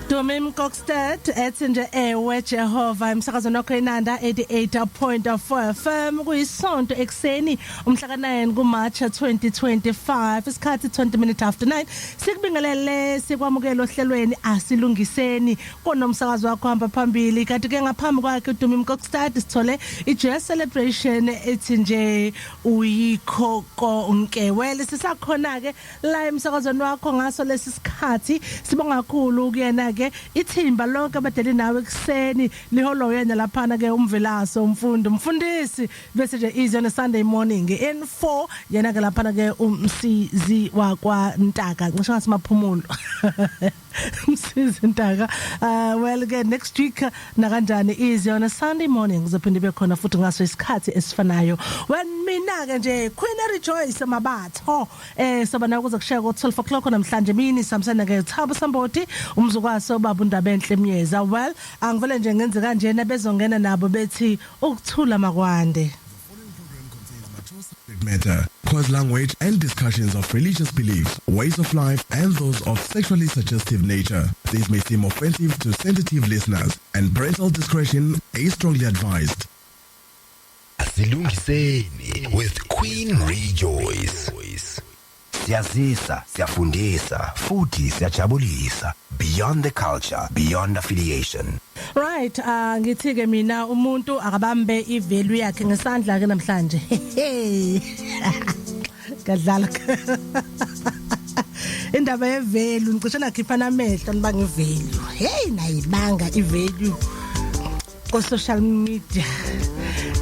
Dumi Mkokstad ethi nje ewe Jehova emsakazweni wakho inanda 88.4 FM. Kuyisonto ekseni, umhla ka9 kuMarch 2025, isikhathi 20 minutes after 9. Sikubingelele, sikwamukela ohlelweni Asilungiseni konomsakazo wakho hamba phambili. Kanti ke ngaphambi kwakhe uDumi Mkokstad sithole iJazz Celebration ethi nje Uyikho Konke. Well, sisakhona ke la emsakazweni wakho ngaso lesi sikhathi. Sibonga kakhulu kuyena ke ithimba lonke abadeli nawe ekseni liholo yena laphana ke umvelaso umfundi umfundisi, bese nje easy on a Sunday morning in 4 yena ke laphana ke umsizi wakwa Ntaka, ngisho ngathi maphumulo umsizi Ntaka. Well ke next week nakanjani easy on a Sunday morning kuzophinde ibe khona futhi ngaso isikhathi esifanayo. Well, mina ke nje Queen Rejoice Mabatho soba nayo kuze kushaya ko 12 o'clock namhlanje mini samsana ke Thabo Samboti umzukwaso baba uNdaba enhle Myeza. Well, angivele nje ngenze kanjena, bezongena nabo bethi ukuthula makwande. Subject matter, coarse language, and discussions of religious beliefs, ways of life, and those of sexually suggestive nature. These may seem offensive to sensitive listeners, and parental discretion is strongly advised. Asilungiseni with Queen Rejoice. Siyazisa, siyafundisa, futhi siyajabulisa. Beyond the culture, beyond affiliation. Right, ngithi ke mina umuntu akabambe ivalue yakhe ngesandla ke namhlanje. Kadlala. Indaba yevalue ngicishe nakhipha namehlo nibanga ivalue. Hey, nayibanga ivalue ko social media.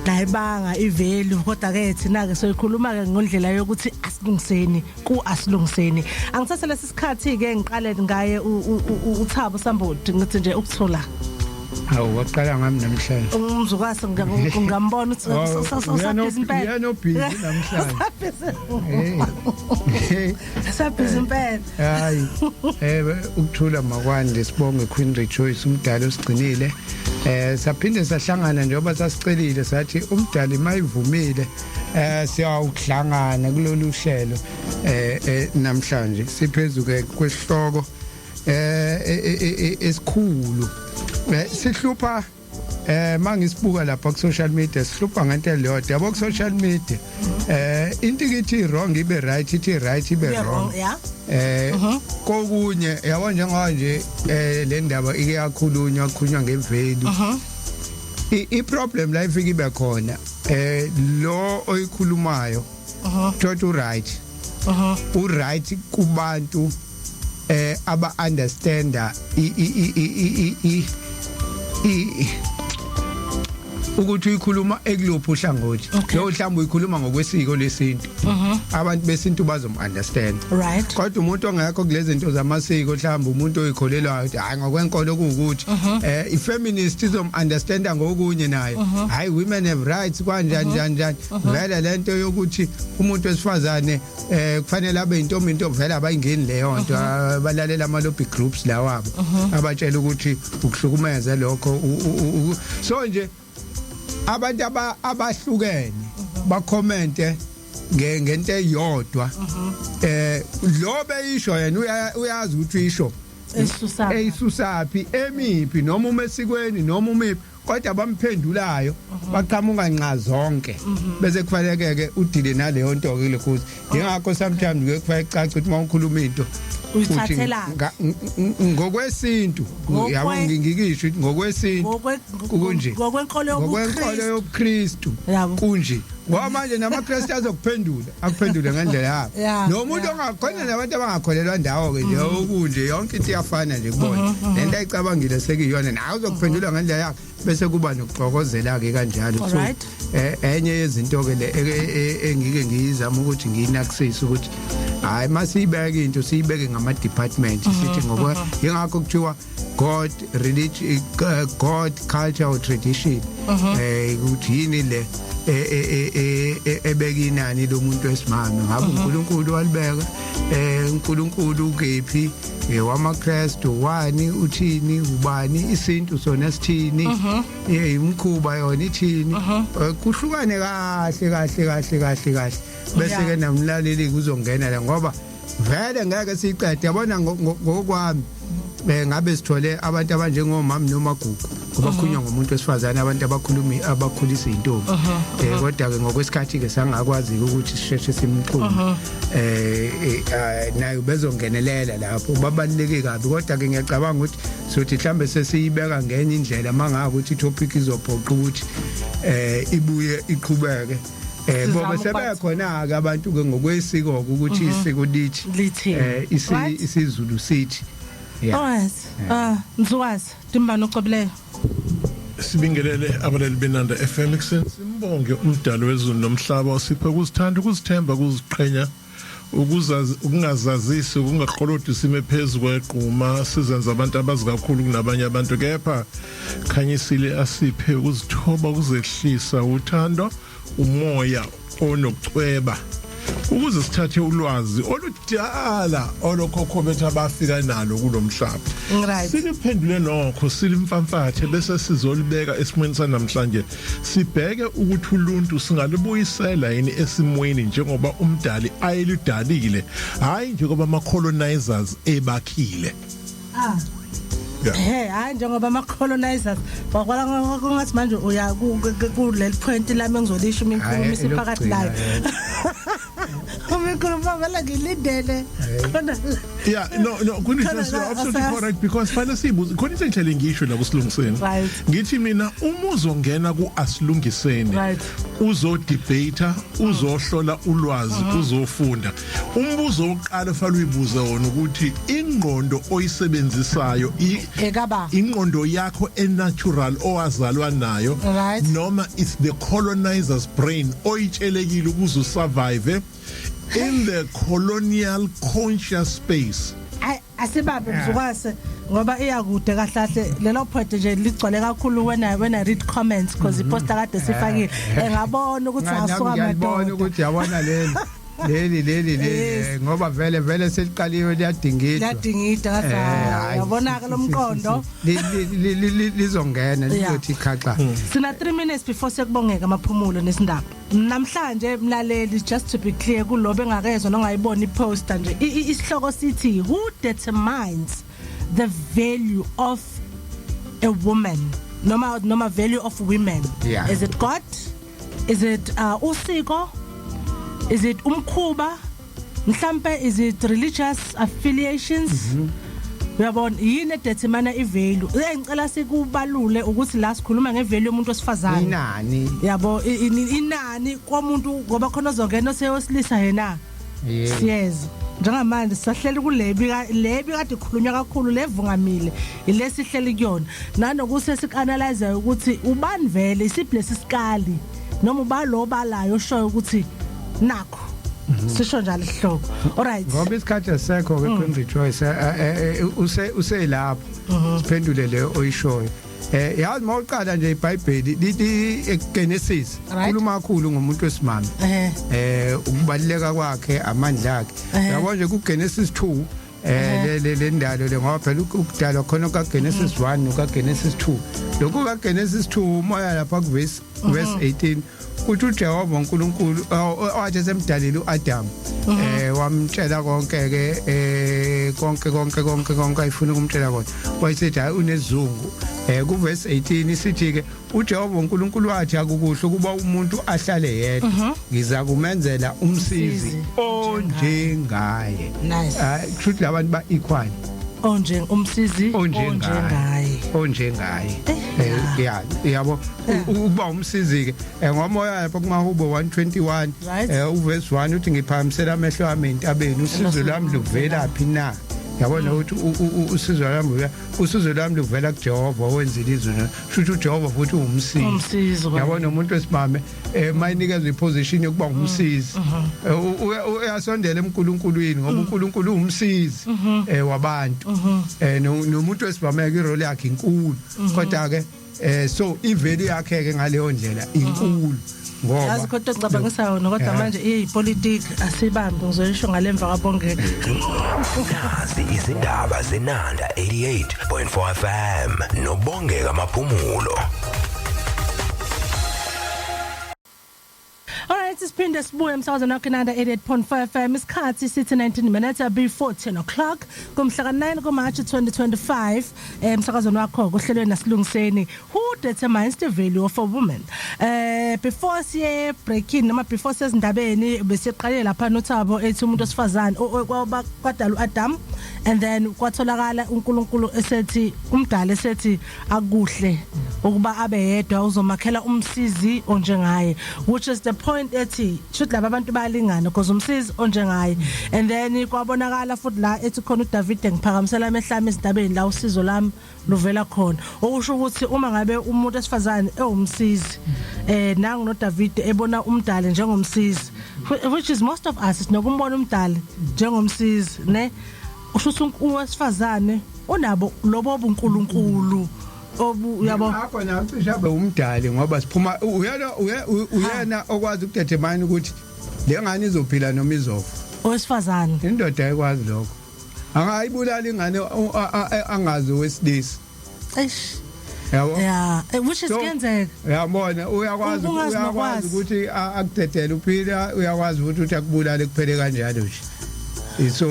Nayibanga ivalue, kodwa ke thina ke soyikhuluma ke ngondlela yokuthi asilungiseni ku Asilungiseni. Angithathe lesi sikhathi ke ngiqale ngaye uThabo Sambodi, ngithi nje ukuthola. Hawu, waqala ngami namhlanje. Umzukase ngambona ukuthi usabhizi impela. Uyena obhizi namhlanje. Usabhizi impela. Hayi. Ukuthula makwande, sibonge Queen Rejoice, umdala osigcinile. Saphinde sahlangana njengoba sasicelile, sathi umdali mayivumile siyawuhlangana kulolu hlelo. Namhlanje siphezulu ke kwesihloko esikhulu sihlupha mangisibuka lapha ku social media, sihlupha ngento eyodwa yabo. Ku social media into ithi wrong ibe right, ithi right ibe wrong. Kokunye yabo, njengoba nje le ndaba ike yakhulunywa, khulunywa ngevalue, i problem la ifika ibe khona lo oyikhulumayo thothi u right, u right kubantu aba understanda i i i i i ukuthi uyikhuluma ekuluphi uhlangothi. Lo mhlawumbe uyikhuluma ngokwesiko lesintu, abantu besintu bazom understand. Kodwa umuntu ongekho kulezi zinto zamasiko, mhlawumbe umuntu oyikholelwayo ukuthi hayi, ngokwenkolo kuwukuthi ifeminist izom understanda ngokunye naye, hayi, women have rights, kanjani njani njani. Vele lento yokuthi umuntu wesifazane kufanele abe intombi into, vele abayingeni leyo nto. Balalela ama lobby groups lawabo abatshela ukuthi ukuhlukumeza lokho. So nje abantu abahlukene bacommente ngento eyodwa, lo beyisho yena uyazi ukuthi uyisho esusa eyisusaphi, emiphi, noma umesikweni noma umiphi, kodwa bamphendulayo baqhamuka nqa zonke, bese kufanele ke udile naleyo nto ke lokhuzi. Ingakho sometimes kuye kufanele kucace ukuthi uma ukhuluma into Uyithathela ngokwesintu, yabo, ngikisho ukuthi ngokwesintu kunje, ngokwenkolo ngokwenkolo yobuKristu. yobuKristu kunje, ngoba manje namaKristu azokuphendula, akuphendule ngendlela yabo nomuntu ongakhona nabantu abangakholelwa ndawo ke nje okunje, yonke into iyafana nje kubona, lento ayicabangile sekuyiyona, nawe uzokuphendula ngendlela yakhe, bese kuba nokuxokozela ke kanjalo. So enye yezinto ke le engike ngiyizama ukuthi ngiyinakisise ukuthi hayi, masiyibeke into, siyibeke ngama department, sithi ngokwe ingakho kuthiwa God, religion, God, culture or tradition, ukuthi yini le ebeka inani lomuntu wesimame? Ngabe uNkulunkulu walibeka? uNkulunkulu ukephi? WamaKristu wani uthini? Ubani? Isintu sona sithini? Imkhuba yona ithini? Kuhlukane kahle kahle kahle kahle kahle, bese ke namlaleli kuzongena la, ngoba vele ngeke siyiqede, yabona. Ngokwami Ngabe sithole abantu abanjengomama nomagugu, ngoba kukhulunywa ngomuntu wesifazane, abantu abakhulumi abakhulisa intombi. Kodwa ke ngokwesikhathi ke sangakwazi ukuthi sisheshe simxhume. Nayo bezongenelela lapho, babaluleke kabi. Kodwa ke ngiyacabanga ukuthi sothi mhlambe sesiyibeka ngenye indlela mangaka ukuthi itopic izophoqa ukuthi ibuye iqhubeke. Sizame Bobe sebekhona ke abantu ke ngokwesiko ukuthi isiko lithi Lithini. isiZulu sithi, yeah. Alright. Mzukazi, Dimbano ucobileyo. Sibingelele abalali beNanda FM ekuseni, simbonge umdali wezulu nomhlaba osiphe ukuzithanda, ukuzithemba, ukuziqhenya, ukuzazi, ukungazazisi, ukungaqolodi, sime phezu kwequma sizenza abantu abazi kakhulu kunabanye abantu, kepha khanyisile asiphe ukuzithoba, ukuzehlisa, uthando, umoya onokucweba, ukuze sithathe ulwazi oludala olokhokho bethu abafika nalo kulomhlaba, siliphendule nokho, silimfamfathe, bese sizolibeka esimweni sanamhlanje, sibheke ukuthi uluntu singalubuyisela yini esimweni njengoba umdali ayeludalile, hayi njengoba ama colonizers ebakhile. He, hayi njengoba ama colonizers wakwala ngathi manje uya kuleli point lami engizolisho uma inkulumo Hhayi, isiphakathi nayo. Elokugcina. Uma inkulumo vele ngilindele khona. Yeah, no, Queen, Khona you're absolutely correct, because fanele sibuze khona into engihlele ngisho la kusilungiseni. Ngithi mina uma uzongena ku asilungiseni, uzo debate, uzohlola ulwazi, uzofunda, umbuzo oqala ofanele uyibuze wona ukuthi ingqondo oyisebenzisayo Ekaba. Ingqondo yakho enatural owazalwa nayo noma it's the colonizer's brain oyitshelekile ukuze usurvive in the colonial conscious space. Ay, asibambe mzukase, ngoba iyakude kahle kahle lelo point nje, ligcwele kakhulu when I read comments, because iposter kade sifakile, engabona ukuthi Nami asuka ngiyalibona madoda ukuthi yabona leli leli leli, ngoba vele vele seliqaliwe, liyadingidwa. Liyadingida kahle. Hhayi, Yabona ke lo mqondo. Lizongena, lizothi khaxa. Sina 3 minutes before sekubongeka amaphumulo nesindaba namhlanje. Mlaleli, just to be clear kulo bengakezwa nongayibona iposter nje, isihloko sithi "Who determines the value of a woman?" noma value of women. Is it God? Is it usiko? Is it umkhuba mhlambe? Is it religious affiliations? Uyabona, yini edetermine ivalue? Engicela sikubalule ukuthi la sikhuluma ngevalue yomuntu wesifazane. Inani. Yabo, inani komuntu, ngoba khona ozongena oseyosilisa yena. Siyeza njengamanje sisahleli kulebi lebi kade ikhulunywa kakhulu, levungamile, ilesihleli kuyona, nanokuthi sikuanalyze ukuthi ubani vele, isiphi lesisikali noma ubalo balayo oshoyo ukuthi nakho sisho njalo isihloko. Alright. Ngoba isikhathi asisekho ke, Queen Rejoice, use uselapho siphendule le oyishoyo. Yazi, mawuqala nje iBhayibheli lithi eGenesis khuluma kakhulu ngomuntu wesimame, ukubaluleka kwakhe, amandla akhe. Yabo nje kuGenesis 2, le ndalo le, ngoba phela ukudalwa khona ka Genesis 1 noka Genesis 2, lokhu ka Genesis 2 umoya lapha ku verse 18 kuthi uJehova uNkulunkulu wathi semdalile uAdam, wamtshela konke ke, konke konke konke konke ayifuna ukumtshela kona, wayesethi hayi, unezungu. Ku verse 18 isithi ke uJehova uNkulunkulu wathi, "Akukuhle ukuba umuntu ahlale yedwa, ngiza kumenzela umsizi onjengaye." Nice. Ah, kusho ukuthi labantu ba equal. Onje umsizi. Onjengaye, onjengaye. Yeah, yabo, ukuba umsizi ke, ngomoya lapha kumahubo 121, uverse 1 uthi, "Ngiphakamisela amehlo ami entabeni, usizo lwami luvela phi na?" Yabona ukuthi usizo lwami luvela kuJehova owenzile izulu. Shuthi uJehova futhi uwumsizi. Umsizi. Yabona, umuntu wesimame mayinikezwe iposition yokuba ngumsizi, uyasondela emkulunkulwini, ngoba uNkulunkulu uwumsizi wabantu. Nomuntu wesimame ke irole yakhe inkulu, kodwa ke so ivalue yakhe ke ngaleyo ndlela inkulu, ngoba Yazi kodwa ngicabangisa yona, kodwa manje iyipolitiki, asibambe, ngizoyisho ngalemva kabongeka. Nazi izindaba zeNanda 88.4 FM nobongeka maphumulo. Alright. Asiphinde sibuye emsakazweni wakho Inanda 88.5 FM. Isikhathi sithi 19 minutes before 10 o'clock kumhla ka9 kuMarch 2025, emsakazweni wakho kuhlelwe nasilungiseni, who determines the value of a woman. Before siye breaking noma before sezindabeni, besiqale lapha noThabo ethi umuntu osifazane kwadala uAdam and then kwatholakala uNkulunkulu esethi, umdala esethi akuhle ukuba abe yedwa, uzomakhela umsizi onjengaye, which is the point ethi should laba abantu bayalingana because umsizi onjengaye. And then kwabonakala futhi la ethi khona uDavid, "Ngiphakamisela amehlo ami ezindabeni la usizo lami luvela khona," okusho ukuthi uma ngabe umuntu esifazane ewumsizi, nangu noDavid ebona umdali njengomsizi, which is most of us sinokumbona umdali njengomsizi, ne usho ukuthi owesifazane unabo lobo buNkulunkulu obu, yabo. Ngakho na cishe abe umdali, ngoba siphuma uyena uyena okwazi ukudetermine ukuthi le ngane izophila noma izofa. Owesifazane. Indoda ayikwazi lokho, angayibulala ingane angazi owesilisa. Eish. Yabo. Yeah, which is kuyenzeka. Uyabona, uyakwazi Ungazi uyakwazi nokwazi. ukuthi akudedele uphila, uyakwazi ukuthi uthi akubulale, kuphele kanjalo nje. So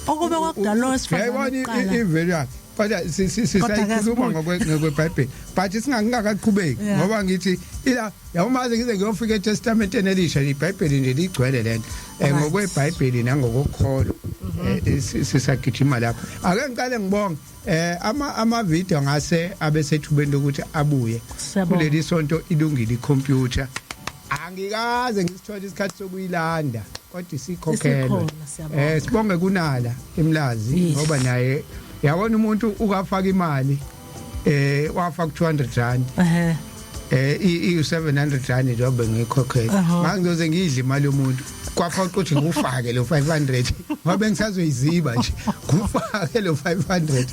Okube kwakudala owesifazane uyayibona kuqala. I-value yakhe, kodwa Kodwa ke sisayikhuluma ngokweBhayibheli, but singakaqhubeki ngoba ngithi ila yabo maze ngize ngiyofika eTestamenteni elisha, iBhayibheli nje ligcwele lento ngokweBhayibheli nangokukholwa. Sisagijima lapho, ake ngiqale ngibonge ama video ngase abe sethubeni lokuthi abuye Siyabonga. Kuleli sonto ilungile ikhompyutha, angikaze ngisithole isikhathi sokuyilanda, kodwa isikhokhelwe. Isikhona, siyabonga. Sibonge kunala emlazi ngoba naye yabona umuntu ukafaka imali, wafaka R200, i R700 njengoba ngikhokhela. Mangizoze ngidle imali yomuntu, kwaphoqa ukuthi ngufake lo 500 ngoba bengisazoyiziba nje, ngufake lo 500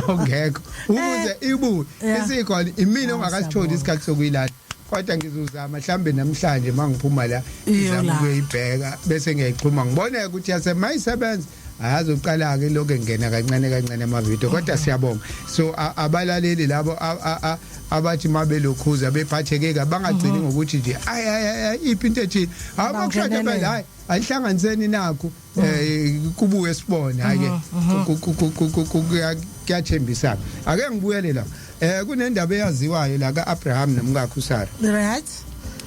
ongekho ukuze ibuye. Isikhona imina ongakasitholi isikhathi sokuyilanda, kodwa ngizozama mhlambe namhlanje mangiphuma la ngizama Iyolanda. ukuyibheka bese ngiyayixhuma, ngibone ukuthi yasemayisebenza, azoqala ke lokho ngena kancane kancane amavidiyo. Kodwa siyabonga, so abalaleli labo abathi mabelokhuza bephatheke kabi, bangagcini ngokuthi nje ay ay ay, iphi into ethile, abakushada Bangenelele. phela, hayi, ayihlanganiseni nakho kubuye sibone, hayi ke kuyathembisa. Ake ngibuyele la, kunendaba eyaziwayo la kaAbraham nomkakhe uSara.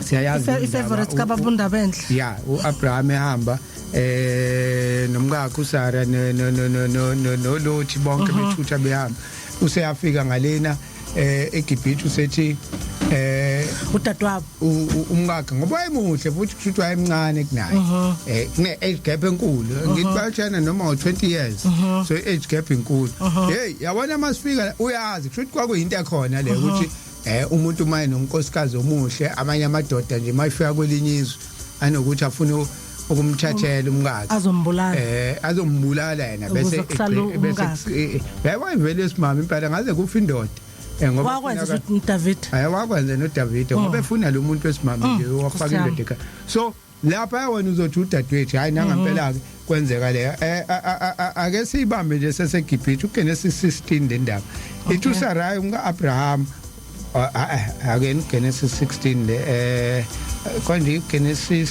Siyayazi indaba. I-favorite kababa uNdaba enhle. Ya, uAbraham ehamba nomkakhe uSara no no no no no no no Lot, bonke bethutha behamba, useyafika ngalena eGibhithe, usethi Udadewabo. Umkakhe, ngoba wayemuhle futhi kusho ukuthi wayemncane kunaye, kune age gap enkulu, ngithi bayotshana noma ngo20 years, so age gap inkulu. Hey, yabona masifika, uyazi kusho ukuthi kwakuyinto ekhona le ukuthi umuntu maye nonkosikazi omuhle, amanye amadoda nje mayifika kwelinye izwe anokuthi afune ukumthathela umkakhe. Azombulala. Azombulala yena Ukuze bese kusale bese umkakhe. Yabo, ivele esimama impela ngaze kufa indoda ngoba Wakwenza funeka- futhi uDavid. Hayi, wakwenza noDavid ngoba efuna lo muntu wesimame nje, wafaka Nkosi yami. indoda ekhaya. So lapha wena uzothi udadewethu, hayi, nangempela ke kwenzeka le. Ake siyibambe nje seseGibhithe, uGenesis 16 le ndaba ithi uSarai umka Abraham, ake Genesis 16 le, konje iGenesis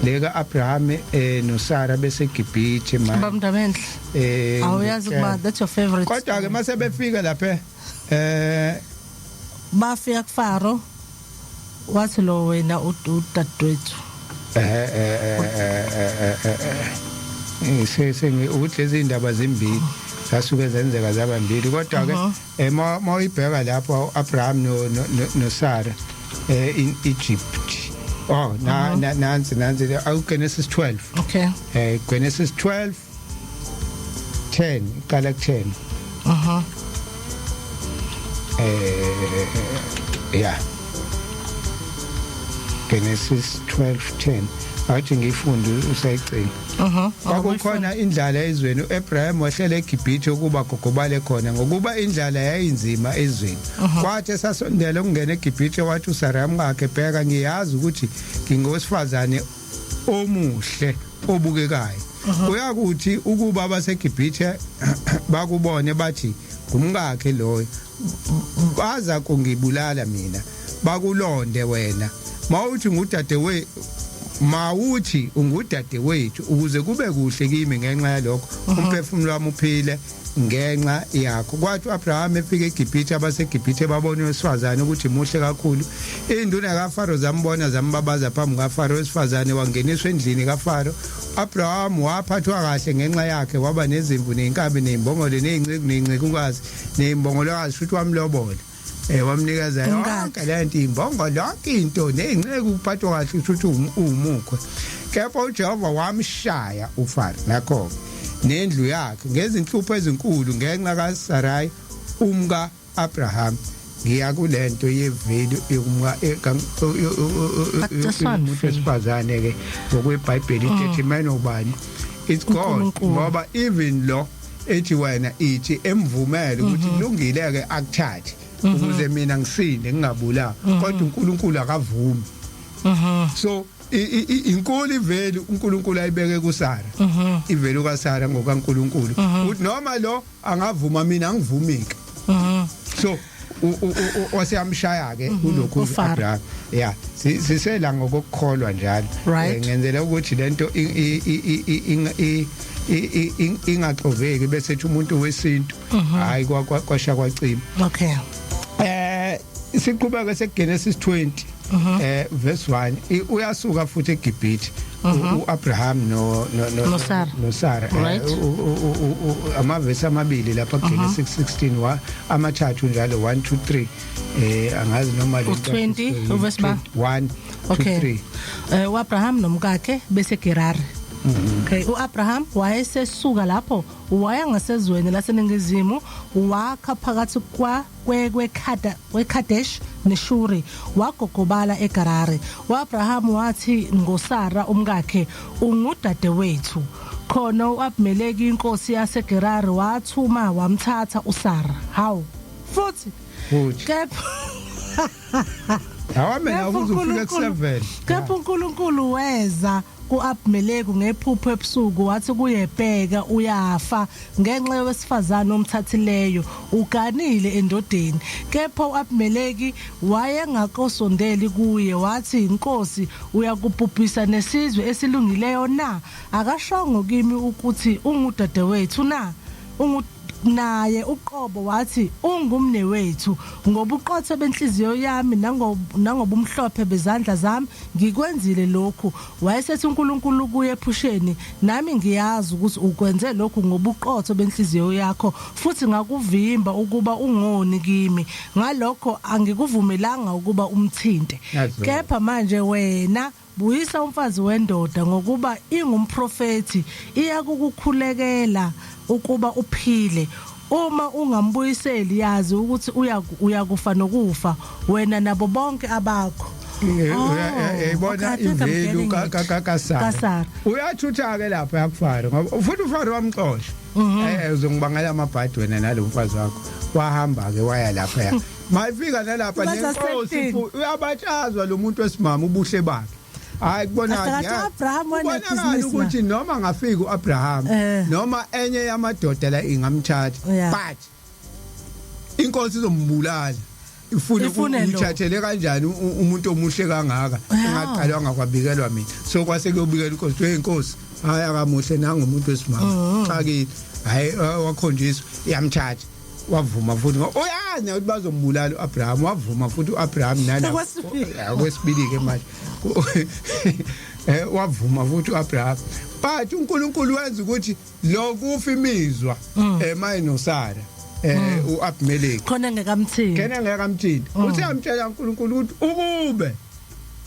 le ka Abraham noSara bese Gibhithe Baba manje. Ndaba enhle. Awuyazi kuba that's your favorite. Kodwa ke mase befika lapha Bafika kuFaro, wathi lo wena udadewethu. Sengi ukuthi lezi indaba zimbili zasuke zenzeka zaba mbili, kodwa ke mawuyibheka lapho Abraham no Sarah in Egypt, oh, na nansi nansi au Genesis 12. Genesis 12 10, iqala ku 10. Yeah, Genesis 12:10, athi ngifunde usayigcina. Kwakukhona indlala ezweni, uAbraham wahlela eGibhithe ukuba gogobale khona, ngokuba indlala yayinzima ezweni. Kwathi esasondela ukungena eGibhithe, wathi uSarai umkakhe, "Bheka, ngiyazi ukuthi ngingowesifazane omuhle obukekayo. Uyakuthi ukuba abaseGibhithe bakubone bathi, ngumkakhe loyo, baza kungibulala mina, bakulonde wena. Mawuthi ngudade we Mawuthi ungudadewethu ukuze kube kuhle kimi ngenxa yalokho, umphefumulo wami uphile ngenxa yakho. Kwathi uAbraham efika eGibhithe, abaseGibhithe babona owesifazane ukuthi muhle kakhulu. Induna kaFaro zambona, zambabaza phambi kaFaro. Wesifazane wangeniswa endlini kaFaro. Abraham waphathwa kahle ngenxa yakhe, waba nezimvu nezinkabi nezimbongolo nezinceku nezincekukazi nezimbongolokazi, futhi wamlobola, wamnikeza yonke lento, imbongolo, yonke into, nezinceku, uphathwa kahle, futhi umukhwe. Kepha uJehova wamshaya uFaro nakho nendlu yakhe ngezinhlupho ezinkulu ngenxa kaSarai umka Abraham. Ngiya kulento ye-value yokumka umuntu wesifazane ke ngokweBhayibheli, i-determine ubani? It's God, ngoba even lo ethi wena ithi emvumele ukuthi kulungile ke akuthathe ukuze mina ngisinde ngingabulawa, kodwa uNkulunkulu akavumi. So inkulu i-value uNkulunkulu ayibeke kuSara, i-value kaSara ngokaNkulunkulu, uthi noma lo angavuma, mina angivumike. So waseyamshaya ke kulokhu Abraham. Yeah, sisela ngokukholwa njalo. Ngenzela ukuthi lento ingaxoveki bese ethi umuntu wesintu hayi, kwasha kwacima. Siqhubeke sekuGenesis 20 verse 1. Uyasuka futhi eGibhithe uAbraham no noSarah. noSarah. Amavesi amabili lapha, Genesis 16 wa amathathu njalo, 1 2 3, angazi noma le U20 uverse ba? 1 2 3. uAbraham nomkakhe bese Gerari. Okay, uAbraham wayesesuka lapho waya ngasezweni laseningizimu, wakha phakathi kwa kweKhada kweKadesh neShuri, wagogobala eGarari. uAbraham wathi ngoSara umkakhe, "Ungudadewethu." Khona uAbimeleki inkosi yaseGerari wathuma wamthatha uSara. Hawu, futhi Futhi. Kepha Awamena Kepha ukuze ufike ku7. Kepha uNkulunkulu weza kuAbimeleki ngephupho ebusuku, wathi kuye, "Bheka, uyafa ngenxa yowesifazane omthathileyo, uganile endodeni." Kepha uAbimeleki wayengakosondeli kuye. Wathi, "Inkosi, uyakubhubhisa nesizwe esilungileyo na? Akashongo kimi ukuthi ungudadewethu na? Ungu naye uqobo wathi ungumnewethu. Ngobuqotho benhliziyo yami nangobumhlophe bezandla zami ngikwenzile lokhu." Wayesethi uNkulunkulu kuye ephusheni, "Nami ngiyazi ukuthi ukwenze lokhu ngobuqotho benhliziyo yakho, futhi ngakuvimba ukuba ungoni kimi, ngalokho angikuvumelanga ukuba umthinte. Yazo. Kepha manje wena buyisa umfazi wendoda, ngokuba ingumprofethi, iyakukukhulekela ukuba uphile. Uma ungambuyiseli, yazi ukuthi uyakufa nokufa, wena nabo bonke abakho." Uyayibona i-value kaSara? KaSara. Uyathutha ke lapha yakuFaro, ngoba futhi uFaro wamxosha, "Uzongibangela amabhadi wena nalo mfazi wakho." Wahamba ke waya lapha, ya mayifika nalapha nenkosi uyabatshazwa lo muntu wesimama ubuhle bakhe. Hayi, kubonakala Kahle kahle Abraham kubonakala wanebhizinisi. Ukuthi noma ngafika uAbraham noma enye yamadoda la ingamthatha, but inkosi izombulala, ifune Ifune lo. Uyithathele kanjani umuntu omuhle kangaka engaqalwanga kwabikelwa mina? So kwase kuyobikela inkosi, "Hey inkosi, hayi, akamuhle nangomuntu wesimama." Xakile, hayi, wakhonjiswa, yamthatha, wavuma futhi ngoba uyazi naye ukuthi bazombulala uAbraham. Wavuma futhi uAbraham nala. Okwesibili. Okwesibili ke manje, wavuma futhi uAbraham, but uNkulunkulu wenza ukuthi lo kufa imizwa maye noSara, uAbimelech Khona engekamthinti. Kena ngeke amthinte. Uthi amtshela uNkulunkulu ukuthi ukube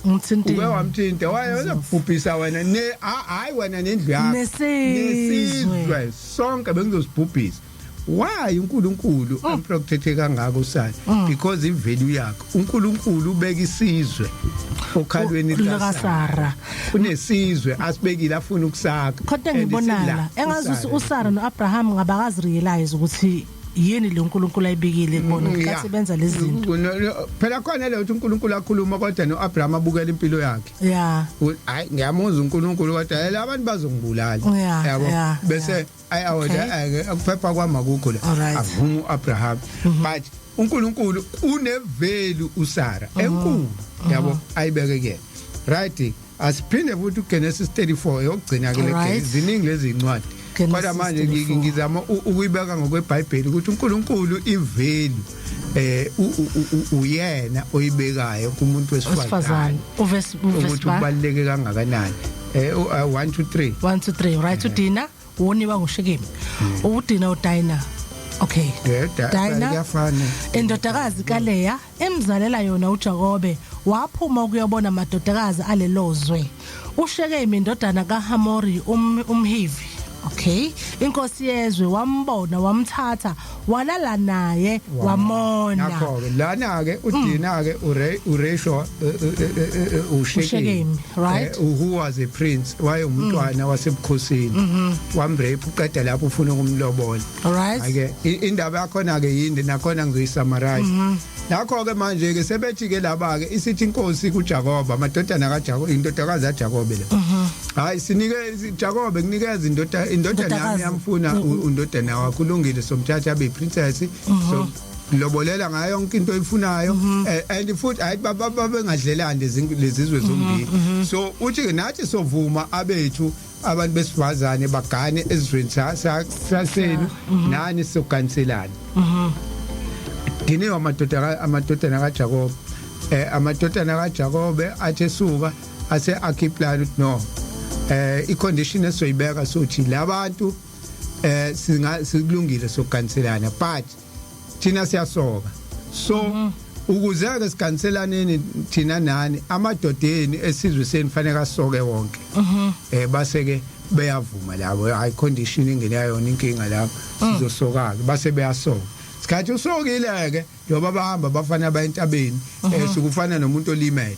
Ngithintile. Uke wamthinta, wayezobhubhisa wena ne hayi, wena nendlu yakho Nesizwe. Nesizwe sonke bengizosibhubhisa. Why uNkulunkulu amprotecte kangaka uSara? Because i-value yakhe, uNkulunkulu ubeka isizwe okhalweni likaSara. LikaSara. Kunesizwe asibekile afuna ukusakha. Khona And engibonala sila, engazuthi uSara. uSara noAbraham ngabakazi realize ukuthi yini le uNkulunkulu ayibikile kubona ngenkathi benza lezi zinto. Phela khona le ukuthi uNkulunkulu akhuluma kodwa noAbraham abukela impilo yakhe. Hayi, ngiyamuzwa uNkulunkulu, kodwa la abantu bazongibulala. Yabo, bese ayi, awona akuphepha kwami akukho la. Avuma uAbraham, but uNkulunkulu une-value uSara enkulu, yabo, ayibeke kuyena, right? Asiphinde futhi uGenesis 34 yokugcina ke le. Ziningi lezi incwadi, Genesis kodwa manje 34. ngizama ukuyibeka ngokweBhayibheli ukuthi uNkulunkulu ivalue uyena oyibekayo kumuntu wesifazane. Wesifazane, uverse ukuthi uverse ba ubaluleke kangakanani. 1 to 3. 1 to 3, right. uDina woniwa nguShekemi, uDina, uDina, okay. Yeah, Dinah. Kuyafana. Indodakazi kaLeya emzalela yona uJakobe waphuma ukuyobona amadodakazi alelozwe. uShekemi indodana kaHamori umHivi, okay, inkosi yezwe, wambona, wamthatha, walala naye, wamona. Nakho ke lana ke uDina ke uRachel, uShekemi, uShekemi, right. Who was a prince, waye umntwana wasebukhosini, wamrape, uqeda lapho ufuna ukumlobola. All right. Ake indaba yakhona ke yinde, nakhona ngizoyisummarize. Nakho ke manje ke sebethi ke laba ke isithi inkosi kuJakob, amadodana kaJakob, indodakazi kaJakobe le, hayi, sinike Jakobe, kunikeza indoda, indodana yami Indodakazi. yamfuna undodana wakho, ulungile, somthatha abe princess, so lobolela ngayo yonke into oyifunayo. And futhi hayi, babengadlelani lezizwe zombili, so uthi ke nathi sovuma abethu abantu besifazane bagane ezizweni sasenu, nani soganiselana. Diniwe amadoda, amadodana kaJakob. Amadodana kaJakobe athi esuka ase akhe iplan ukuthi no, icondition esoyibeka sothi labantu singa sikulungile soganiselana, but thina siyasoka, so ukuze ke siganiselaneni thina nani, amadodeni esizwe seni fanele asoke wonke. Base ke beyavuma labo, hayi, condition ingenayona inkinga lapho, sizosoka ke. Base beyasoka. Sikhathi usokile ke, njengoba bahamba bafana bayentabeni, sukufana nomuntu olimele.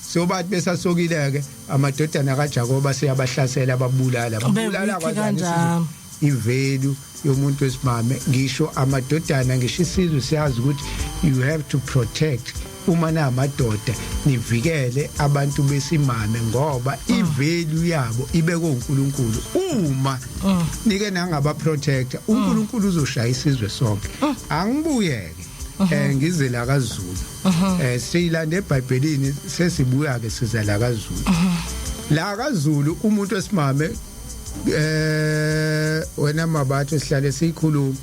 So bathi besasokile ke, amadodana kaJakoba seyabahlasela, babulala, babulala. Be-weak Kwazani kanjalo. ivalue yomuntu wesimame, ngisho amadodana, ngisho isizwe siyazi ukuthi you have to protect, uma namadoda nivikele abantu besimame, ngoba ivalue yabo ibekwe uNkulunkulu. Uma nike nangaba protector, uNkulunkulu uzoshaya isizwe sonke. Angibuyeke ngize la kaZulu. Siyilande eBhayibhelini, sesibuya ke siza la kaZulu. La kaZulu umuntu wesimame, wena mabatho, sihlale sikhuluma,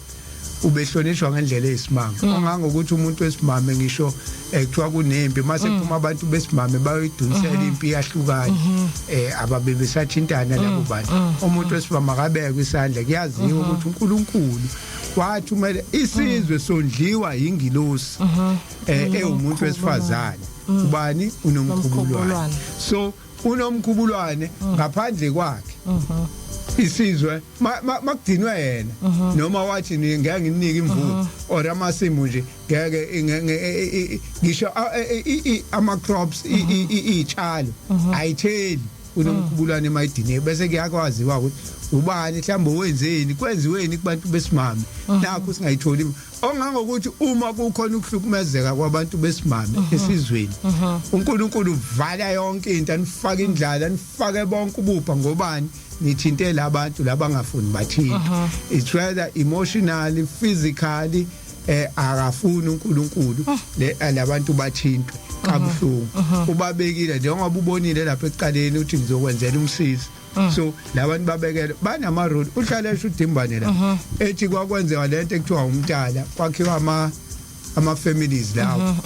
ubehlonishwa ngendlela eyisimanga, ongangokuthi umuntu wesimame ngisho kuthiwa kunempi, mase kuphuma abantu besimame bayoyidunisela impi, iyahlukana, ababe besathintana labo bantu. Umuntu wesimame akabekwe isandla. Kuyaziwa ukuthi uNkulunkulu wathumela isizwe sondliwa yingilosi ewumuntu wesifazane. Ubani? UNomkhubulwane. Nomkhubulwane. So uNomkhubulwane, ngaphandle kwakhe isizwe makudinwe yena, noma wathi ngeke nginike imvula or amasimu nje, ngeke ngisho ama crops, izitshalo ayitheli uNomkhubulwane mayidine. Bese kuyakwaziwa ukuthi ubani mhlawumbe wenzeni, kwenziweni kubantu besimame, nakho singayitholi. Ongangokuthi uma kukhona ukuhlukumezeka kwabantu besimame esizweni, uNkulunkulu uvala yonke into, anifake indlala, anifake bonke ubupha, ngobani? Nithinte labantu labangafuni bathinte. It's whether emotionally, physically, akafuni uNkulunkulu le labantu bathintwe kabuhlungu. Ubabekile njengoba ubonile lapha ekuqaleni uthi ngizokwenzela umsizi. So labantu babekele banama role. Uhlala esho uDimbane la, ethi kwakwenziwa lento ekuthiwa umntala, kwakhiwa ama families lawo,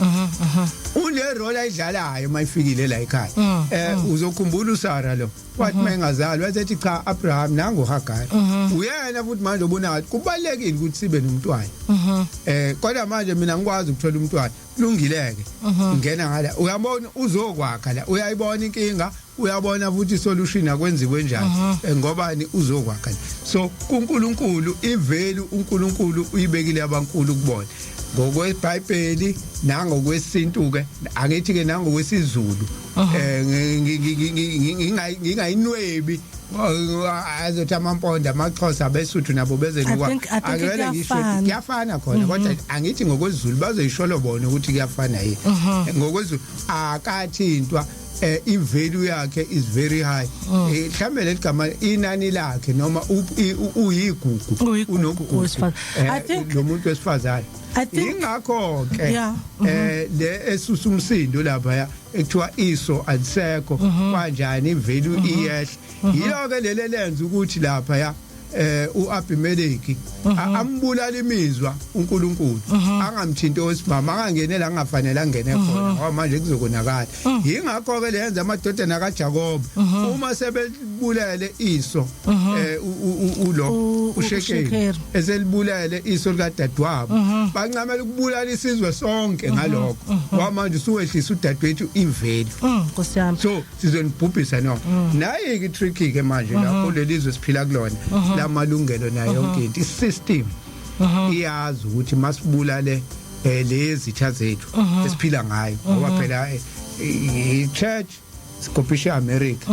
une role ayidlalayo mayifikile la ekhaya. Uzokhumbula uSara lo wathi mayengazali wathi cha, Abraham nangu Hagar, uyena futhi manje ubona ukuthi kubalekile ukuthi sibe nomntwana, kodwa manje mina ngikwazi ukuthola umntwana. Kulungileke, ngena ngala, uyabona uzokwakha la, uyayibona inkinga, uyabona futhi isolution akwenziwe njani. Ngobani uzokwakha? So kuNkulunkulu ivalue uNkulunkulu uyibekile abankulu kubona ngokweBhayibheli nangokwesintu ke, angithi ke nangokwesiZulu, ngingayinwebi azothi amaMpondo, amaXhosa, abeSuthu nabo beze. I think Angivele ngisho kuyafana. Kuyafana khona, kodwa angithi ngokwesiZulu bazoyisholo bona ukuthi kuyafana yini. NgokwesiZulu akathintwa. I-value yakhe is very high. Mhlambe leligama, inani lakhe noma uyigugu. Uyigugu Unobugugu. Owesifazane. Lo muntu wesifazane. Ingakho ke le esusa umsindo lapha ya ekuthiwa iso alisekho, kanjani i-value iyehla. Yiyo ke lele lenza ukuthi lapha ya uAbimeleki ambulala imizwa uNkulunkulu, angamthinti owesimama, angangenela angafanele angene khona, ngoba manje kuzokonakala. Yingakho ke lenza amadodana kaJakob uma sebebulele iso ulo uShekemi, uShekemi. Eselibulele iso likadadewabo, bancamela ukubulala isizwe sonke ngalokho, ngoba manje usuwehlisa udadewethu i-value. Nkosi yami. So sizonibhubhisa. No, nayi ke tricky ke manje lapho lelizwe siphila kulona lamalungelo nayo yonke into, i-system iyazi ukuthi masibulale lezi zitha zethu esiphila ngayo, ngoba phela i-church sikopisha America,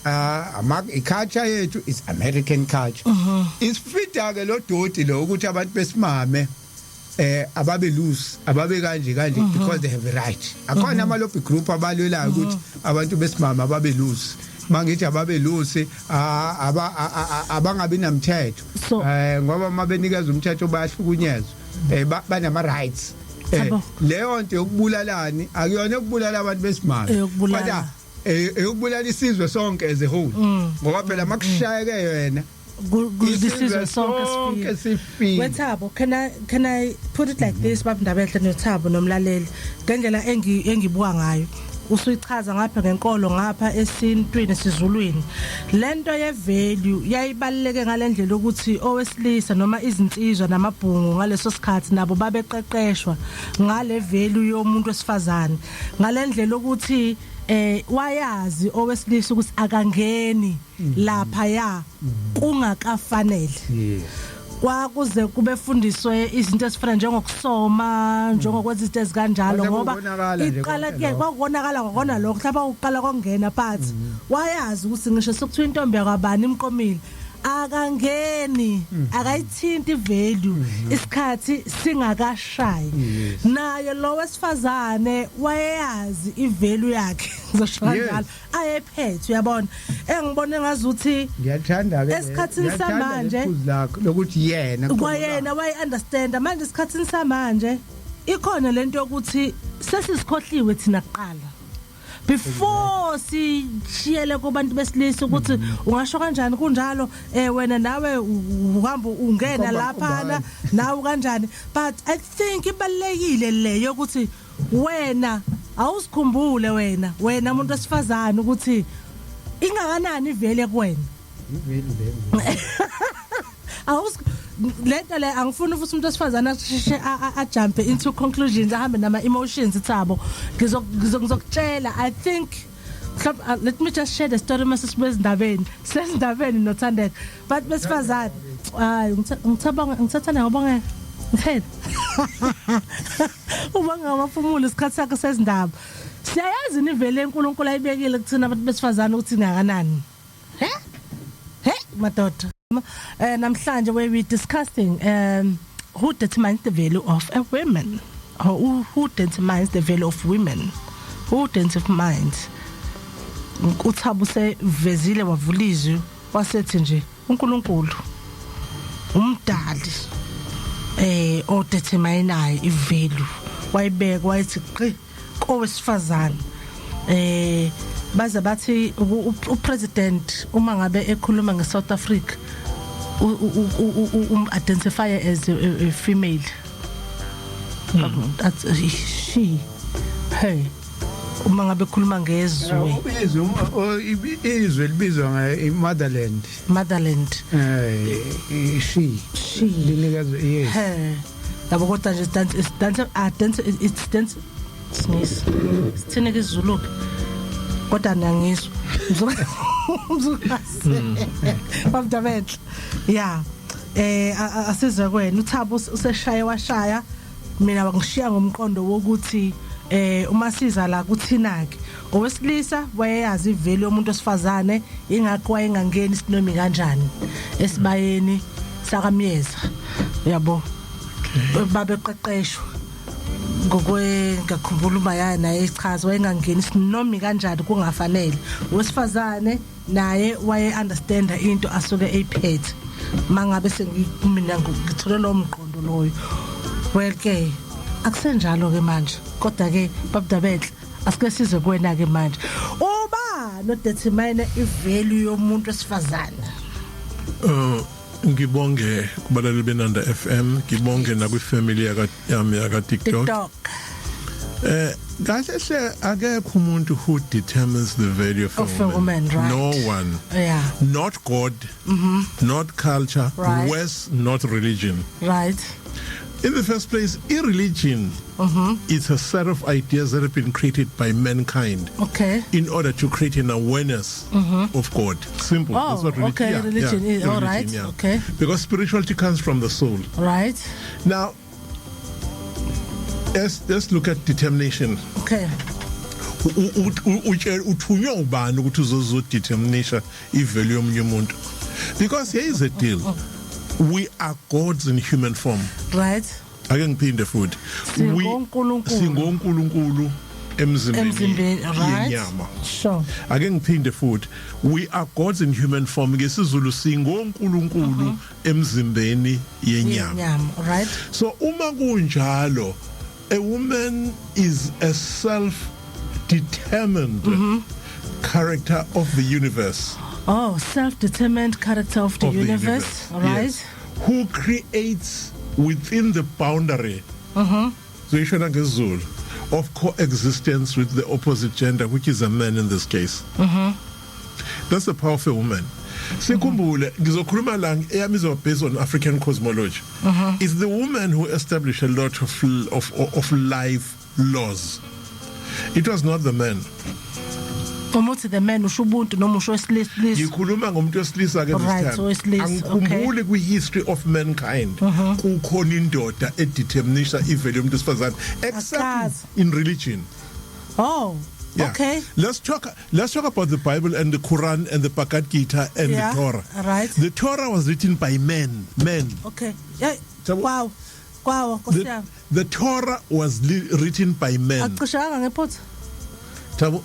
ama i-culture yethu is American culture. Isifida ke lo doti lo ukuthi abantu besimame ababe loose, ababe kanje kanje, because they have a right. Akhona ama lobby group abalwelayo ukuthi abantu besimama ababe loose. Mangithi ababe loose, aba abangabi namthetho, ngoba mabenikeza umthetho bayahlukunyezwa, banama rights. Thabo. Leyo nto yokubulalani akuyona ukubulala abantu besimame, Eyokubulala. kodwa eyokubulala isizwe sonke as a whole, ngoba phela makushayeke yena, Isizwe sonke sifile. Sifile. Wethabo, can I put it like this, baba Ndabehle noThabo nomlaleli, ngendlela engibuka ngayo, usuyichaza ngapha ngenkolo, ngapha esintwini esizulwini, lento ye value yayibaluleke ngalendlela ukuthi owesilisa noma izinsizwa namabhungu ngaleso sikhathi nabo babeqeqeshwa ngale value yomuntu wesifazane, ngalendlela ukuthi wayazi owesilisa ukuthi akangeni lapha ya kungakafanele. Kwakuze kube fundiswe izinto ezifana njengokusoma, njengokwenza izinto ezikanjalo, Kwase ngoba kubonakala nje iqala konke ke lokho. Kwakunakala ngokona lokho, mhlawumbe uqala kongena, but wayazi ukuthi ngisho sekuthiwa intombi yakwabani imqomile, akangeni, akayithinti value isikhathi singakashayi. Naye lo wesifazane wayeyazi i-value yakhe, ngizosho kanjalo, ayephethe, uyabona, engibone ngazuthi Ngiyathanda ke. Esikhathini Ngiyathanda samanje- lephuzu lakho lokuthi yena kwayena waye understand. Manje esikhathini samanje ikhona lento yokuthi sesisikhohliwe thina kuqala before sishiyele kubantu besilisa ukuthi ungasho kanjani kunjalo, wena nawe uhamba ungena Nkomba, laphana, nkombani. nawe kanjani. But I think ibalekile le yokuthi wena awusikhumbule wena umuntu wesifazane ukuthi ingakanani ivele kuwena. I-value le. Awus lento le, angifuni futhi umuntu wesifazane asheshe a-jump into conclusions, ahambe nama emotions. Thabo, ngizokutshela, I think mhlawumbe, let me just share the story mase sibuye ezindabeni, sezindabeni noThandeka. But besifazane, hayi, ngithabanga ngithathana ngobonga ngitheni uma ngamaphumulo isikhathi sakhe sezindaba. Siyayazi nivele enkulunkulu ayibekile kuthina abantu besifazane ukuthi ingakanani. He madoda, namhlanje where we discussing who determines the value of a woman, or who determines the value of women, who determines. uThabo sevezile, wavula izwi, wasethi nje uNkulunkulu umdali o-determine i-value, wayibeka wayithi qi kowesifazane. Baze bathi u-president uma ngabe ekhuluma ngeSouth Africa um identify as a female. That's she, her, uma ngabe ekhuluma ngezwe. Izwe izwe libizwa nge-motherland. Motherland. She. She. Linikezwe, yes. Her, yabo. Kodwa nje it's dance dance, it's dance singisi, sithini ke isiZulu ke, kodwa niyangizwa, mzukasi babdabenhle ya. Asizwe kwena uThabo, useshaye washaya mina, wangishiya ngomqondo wokuthi uma siza la kuthina ke owesilisa wayeyazi i-value yomuntu wesifazane, ingakho wayengangeni sinomi kanjani esibayeni sakamyeza, yabo, babeqeqeshwa. Ngokwe ngakhumbula uma yaya naye echaza, wayengangeni sinomi kanjani kungafanele. Wesifazane naye waye understand into asuke eyiphethe. Mangabe sengimina ngithole lo mqondo loyo, well ke akusenjalo ke manje. Kodwa ke babdabehle, asike size kuwena ke manje, uba no determine ivalue yomuntu wesifazane. Ngibonge kubalali beNanda FM, ngibonge na kwifamily yaka yami yaka TikTok. TikTok. Kahle hle, akekho umuntu who determines the value of a Of a woman. woman, right. No one. Not God. Not culture. Worse, not religion. In the first place, irreligion is a set of ideas that have been created by mankind in order to create an awareness of God. Simple. Oh, That's what religion. okay, religion is- all right, okay. Because spirituality comes from the soul. Now, let's look at determination. Uthunywa ubani ukuthi uzozodeterminisha ivalue yomunye umuntu? Because here is a deal. We are gods in human form. Ake ngiphinde futhi. Singonkulunkulu. Singonkulunkulu emzimbeni Emzimbeni, right. yenyama. Sure. Ake ngiphinde futhi, we are gods in human form. NgesiZulu, singonkulunkulu emzimbeni yenyama. Yenyama, right. So uma kunjalo, a woman is a self determined character of the universe. Oh, self-determined character of the Of the universe, right. Yes, who creates within the boundary, so isho ngesiZulu, of coexistence with the opposite gender, which is a man in this case. That's the power of a woman. Sikhumbule, ngizokhuluma la, eyami izoba based on African cosmology. It's the woman who established a lot of life laws. It was not the man. Uma uthi the man, usho ubuntu noma usho wesilisa? Ngikhuluma ngomuntu wesilisa ke this time. Owesilisa. Angikhumbuli kwi-history of mankind kukhona indoda edeterminisha ivalue yomuntu wesifazane, except Akazi. in religion. Oh. Yeah. Okay. Let's talk about the Bible and the Quran and the Bhagavad Gita and the Torah. The Torah was written by men, men. Okay, yeah. Wow, nkosi yami. The Torah was written by men. Acishanga ngephutha. Thabo,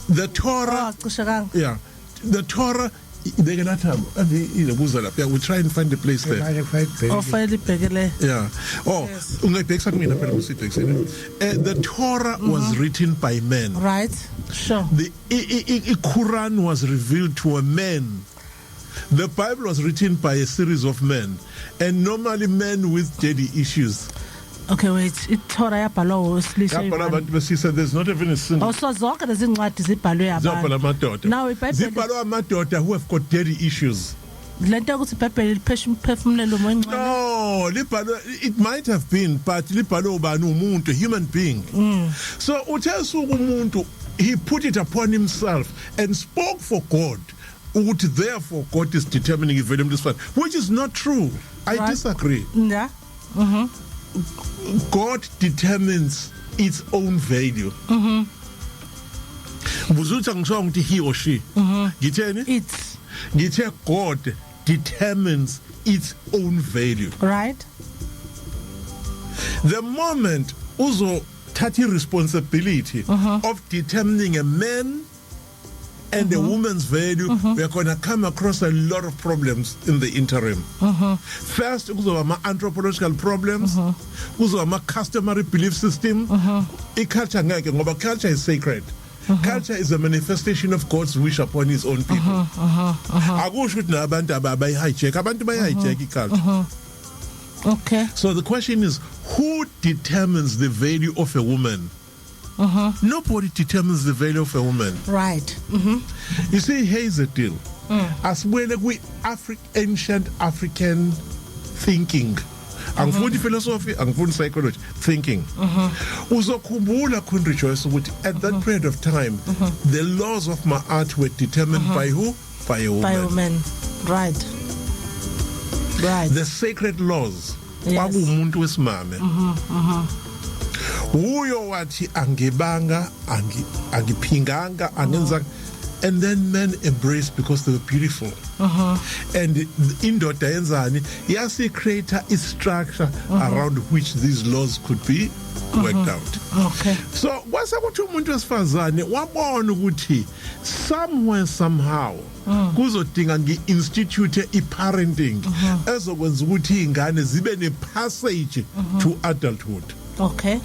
the Oh. Torah Acishanga. Yeah. The Torah, ibeke la, Thabo. Ave ilobuza lapha. Yeah, we try and find the place there. Manje kufanele. Ofanele ibhekele. Yeah. Oh, ungayibhekisa kumina phela usibhekisele. The Torah was written by men. Right, sure. The Quran was revealed to a man. The Bible was written by a series of men, and normally men with daddy issues. Okay, wait, iTorah yabhalwa owesilisa? Yabhala abantu besilisa. There's not even a single. Oh, so zonke lezi ncwadi zibhalwe Ziyabhala abantu. amadoda. Now iBhayibheli Zibhalwa amadoda who have got daddy issues. Lento yokuthi iBhayibheli liphefumulelo umoya ongcwele. No, libhalwe, it might have been, but libhalwe ubani? Umuntu, a human being. So uthe suku umuntu, he put it upon himself and spoke for God ukuthi therefore God is determining ivalue yomuntu wesifazane, which is not true. I disagree. God determines its own value. Buzuthi angisho ukuthi he or she. Ngitheni? It's Ngithe God determines its own value. The moment uzothatha responsibility of determining a man and a woman's value, we are going to come across a lot of problems in the interim. First, kuzoba ama-anthropological problems, kuzoba ama-customary belief system, i-culture ngeke, ngoba culture is sacred. Culture is a manifestation of God's wish upon his own people. Akusho ukuthi nabantu abayi-hijack, abantu bayi-hijack i-culture. So the question is, who determines the value of a woman? Nobody determines the value of a woman. You see, here's the deal. Asibuyele kwi-Afri ancient African thinking. Angifuni philosophy, angifuni psychology, thinking. Uzokhumbula, Queen Rejoice, ukuthi at that period of time, the laws of Ma'at were determined by who? By a woman. By women, right. The sacred laws. Yes. Kwakuwumuntu wesimame. Uyo wathi angibanga, angiphinganga, angenza. And then men embraced because they were beautiful. And indoda yenzani? Yasi create a structure around which these laws could be worked out. So kwase kuthi umuntu wesifazane wabona ukuthi somewhere, somehow, kuzodinga ngi-institute i-parenting ezokwenza ukuthi izingane zibe ne-passage to adulthood. Okay,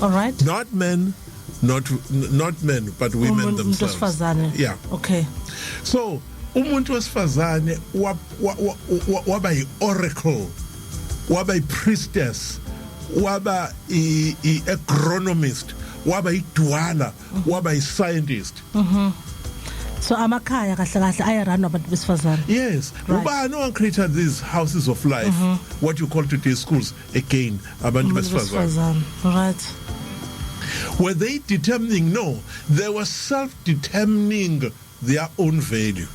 all right. Not men, not men, but women Umuntu themselves. wesifazane. Yeah. So umuntu wesifazane waba yi-oracle, waba yi-priestess, waba i-agronomist, waba idwala, waba yi-scientist. So amakhaya kahle kahle ayarunwa abantu besifazane. Yes. Ubani owa-created these houses of life, what you call today schools? Again, abantu Umuntu besifazane. wesifazane, right. Were they determining? No, they were self-determining their own value.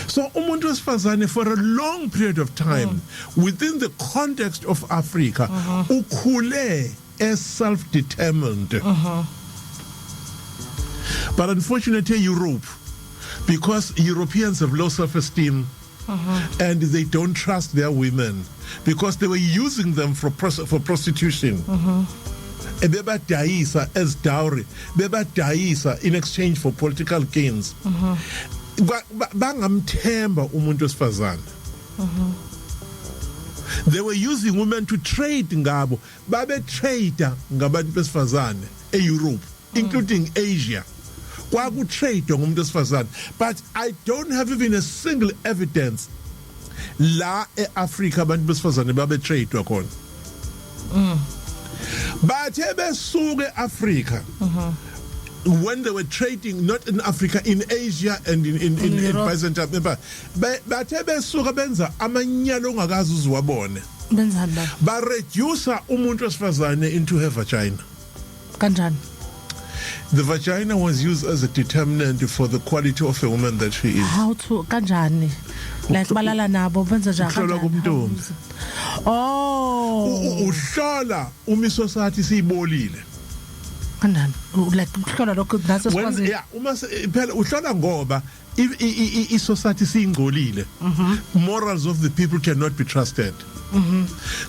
So umuntu wesifazane for a long period of time within the context of Africa ukhule as self-determined. But unfortunately Europe, because Europeans have low self-esteem and they don't trust their women because they were using them for prostitution. Ebebadayisa as dowry, bebadayisa in exchange for political gains. Bangamthemba umuntu wesifazane. They were using women to trade ngabo, babe trade ngabantu besifazane eEurope, including Asia. Kwaku trade ngomuntu wesifazane, but I don't have even a single evidence la eAfrica abantu besifazane babe trade khona. Bathe besuke eAfrica, when they were trading, not in Africa, in Asia and in Europe. Byzantine Empire, bathe besuka benza amanyalo ongakazi uziwabone. Benzani la? Ba reduce umuntu wesifazane into her vagina. Kanjani? The vagina was used as a determinant for the quality of a woman that she is. How to, kanjani? Like balala nabo, benza njani? Ukuhlolwa Kanjani? komntombi. Oh. Uhlola uma isociety siyibolile. Kanjani? Like ukuhlola lokho naso When sikwazi? Yeah, uma phela uhlola ngoba i-society siyingcolile, morals of the people cannot be trusted.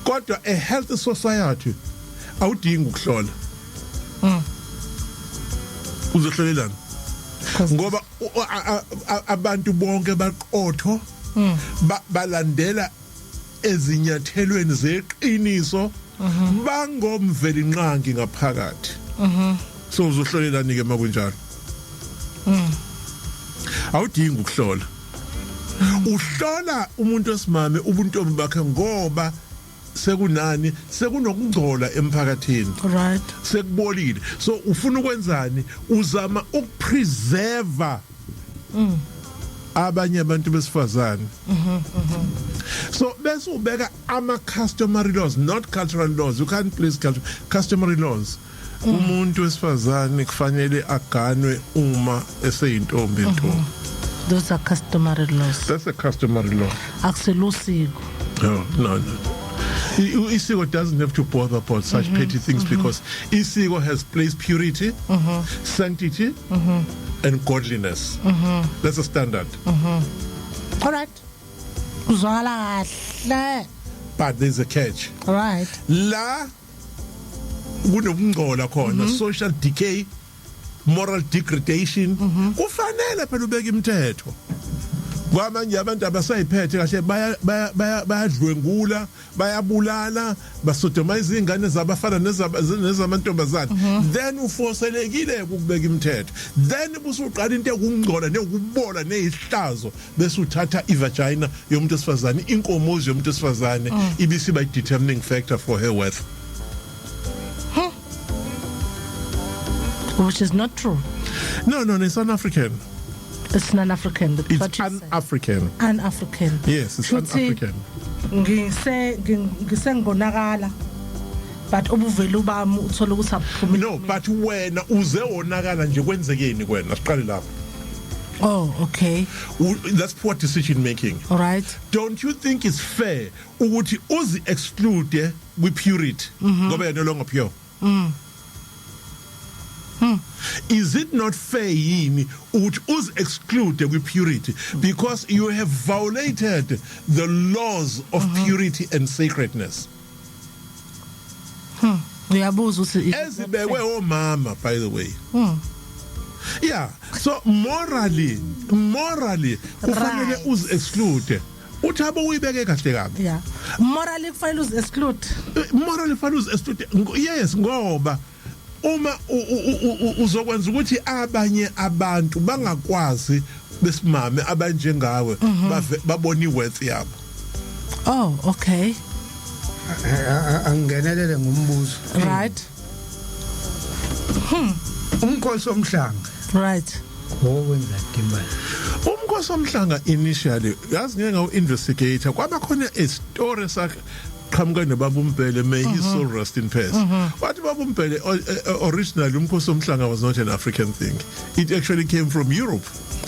Kodwa a healthy society awudingi ukuhlola. Uzohlolelana ngoba abantu bonke baqotho, balandela ezinyathelweni zeqiniso, bangomveli nqangi ngaphakathi. So uzohlolelani ke makunjalo? Awudingi ukuhlola. Uhlola umuntu wesimame ubuntombi bakhe ngoba sekunani, sekunokungcola emphakathini, sekubolile. So ufuna ukwenzani? Uzama ukupreserve abanye abantu besifazane. So bese ubeka ama customary laws, not cultural laws. You can't place culture, customary laws. Umuntu wesifazane kufanele aganwe uma eseyintombi ntombi. Those are customary laws. That's a customary law. Akuselusiko. No. Isiko doesn't have to bother about such petty things because isiko has placed purity, sanctity, and godliness. That's a standard. All right, kuzwakala kahle. But there's a catch. All right. La kunokungcola khona, social decay, moral degradation, kufanele phela ubeke imithetho. Kwamanje abantu abasayiphethe kahle, bayadlwengula, bayabulala, basodomize ingane zabafana nezamantombazane. Then uforcelekile ukubeka imithetho. Then busuqala into ekungcola nekubola nezihlazo, bese uthatha ivagina yomuntu wesifazane, inkomozi yomuntu wesifazane, ibisiba determining factor for her worth. Which is not true. No, it's un-African. It's non-African. It's What you say. Un-African. Un-African. Yes, it's Shuthi un-African. Ngisengonakala, but ubuvele ubami uthola ukuthi abuphumi. No, but wena uze wonakala nje, kwenzekeni kwena? Siqale lapho. Oh, okay. That's poor decision making. All right. Don't you think it's fair ukuthi uzi exclude with purity ngoba you're no longer pure? Is it not fair yini ukuthi uzi exclude kwi purity because you have violated the laws of purity and sacredness? Uyabuza ukuthi Ezibekwe omama, by the way. Yeah, so morally kufanele uzi exclude. Uthabo uyibeke kahle kabi. Yeah, morally kufanele uzi exclude. Morally kufanele uzi exclude, yes, ngoba uma uzokwenza ukuthi abanye abantu bangakwazi besimame abanjengawe babone iworth yabo. Oh, okay. Angingenelele ngumbuzo. Right. Umkhosi omhlanga wokwenza imali. Umkhosi omhlanga initially, yazi, ngeke ngawu investigate, kwaba khona a story sakhe qhamuka nobaba uMbhele, may his soul rest in peace. Wathi baba uMbhele, originally umkhosi omhlanga was not an African thing, it actually came from Europe.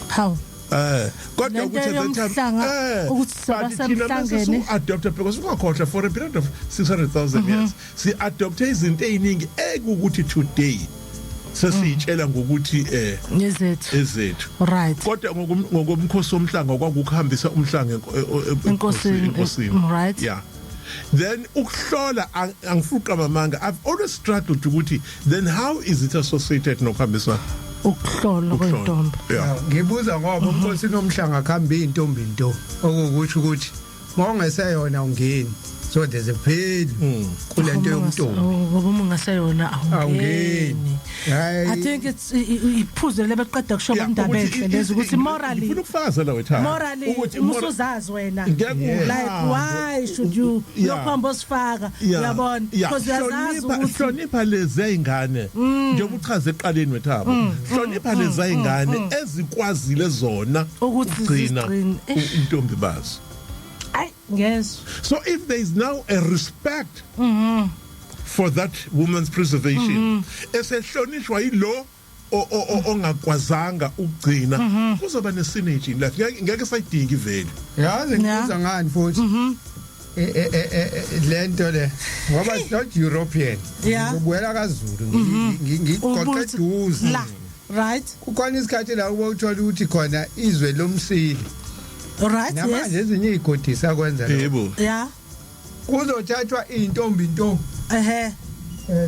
How? Kodwa Lento ukuthi at that time yomhlanga, ukuthi but thina mase sabasemhlangeni. Su-adopta because ungakhohlwa, for a period of 600,000 years si-adopte izinto ey'ningi ekukuthi today sesiyitshela ngokuthi Ngezethu. Ezethu. Right. Kodwa ngokomkhosi womhlanga kwakukuhambisa umhlanga Enkosini, enkosini. Right. Yeah, then ukuhlola, angifuqa mamanga, I've always struggled ukuthi then how is it associated nokuhambisa ukuhlolwa ukuhlola. kwentombi. Yeah. Ngibuza ngoba umkhosi nomhlanga khamba intombi nto, okukusho ukuthi mawungeseyona ungeni, so there's a value kulento yomntombi. Ngoba uma ungaseyona awungeni. Awungeni. Hayi. I think it's iphuzo lebeqeda kusho Yeah, indaba ukuthi enhle lezi ukuthi morally ngifuna ukufakazela wetha morally umusuzazi wena, Ngeke like, why should you lokuhamba osifaka, uyabona, because uyazazi ukuthi Hlonipha lezi ayingane, njengoba uchaze eqaleni wethabo, hlonipha lezi ayingane ezikwazile zona ukuthi ukugcina zizigcine. intombi bazo. Ayi, ngezwe. So if there is now a respect for that woman's preservation esehlonishwa yilo ongakwazanga ukugcina, kuzoba ne-synergy in life. Ngeke sayidinga ivalue. Yazi ngibuza ngani futhi lento le, ngoba it's not European. Ngibuyela kaZulu, ngigoqe Ubuthi eduze. La, right. Kukhona isikhathi la ubothola ukuthi khona izwe lomsili namanje ezinye izigodi sakwenza lokho. Yebo. Kuzothathwa intombi nto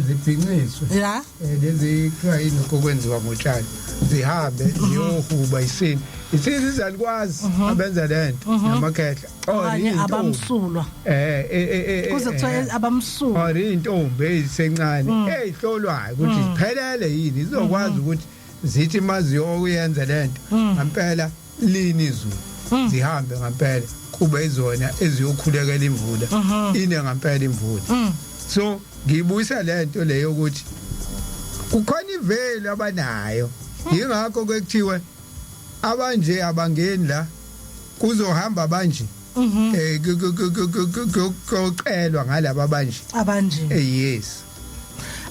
zibhinciswe, lezi kuthiwa yini okwenziwa ngotshani, zihambe ziyohuba isini izalikwazi abenza lento namakhehla or Okanye intombi. Abamsulwa. Kuze kuthiwa abamsulwa. Or intombi ezisencane ezihlolwayo ukuthi ziphelele yini, zizokwazi ukuthi zithi maziyokuyenza lento ngempela lini izulu, zihambe ngempela kube izona eziyokhulekela imvula, ine ngempela imvula. So ngibuyisa lento leyo ukuthi kukhona ivalue abanayo, ingakho kwekuthiwe abanje abangeni la, kuzohamba abanje kuyocelwa ngalaba abanje. Abanje. Yes.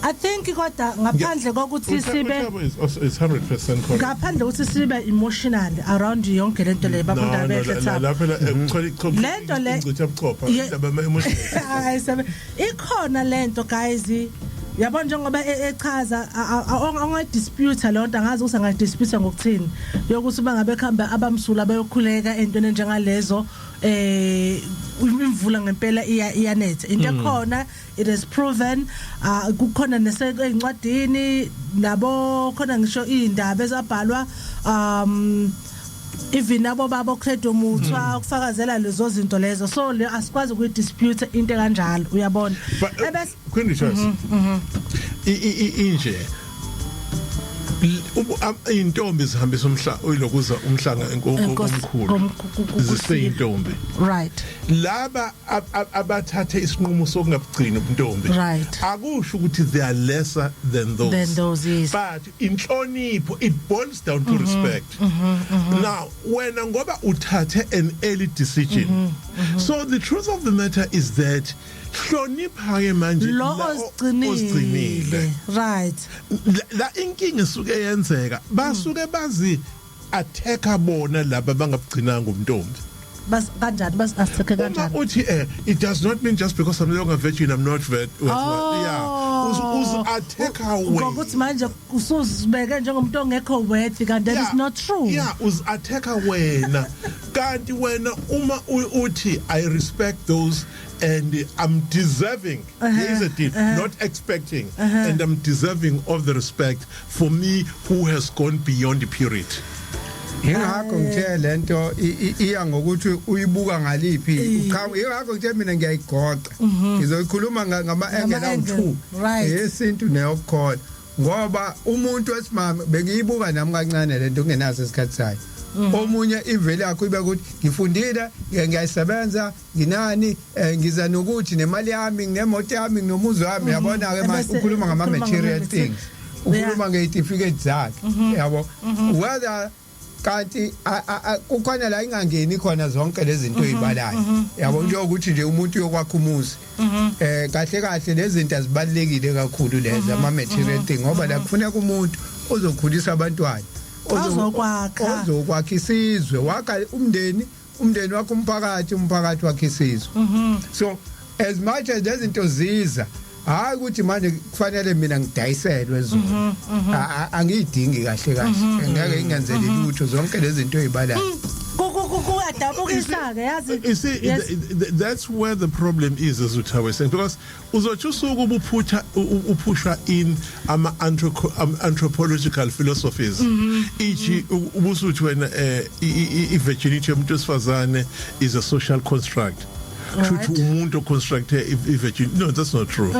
I think kodwa ngaphandle kokuthi sibe Uthabo is 100% correct. Ngaphandle kokuthi sibe emotional around yonke lento le, No, babunda no, behle la thabo. phela ekuchola Lento le- ingcitha buchopha indaba ama emotion. Hayi, sabe ikhona lento, guys, yabona, njengoba echaza ongadispute lo nto, angazi ukuthi angadispute ngokuthini, yokuthi bangabe khamba abamsula bayokhuleka entweni njengalezo, imvula ngempela iya iyanetha. Into ekhona, it is proven, kukhona nesencwadini nabo khona, ngisho indaba ezabhalwa, even abo babo Credo Mutwa ukufakazela lezo zinto lezo. So le asikwazi ukuyidispute into kanjalo, uyabona. But Ebese Queen Choice, inje intombi zihambisa umhla uyilokuza umhlanga omkhulu ziseyintombi. Laba abathathe isinqumo sokungabugcini ubuntombi, akusho ukuthi they are lesser than those, Than those, yes. But inhlonipho, it boils down to respect. Now wena ngoba uthathe an early decision, so the truth of the matter is that hlonipha ke manje lo la ozigcinile. Ozigcinile. La inkinga isuke yenzeka, basuke bazi attacka bona laba bangabugcinanga ubuntombi. Bas kanjani bas asithe Uma kanjani? uthi it does not mean just because I'm no longer virgin I'm not Oh. yeah. Oh. Uz attack wena. Ngokuthi manje usuzibeke njengomuntu ongekho worthy, kanti that is not true. Yeah, uz attack wena, kanti wena uma uthi I respect those and I'm deserving, there is a deal, not expecting, and I'm deserving of the respect for me who has gone beyond the purity. Ingakho ngithe lento iya ngokuthi uyibuka ngaliphi uqhamu. Ingakho ngithe mina ngiyayigoqa, ngizoyikhuluma ngama angle Ngama-angle, awu2, eyesintu neyokukholwa, ngoba umuntu wesimame bengiyibuka nami kancane lento kungenaso isikhathi sayo. Omunye iveli yakho ibe ukuthi ngifundile, ngiyayisebenza, nginani, ngiza nokuthi nemali yami, nginemoto yami, nginomuzi wami, yabona ke manje. Ebese Ukhuluma ngama ukhuluma material ngama- things, ukhuluma ngezitifiketi zakhe, yabo, whether kanti kukhona la ingangeni khona zonke lezi zinto ezibalayo, yabo, njengokuthi nje umuntu uyokwakha umuzi, kahle kahle lezi zinto azibalekile kakhulu lezi ama material thing, ngoba la kufuneka umuntu ozokhulisa abantwana, Ozokwakha. Ozokwakha isizwe, wakha umndeni, umndeni wakho umphakathi, umphakathi wakhe isizwe. So as much as lezi zinto ziza, hayi ukuthi manje kufanele mina ngidayiselwe zona. Angiyidingi kahle kahle, ngeke ingenzele lutho zonke lezi zinto ezibalayo. Kuyadabukisa ke, yazi. You see, that's where the problem is, as Utha was saying, because uzothi usuke ubuphutha uphusha in ama anthropological philosophies, ichi ubusuthi wena i virginity yomuntu wesifazane is a social construct. Shuthi umuntu construct i virginity. No, that's not true.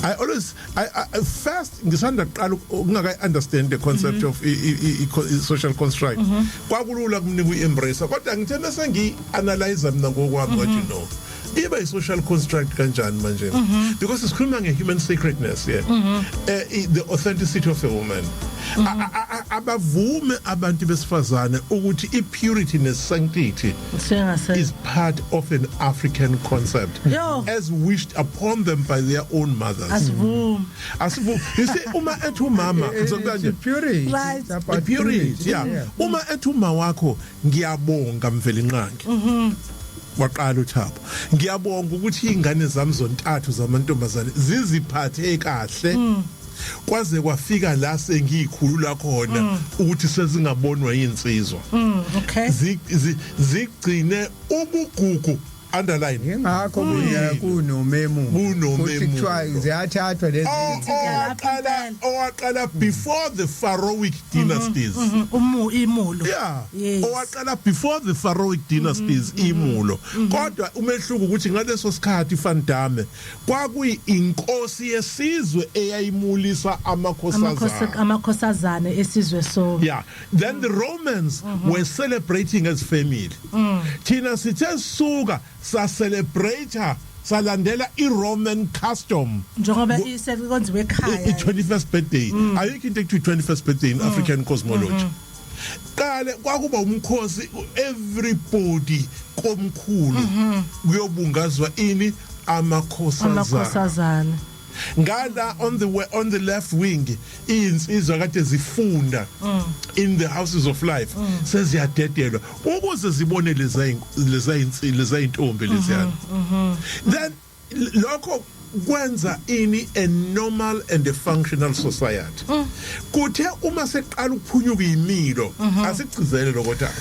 I always I first ngisanda kuqala ukungaka understand the concept of i social construct. Kwakulula kumnika uembrace, kodwa ngithe mase ngi analyze mina ngokwami, ngathi no, iba i social construct kanjani manje? Because sikhuluma nge human sacredness here, the authenticity of a woman. Abavume abantu besifazane ukuthi i purity ne sanctity Sengase is part of an African concept Yo. as wished upon them by their own mothers. Asivumi. Asivu, you see, uma ethi umama, ngizokuba nje Purity. Right. It's about purity, yeah. Uma ethi uma wakho, ngiyabonga Mvelinqangi, waqala uThabo, ngiyabonga ukuthi ingane zami zontathu zamantombazane ziziphathe kahle kwaze kwafika la sengiyikhulula khona ukuthi sezingabonwa insizwa. Zigcine ubugugu, underline. Ingakho kunya kunomemulo. Kunomemulo. Kuthi kuthiwa ziyathathwa lezi. Owaqala Impela. Owaqala before the pharaohic dynasties. Umu imulo. Yeah. Owaqala before the pharaohic dynasties imulo, kodwa umehluko ukuthi ngaleso sikhathi Van Damme kwakuyi inkosi yesizwe eyayimulisa Amakhosi. Amakhosazana. Amakhosazane esizwe so. Yeah, then the Romans were celebrating as family. Thina sithe suka sa celebrate, salandela i-Roman custom. Njengoba isekwenziwe ekhaya. I-21st birthday, ayikho into ekuthiwa 21st birthday in African cosmology. Qale kwakuba umkhosi, everybody komkhulu kuyobungazwa ini, amakhosazana. Amakhosazana. Ngala on the way, on the left wing, insizwa kade zifunda in the houses of life seziyadedelwa ukuze zibone leza intombi leziyana. Then lokho kwenza ini, a normal and a functional society. Kuthe uma seqala ukuphunyuka imilo, asigcizele lokho thaba.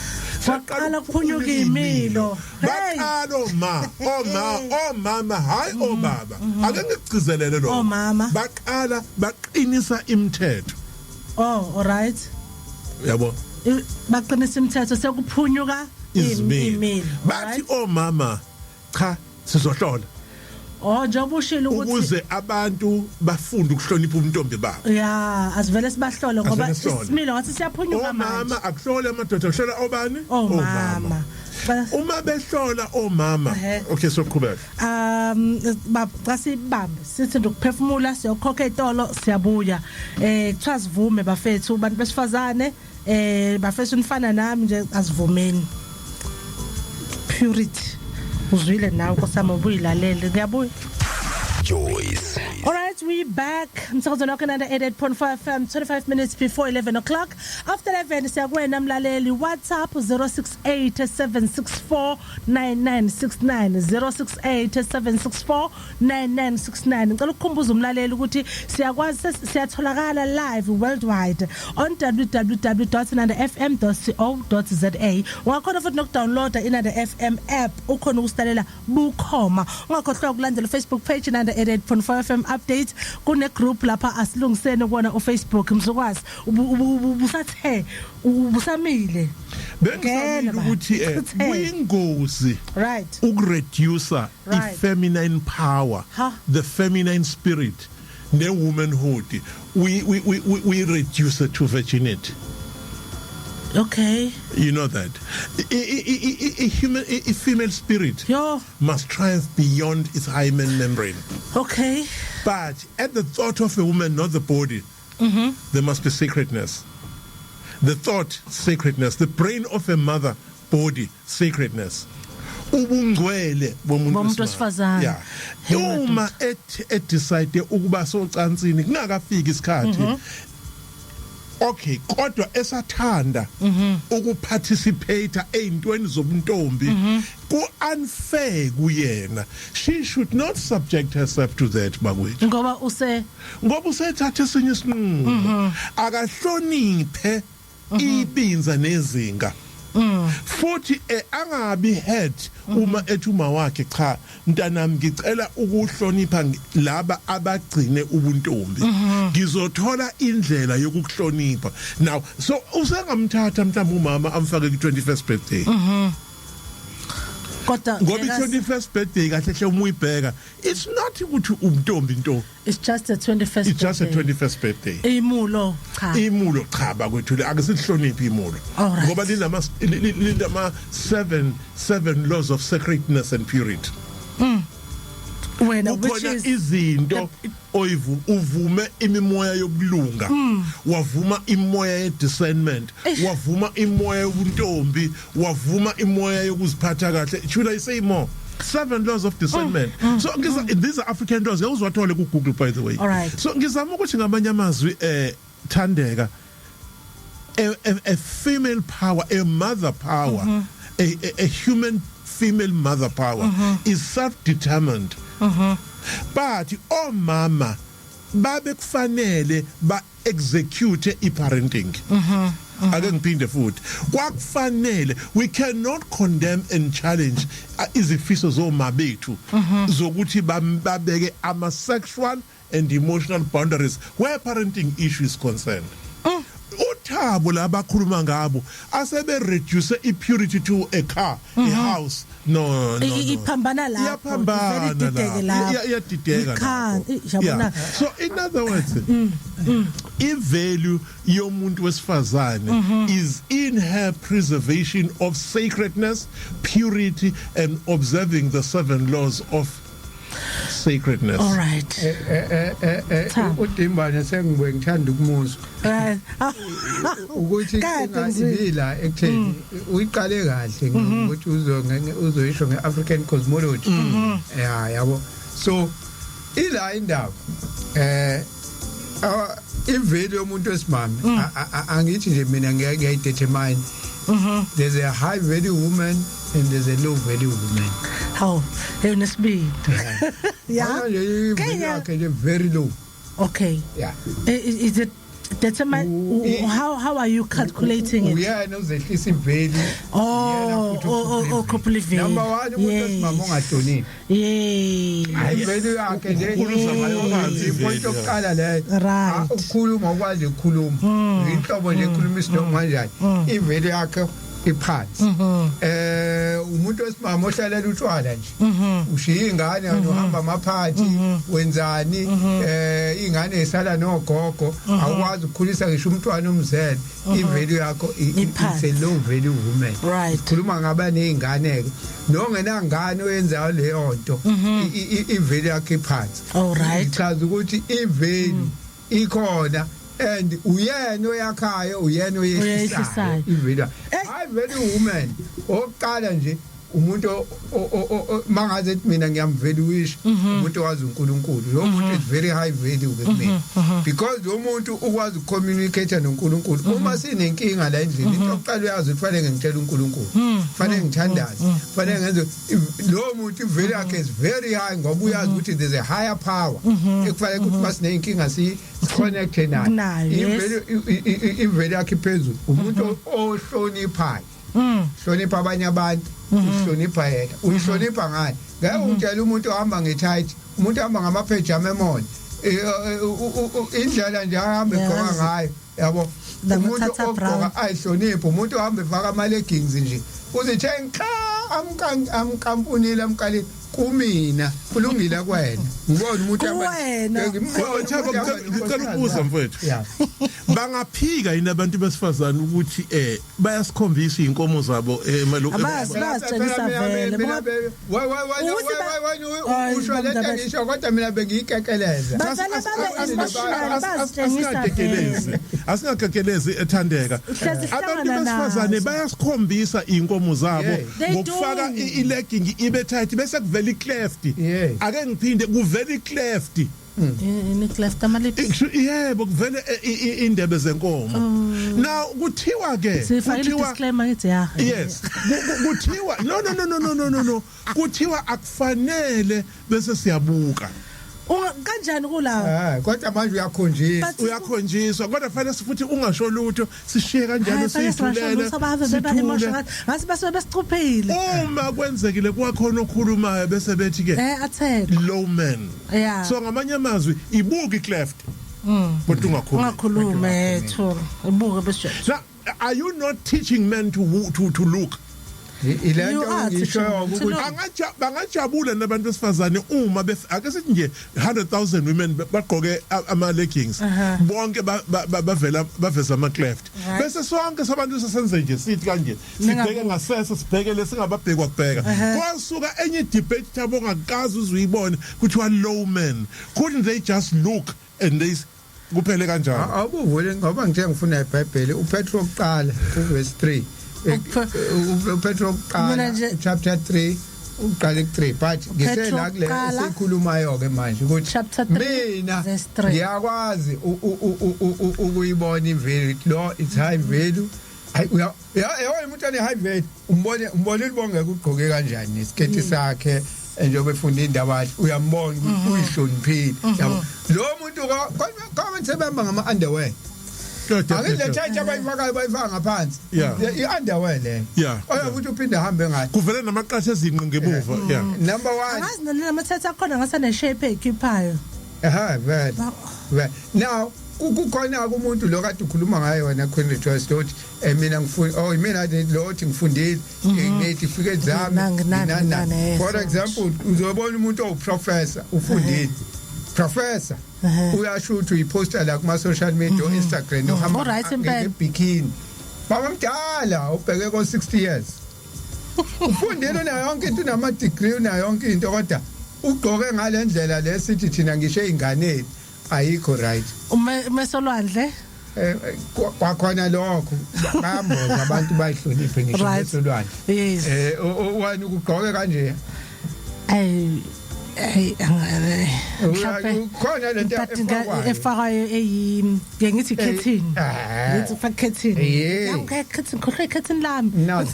Kwaqala ukuphunyuka imilo. Hey. Baqala oma oma omama, hayi obaba, ake ngigcizelele lokho. Omama. Baqala baqinisa imithetho. Oh, all right. Yabo. Baqinisa imithetho, sekuphunyuka Izimilo. imilo. Bathi omama, cha, sizohlola. Oh, njengoba ushilo ukuthi Ukuze abantu bafunde ukuhlonipha umntombi babo. Ya, asivele sibahlole ngoba Asivele sihlole. isimilo ngathi siyaphunyuka manje. Omama akuhlole amadoda, kuhlola obani? Omama. Uma behlola omama. Ehhe. Okay, soqhubeka. Cha, sibambe sithi nje ukuphefumula, siyokhokha etolo, siyabuya. Kuthiwa sivume bafethu, bantu besifazane, bafethu nifana nami nje, asivumeni purity. Uzwile nawe nkosami, ubuyilalele, ngiyabuya. Joyce. Alright. Right, we back. Msakazweni wakho Nanda 88.5 FM, 25 minutes before 11 o'clock. After 11 siyakwena mlaleli, WhatsApp 0687649969, 0687649969. Ngicela ukukhumbuza umlaleli ukuthi siyakwazi, siyatholakala live worldwide on www.nandafm.co.za. Ungakhona futhi nokudownloada iNanda FM app, ukhona ukusilalela bukhoma. Ungakhohlwa ukulandela Facebook page Nanda 88.5 FM update. Kune group lapha asilungiseni kuona uFacebook. Mzukwazi, ubusathe ubusamile. Bengisamile Ngena ba. ukuthi Uthe. kuyingozi ukureduce i-feminine power, Ha. the feminine spirit ne-womanhood. We reduce it to virginity. You know that a human, a female spirit Yo. must triumph beyond its hymen membrane. But at the thought of a woman, not the body, there must be sacredness. The thought, sacredness. The brain of a mother, body, sacredness. Ubungcwele bomuntu Bomuntu wesifazane. Yeah. Hey, Uma et decide ukuba socansini kungakafiki isikhathi. Okay, kodwa esathanda ukuparticipate ezintweni zobuntombi, ku unfair kuyena. She should not subject herself to that, bakwethu. Ngoba use Ngoba usethatha esinye isinqumo. Akahloniphe ibinza nezinga futhi angabi head uma ethi uma wakhe, "Cha mntanami, ngicela ukuhlonipha laba abagcine ubuntombi, ngizothola indlela yokukuhlonipha now." So usengamthatha mhlawumbe umama amfake ku 21st birthday. Kodwa Ngoba i-21st birthday kahle hle, uma uyibheka, it's not ukuthi ubuntombi nto. It's just a 21st It's just a birthday. 21st birthday. Imulo cha. Imulo cha, bakwethu, ake sihloniphe imulo. Ngoba linama seven laws of sacredness and purity. Wena, which Kukhona is izinto oyivu uvume imimoya yokulunga, wavuma imoya ye discernment, wavuma imoya yobuntombi, wavuma imoya yokuziphatha kahle. Should I say more? Seven laws of discernment. So ngiza, these are African laws, uziwathole ku Google, by the way. So ngizama ukuthi ngamanye amazwi, Thandeka, a female power, a mother power, a human female mother power is self-determined. But omama babe kufanele ba execute i-parenting. Ake ngiphinde futhi, kwakufanele, we cannot condemn and challenge izifiso zoma bethu zokuthi babeke ama sexual and emotional boundaries where parenting issue is concerned. Uthabo labakhuluma ngabo asebe reduce i-purity to a car, a house, no. No. Iphambana lapho. Iyaphambana Ivele idideke lapho. lapho. Iyadideka Ikhanda, lapho. yabona. Yeah. So in other words, i-value yomuntu wesifazane is in her preservation of sacredness, purity and observing the seven laws of sacredness. All right. Cha. Udimbane sengibuye ngithanda ukumuzwa ukuthi Kade ngizwile. ingabila ekutheni uyiqale kahle ukuthi uzoyisho ngeAfrican cosmology, yeah, yabo. So ila indaba, ivalue yomuntu wesimame, angithi nje mina ngiyayidetermine. There's a high value woman and there's a low value woman. Hawu, hey, unesibindi, yeah. Yabona nje, i-value Kenya. yakhe nje very low. Yeah. Is it determine how are you calculating it? Uyena uzehlisa ivalue. Oh, ukhuphula ivalue. Number 1, umuntu wesimame ongahloniphi, ivalue yakhe nje Ukhuluma ngayo phansi point ivalue. yokuqala leyo. Ah, ukukhuluma, ukwazi ukukhuluma, inhlobo nje ekhuluma isinoma kanjani, ivalue yakhe iphansi. Umuntu wesimame ohlalela utshwala nje, ushiya ingane, uhamba amaphathi, wenzani, ingane isala nogogo, awukwazi ukukhulisa ngisho umntwana umzele, ivalue yakho Iphansi. it's a low value woman. Khuluma ngaba nezingane ke, nongenangane oyenzayo leyo nto, ivalue yakhe iphansi. All right. Ichaza ukuthi ivalue ikhona and uyena oyakhayo, uyena Oyehlisayo. oyehlisayo ivalue. High value woman, oqala nje Umuntu mangaze ethi mina ngiyamvaluisha umuntu owazi uNkulunkulu, lo muntu is very high value kumina, because lo muntu ukwazi ukucommunicate noNkulunkulu. Uma sinenkinga la endlini, into yokuqala uyazi ukuthi fanele ngitshele uNkulunkulu, fanele ngithandaze, fanele ngenze. Lo muntu ivalue yakhe is very high, ngoba uyazi ukuthi there's a higher power ekufanele ukuthi masineyinkinga si connect nayo. Nayo, yes. I-value yakhe iphezulu. Umuntu ohloniphayo, hlonipha abanye abantu, uhlonipha yena, uyihlonipha ngani? Ngeke ungitshele umuntu ohamba nge-tight, umuntu ohamba ngamaphejama emona, indlela nje ahambe egqoka ngayo, yabo. Umuntu Namathatha brown. Ogqoka ayihloniphe, umuntu ohamba efaka ama-leggings nje, uzithe nka amkampunile, amkalile. Kumina kulungile, kwena ngibona umuntu Kuwena. Ngimbona Oh, Thabo, umuntu ngicela ukubuza, mfowethu. Yeah. Bangaphika yini abantu besifazane ukuthi bayasikhombisa inkomo zabo Abazi, bayazitshengisa vele. Hayi, Usho lento Baba. ngisho, kodwa mina bengiyikekeleza. Bavele babe emotional, bazitshengisa Asingakekelezi, vele. asingakekelezi, ethandeka. Hlezi Abantu sihlangana besifazane nazo. bayasikhombisa inkomo zabo They ngokufaka do. i-legging ibe tight bese kuvela icleft. Ake ngiphinde, kuvela icleft. Ini cleft ama-lips? Yebo, kuvele indebe zenkomo. Now kuthiwa ke Sifakile kuthiwa disclaimer, ngithi ya. Yes. Kuthiwa no, no, no, no, no, no, no, no, kuthiwa akufanele bese siyabuka. Kanjani kulawo? Ah, kodwa manje uyakhonjiswa. Uyakhonjiswa, kodwa fanele futhi ungasho lutho, sishiye kanjalo, sithulele. Bave beba emotional, ngathi basuke besicuphile. Uma kwenzekile kwakhona okhulumayo, bese bethi ke Atheke. Low man. So ngamanye amazwi, ibuka icleft kodwa ungakhulumi. Ungakhulume ethu, ibuke bese. Now, are you not teaching men to look? Ilento You are ngisho teaching ukuthi to look. Bangajabula nabantu besifazane uma ake sithi nje 100,000 women bagqoke ama leggings, bonke bavela baveza ama cleft, bese sonke sabantu sesenze nje, sithi kanje, sibheke Ningabuki. ngasese, sibheke lesingababhekwa kubheka, kwasuka enye debate thabo ongakazi uzuyibone, kuthiwa low men. Couldn't they just look and they kuphele kanjalo? Awubuvule ngoba ngithe ngifuna iBhayibheli, uPetro okuqala uverse 3. UPetro Mina okuqala chapter 3, uqale ku3, but ngisela kule wokuqala, esikhulumayo ke manje ukuthi chapter 3, mina verse 3. ngiyakwazi ukuyibona ivalue lo, it's high value. Hayi, uya yabo umuntu one high value, umbone, umbone libongeka ugqoke kanjani nesiketi sakhe, njengoba efunda indaba yakhe, uyambona ukuthi uyihloniphile, yabo. Lo muntu kodwa sebehamba ngama underwear. Ake le tight abayifakayo, bayifaka ngaphansi. I-underwear le oya ukuthi uphinde ahambe ngayo. Kuvele namaqatha ezinqe ngemuva, yeah. Number 1. Angazi nalamathatha akhona ngasane shape eyikhiphayo. Aha, vele vele. Now kukhona umuntu lo kade ukhuluma ngayo wena, Queen Rejoice, lo uthi mina ngifuna, oh, mina lo othi ngifundile, ngine-certificate zami, Nani, nani, nginani. nani, For so example, uzobona umuntu owuprofessor, ufundile, professor, uyasho ukuthi uyiposta la kuma social media, Instagram, uhamba Alright, impela. ngebikini. Baba mdala ubheke ko 60 years, ufundile, unayo yonke into, unama degree, unayo yonke into, kodwa ugqoke ngalendlela lesithi thina ngisho einganeni ayikho right. Umesolwandle. Kwakhona lokho bayamboza abantu, bayihloniphe ngisho besolwandle. Wena ukugqoke kanje. Ay ay, mhlawumbe Khona lento but efakwayo. Efakwayo eyi ngeke ngithi curtain. Ngithi faka curtain. Ngeke curtain, khohlwe curtain lami. Nazo,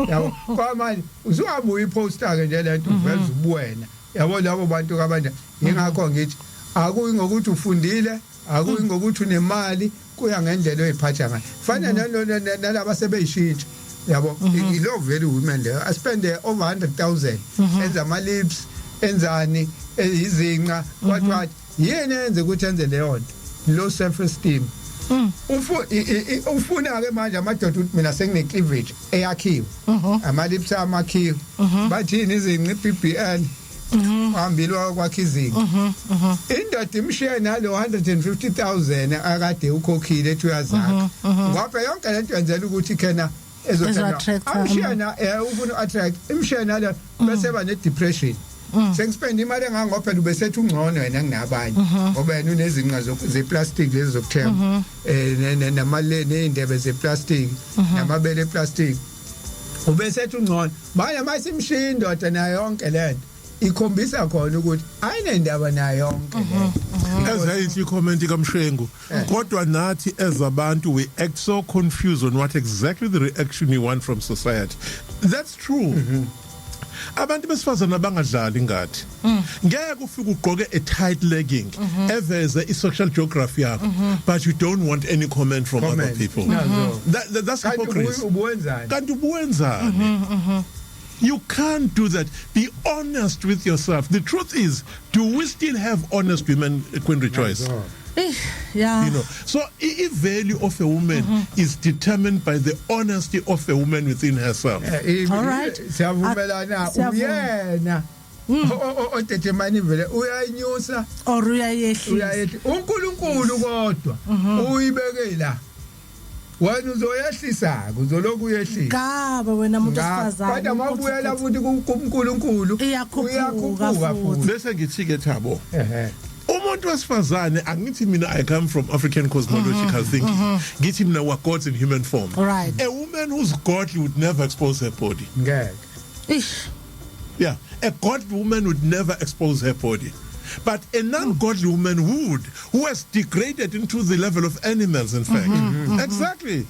yabo, kwamanje usuhamba uyiposta ke nje lento, uveza ubuwena, yabo, labo bantu kabanje. Ingakho ngithi akuyi ngokuthi ufundile, akuyi ngokuthi unemali, kuya ngendlela oyiphatha ngayo. Fana nalaba sebeyishintsha, yabo, ilo very women leyo aspend over 100,000, enza ama lips, enzani, izinqa, what what. Yini enze ukuthi enze leyo nto? Low self esteem. Ufuna ke manje amadoda ukuthi mina sengine cleavage eyakhiwe, ama lips amakhiwe, bathini, izinqa, iBBL, hambile kwakha izinqa. Indoda imshiye nalo 150,000 akade ukhokhile, ethi uyazakha, ngoba yonke lento yenzela ukuthi khena Ezo-attract-a, amshiya na ufuna uattract, imshiye nalo, bese ba ne depression, sengispend imali engangoba phela ubesethi ungcono yena kunabanye, ngoba yena unezinqa zeplastic lezi zokuthenga, namale nezindebe zeplastic, namabele eplastic. Ubesethi ungcono manje masimshiya indoda nayo yonke lento ikhombisa khona ukuthi ayinendaba nayo yonke lento. Ezayithi i-comment kaMshengu, kodwa nathi as abantu we act so confused on what exactly the reaction you want from society. That's true. Abantu besifazana bangadlali ngathi. Ngeke ufike ugqoke a tight legging eveze i-social geography yakho, but you don't want any comment from other Comment. people. Nazo. That's Kanti hypocrisy. ubuwenzani? Kanti ubuwenzani? You can't do that. Be honest with yourself. The truth is, do we still have honest women, Queen Rejoice? Eh, yeah. So i value of a woman is determined by the honesty of a woman within herself. All right. Siyavumelana. Siyavuma. Uyena odetemani vele uyayinyusa Or uyayehlisa. Uyayehla uNkulunkulu, kodwa uyibeke la, wena uzoyehlisa, uzoloku uyehlisa. Ngabe wena muntu wesifazane. Kodwa mawubuyela futhi kuNkulunkulu Iyakhuphuka futhi. Bese ngithi ke, Thabo, ehe umuntu wesifazane, angithi mina I come from African cosmological thinking. Ngithi mina we are gods in human form. A woman who's godly would never expose her body. Ngeke. Ish. Yeah, a godly woman would never expose her body. But a non-godly woman would, who has degraded into the level of animals, in fact. Exactly.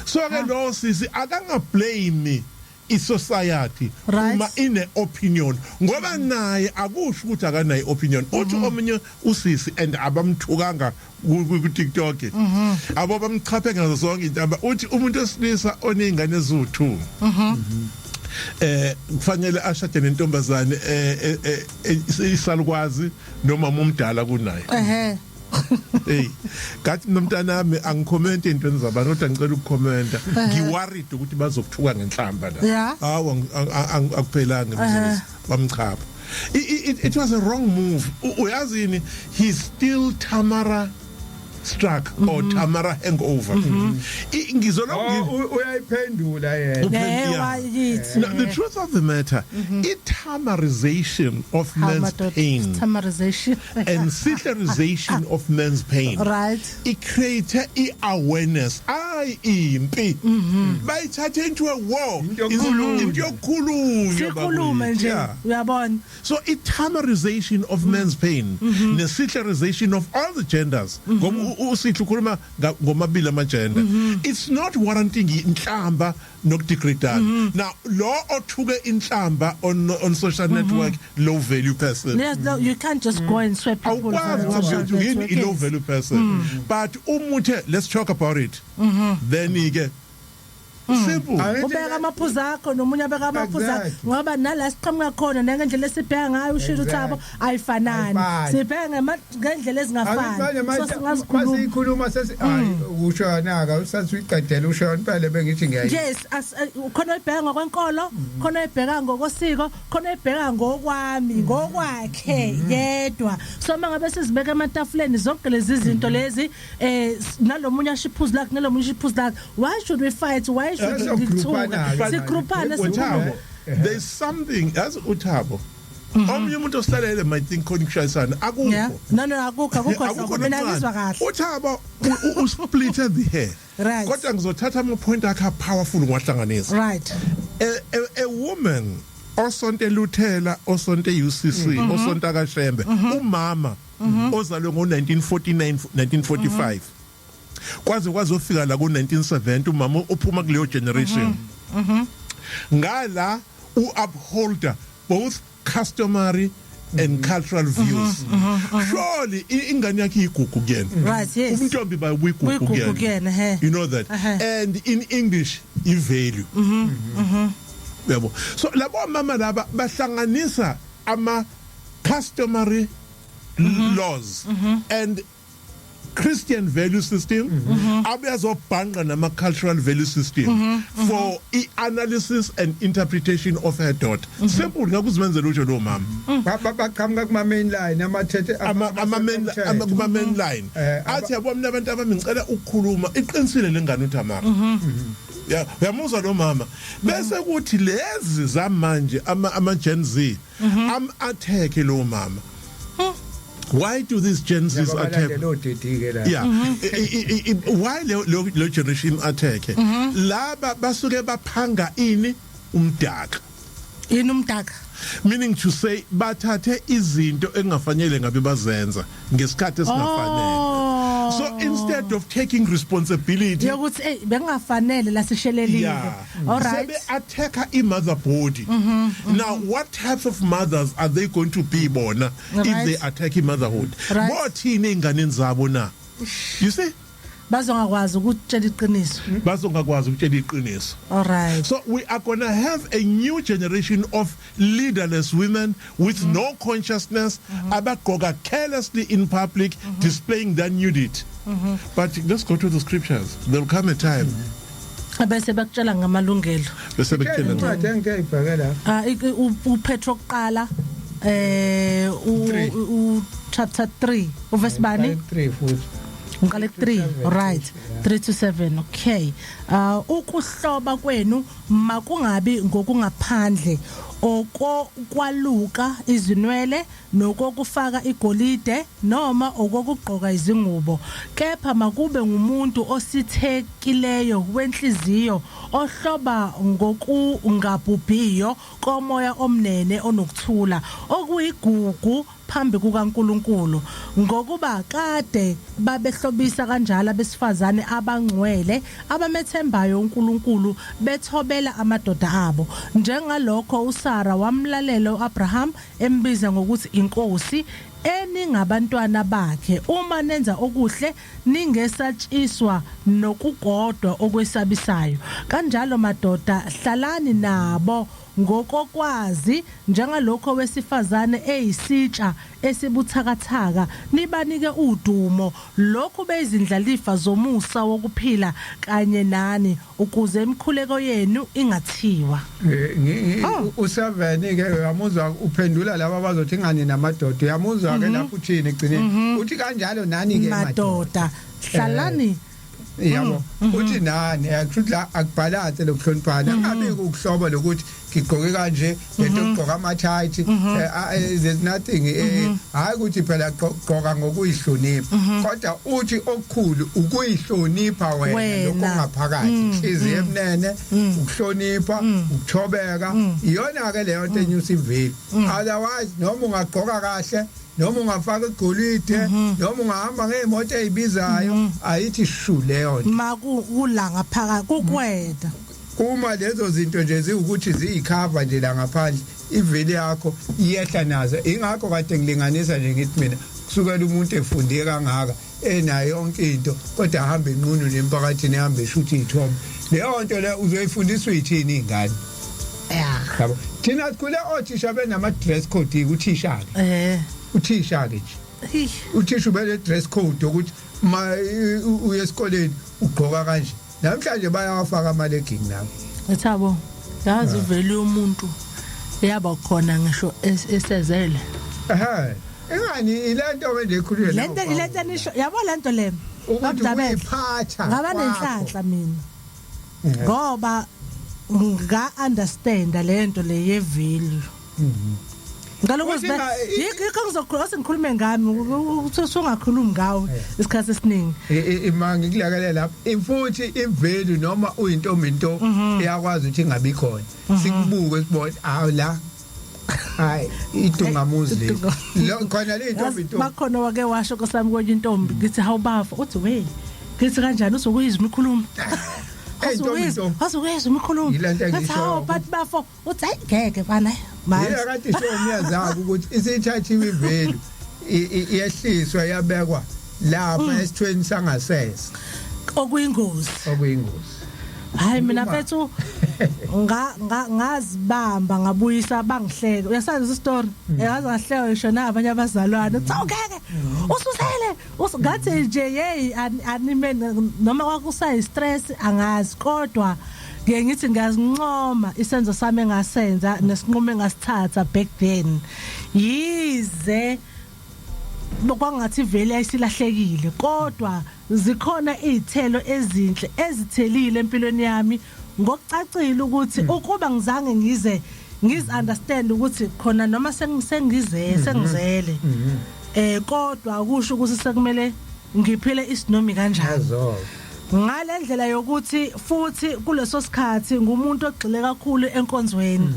So ke lo sisi akanga blame i-society uma ine opinion, ngoba naye akusho ukuthi akanayo opinion. Uthi omunye usisi, and abamthukanga ku TikTok, abo bamchaphe ngazo zonke intamba, uthi umuntu wesilisa onezingane eziwu2 kufanele ashade nentombazane isalukwazi noma umdala kunaye. Hey, ngathi nomntanami, angicomment entweni zabantu, kodwa ngicela ukucommenta, ngiworried ukuthi bazokuthuka ngenhlamba la. Hawu, akuphelanga imzuzu bamchapha. It was a wrong move. Uyazini, he's still Tamara struck or Tamara hangover. Ngizolokhu Oh, uyayiphendula yena. Eh, wayithi. No, the truth of the matter, i-tamarization of men's pain Tamarization. and sihlerization of men's pain, it create i-awareness, ayi impi bayithathe into a war. Into yokukhulunywa. Into yokukhulunywa, Sikhulume bakwethu. nje. Uyabona. So i-tamarization of men's pain ne-sihlerization of all the genders, ngoba uSihle ukhuluma ngomabili ama-gender, it's not warranting inhlamba nokudegradana. Now lo othuke inhlamba on social network, low value person. Yes, no, you can't just go and swear people. Awukwazi ukuthi yini i-low value person, but umuthe let's talk about it, then ke simple. Angithi- Ubeka amaphuzu akho, nomunye abeka amaphuzu akho, ngoba nala siqhamuka khona nangendlela esibheka ngayo, ushilo uThabo, ayifanani. Ayifani. Sibheka ngendlela Angithi ezingafani, manje so singazikhuluma. masiyikhuluma sesi, hayi, usho naka usathi uyiqedela, usho impela bengithi ngiyayi. Yes, khona oyibheka ngokwenkolo, khona oyibheka ngokosiko, khona oyibheka ngokwami, ngokwakhe yedwa. So mangabe sizibeka ematafuleni zonke lezi zinto lezi, nalomunye ashiphuzu lakhe, nalomunye ashiphuzu lakhe, why should we fight? Why should we Sesiyogroupana-ke. sigroupane? Uthabo, there's something as uThabo, omunye umuntu osihlalele might think khona ukushayisana. Akukho. No, akukho hlobo. Mina ngizwa kahle. uThabo usplitted the hair, kodwa ngizothatha ama point akhe powerful ngiwahlanganisa. A woman osonte Luthela, osonte UCC, osonta kaShembe, umama ozalwe ngo1949, 1945 kwaze kwazofika la ku1970, umama uphuma kuleyo generation ngala uupholder both customary and cultural views, surely ingane yakhe igugu kuyena. Right, yes. Umntombi bayigugu Kuyigugu kuyena. kuyena, he. You know that. And in English, i-value, yabo. So labo mama laba bahlanganisa ama customary laws and Christian value system, abeyazobhanqa nama cultural value system for i-analysis and interpretation of her daughter. Simple, ngakuzimenzela usho lo mama. Baqhamuka kuma main line amathethe. Ama main line. Athi yabo, mina abantu abami, ngicela ukukhuluma, iqinisile lengane uThamara. Ya, uyamuzwa lo mama, bese kuthi lezi zamanje, ama Gen Z am attack lo mama. Why do these Gen Zs attack? Abalandela odidi ke la. Yeah. Why lo generation attack laba? Basuke baphanga ini? Umdaka. Yini umdaka? Meaning to say, bathathe izinto engafanele ngabe bazenza ngesikhathi esingafanele. So instead of taking responsibility Yokuthi hey, bengafanele la sishelelile. All right. Sebe attacka i mother body. Now what types of mothers are they going to be bona if they attack i motherhood? Bothini inganeni zabo na? You see? Bazongakwazi ukutshela iqiniso. Bazongakwazi ukutshela iqiniso. All right. So we are going to have a new generation of leaderless women with no consciousness, abagqoka carelessly in public, displaying their nudity. But let's go to the scriptures. There'll come a time. Bese bakutshela ngamalungelo. Bese bekutshela. Incwadi engike ibheke la. Ah, uPetro kuqala Three. u chapter 3 uverse bani? 3 futhi. Ngiqale ku 3, right? 3 to 7. Okay. Ukuhloba kwenu makungabi ngokungaphandle, okokwaluka izinwele nokokufaka igolide noma okokugqoka izingubo, kepha makube ngumuntu osithekileyo wenhliziyo, ohloba ngokungabhubhiyo komoya omnene onokuthula, okuyigugu phambi kukaNkuluNkulu. Ngokuba kade babehlobisa kanjalo abesifazane abangcwele abamethembayo uNkulunkulu, bethobela amadoda abo, njengalokho uSara wamlalela uAbraham, embiza ngokuthi inkosi. Eningabantwana bakhe uma nenza okuhle, ningesatshiswa nokugodwa okwesabisayo. Kanjalo madoda, hlalani nabo ngokokwazi, njengalokho wesifazane eyisitsha esibuthakathaka, nibanike udumo, lokhu beyizindlalifa zomusa wokuphila kanye nani, ukuze imikhuleko yenu ingathiwa. U7 ke, uyamuzwa uphendula laba abazothi ingani namadoda. Uyamuzwa ke lapho uthini egcineni? Uthi kanjalo nani ke. Madoda, hlalani. Yabo, uthi nani, akusho la akubalance lokuhloniphana, angabi ukuhloba lokuthi ngigqoke kanje, lento ukugqoka ama tight, there's nothing, hayi ukuthi phela gqoka ngokuyihlonipha, kodwa uthi okukhulu ukuyihlonipha wena. Wena. Lokho ngaphakathi, inhliziyo emnene, ukuhlonipha, ukuthobeka, iyona ke leyo nto enyusa ivalue. Otherwise noma ungagqoka kahle, noma ungafaka igolide, noma ungahamba ngezimoto ezibizayo, ayithi shu leyo nto. Makula ngaphakathi kukweda. Uma lezo zinto nje ziwukuthi ziyicover nje la ngaphandle, ivalue yakho iyehla nazo. Ingakho kade ngilinganisa nje, ngithi mina kusukela umuntu efunde kangaka, enayo yonke into, kodwa ahambe enqunu nemphakathini, ehambe eshutha iy'thombe, leyo nto le uzoyifundisa uyithini iy'ngane? Yabo, thina sikhule othisha benama-dress code. Uthisha-ke, uthisha-ke nje, uthisha ubele dress code ukuthi ma uye esikoleni ugqoka kanje. Namhlanje bayawafaka ama-legging nabo. Ethabo, yazi ivalue yomuntu yaba khona ngisho esezele. Ehe, ingani ilento ke nje ekhulunywa. Lento nisho, yabo, lento le ukuthi Babudabele. Ukuyiphatha Ngaba kwakho. Nenhlanhla mina ngoba nga understand lento le ye value. Ngaloku Futhi yikho ngizokhuluma, sengikhulume ngami, ukuthi usungakhulumi ngawe isikhathi esiningi. Ima ngikulekelela lapho. Futhi ivalue, noma uyintombi into, iyakwazi ukuthi ingabi khona, sikubuke sibone, awu la, hayi, idungamuzi le. Lo khona le intombi into. Bakhona wake washo kosami kwenye intombi, ngithi, "Hawu bafa." Uthi, "We," ngithi, "Kanjani?" "Uzokuyizwa imikhulumo." Hey, ntombi ntombi. Azokuyizwa imikhulumo. Yile nto Ngathi, engishoyo. "Hawu, but bafo." Uthi, "Hayi, ngeke mfana." Yile kade isho umyazako ukuthi isithathiwe ivalue, iyehliswa, yabekwa lapha esithweni sangasese. Okuyingozi. Okuyingozi. Hayi, mina mfethu, nga ngazibamba, ngabuyisa, bangihleka. Uyasazi isistory, yazi, ngahleka ngisho nabanye abazalwane, uthi, "Awungeke ususele." Ngathi nje, hey, anime noma kwakusayi stress, angazi, kodwa ngiye ngithi ngiyazincoma isenzo sami engasenza nesinqumo engasithatha back then, yize kwangathi vele ayisilahlekile, kodwa zikhona izithelo ezinhle ezithelile empilweni yami ngokucacile, ukuthi ukuba ngizange ngize ngiz understand ukuthi khona noma sengize sengizele, kodwa akusho ukuthi sekumele ngiphile isinomi kanjani. Yazo. Ngalendlela yokuthi futhi kuleso sikhathi ngumuntu ogxile kakhulu enkonzweni.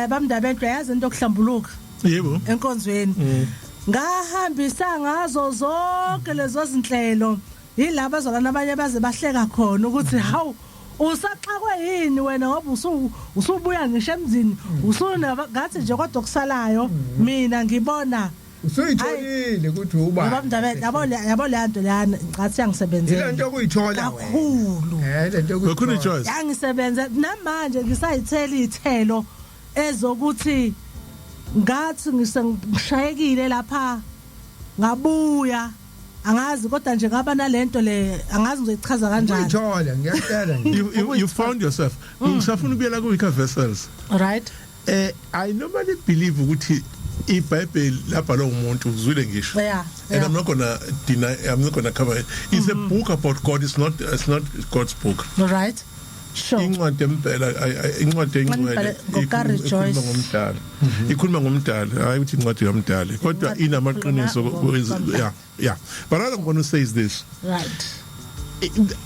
Bamndabento, yazi into okuhlambuluka enkonzweni. Ngahambisa ngazo zonke lezo zinhlelo, yilaba bazalwana abanye baze bahleka khona ukuthi, "Hawu, usaxakwe yini wena, ngoba usubuya ngisho emzini usuna?" Ngathi nje, kodwa kusalayo mina ngibona Usuyitholile ukuthi uba ngoba mndabe, yabo, yabo, le nto leyana ngathi yangisebenzela. Ile nto kuyithola wena. Kakhulu. Le nto. Bekhona choice. Yangisebenza, namanje ngisayithela ithelo ezokuthi ngathi ngisengishayekile lapha, ngabuya, angazi, kodwa nje ngaba nalento le, angazi ngizoyichaza kanjani. Uyithola, ngiyakutshela nje. You found yourself. Ngisafuna ukubuyela ku weaker vessels. I normally believe ukuthi iBhayibheli labhalwa umuntu, uzwile ngisho. And I'm not going to deny, I'm not going to cover it. It's a book about God, it's not God's book. Right, sure. Incwadi empela, incwadi engcwele Ngoka-Rejoice. ikhuluma ngomdala. Ikhuluma ngomdala, hayi ukuthi incwadi yomdala. Kodwa Incwadi inamaqiniso. Ikhuluma ngomdala. Yeah. But what I'm going to say is this.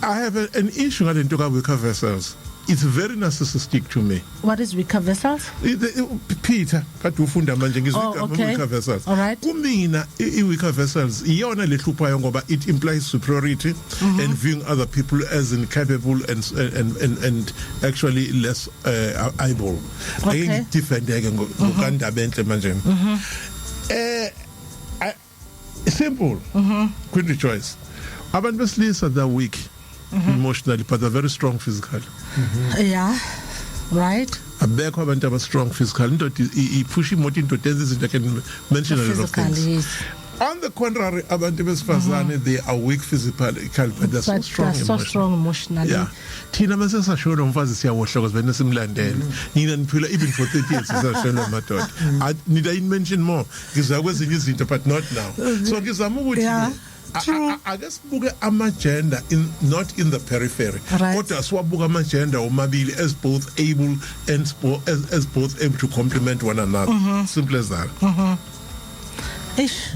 I have an issue ngalento ka weaker vessels. It's very narcissistic to me. What is weaker vessels? Peter kade ufunda manje ngizwe Oh, igama okay. weaker vessels. All right. Kumina i-weaker vessels iyona lehluphayo ngoba it implies superiority and viewing other people as incapable and actually less able. Ake ngidefendeke ngokandaba enhle manje. Simple. Queen Rejoice. Abantu besilisa, they're weak emotionally, but they're very strong physically. Yeah, right. Abekho abantu aba strong physically. Indoda iphusha imoto, indoda yenza izinto, I can mention a lot of physically things. On the contrary, abantu besifazane, they are weak physically, but they're so But strong they're so emotionally. strong emotionally. Yeah, thina mase sashona umfazi siyawohloka, sibene simlandele. Nina niphila even for 30 years sisashona madoda. I need I mention more? Ngizwa kwezinye izinto, but not now. So ngizama ukuthi ake sibuke ama-gender in not in the periphery, kodwa siwabuka ama-gender omabili as both able and as both able to complement one another. Simple as that. Eish,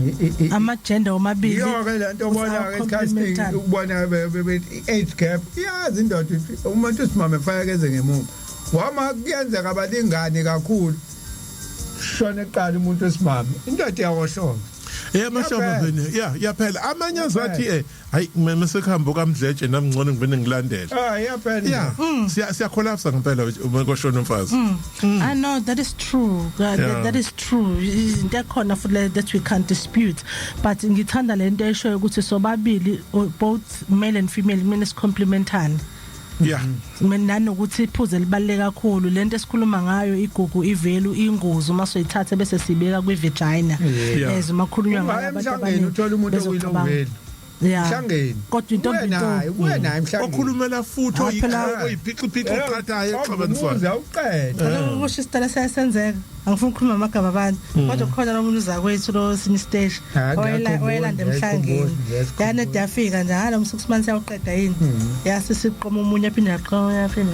ama-gender omabili. Iyo-ke le nto obona-ke isikhathi esiningi complementary. ukubona i-age gap, iyazi indoda ukuthi umuntu usimame fanele eze ngemuva wama, kuyenzeka abalingani kakhulu, shona eqala umuntu wesimame, indoda iyawohloka. Yeah, mashaba. Yaphela. Vene yeah, yaphela. Amanye azathi hayi, mesekuhamba kamdletshe nami ngcono ngivene ngilandele. Ah, iyaphela. Yeah, siya collapse ngempela uma koshona umfazi. I know that is true. That is true. Izinto ekhona futhi that we can't dispute. But ngithanda lento eshoyo ukuthi sobabili, both male and female, kumele sicomplementane. Mina nanokuthi iphuze libaluleke kakhulu, lento esikhuluma ngayo, igugu, ivalue, ingozi uma soyithatha bese sibeka kwi vagina. Ezimakhulunywa ngayo Ungaya abantu emhlangeni abaningi uthola umuntu bezocabanga. okuyiloveli emhlangeni. Kodwa intombi Ubuye naye, into ubuye naye emhlangeni. Okhulumela futhi Ah, phela- oyiphiciphici oqhathayo exabaniswayo. Awubuza uqede. Kusho isitala siyasenzeka, angifuni ukukhuluma amagama abantu, kodwa kukhona lo muntu uzakwethu lo sinye stage Ah, ngiyakhumbula, oyelanda emhlangeni. Ngiyakhumbula. Yana yafika nje hala umsuku manje siyawuqeda yini, yase siqoma omunye, aphinde yaqoma, yaphinde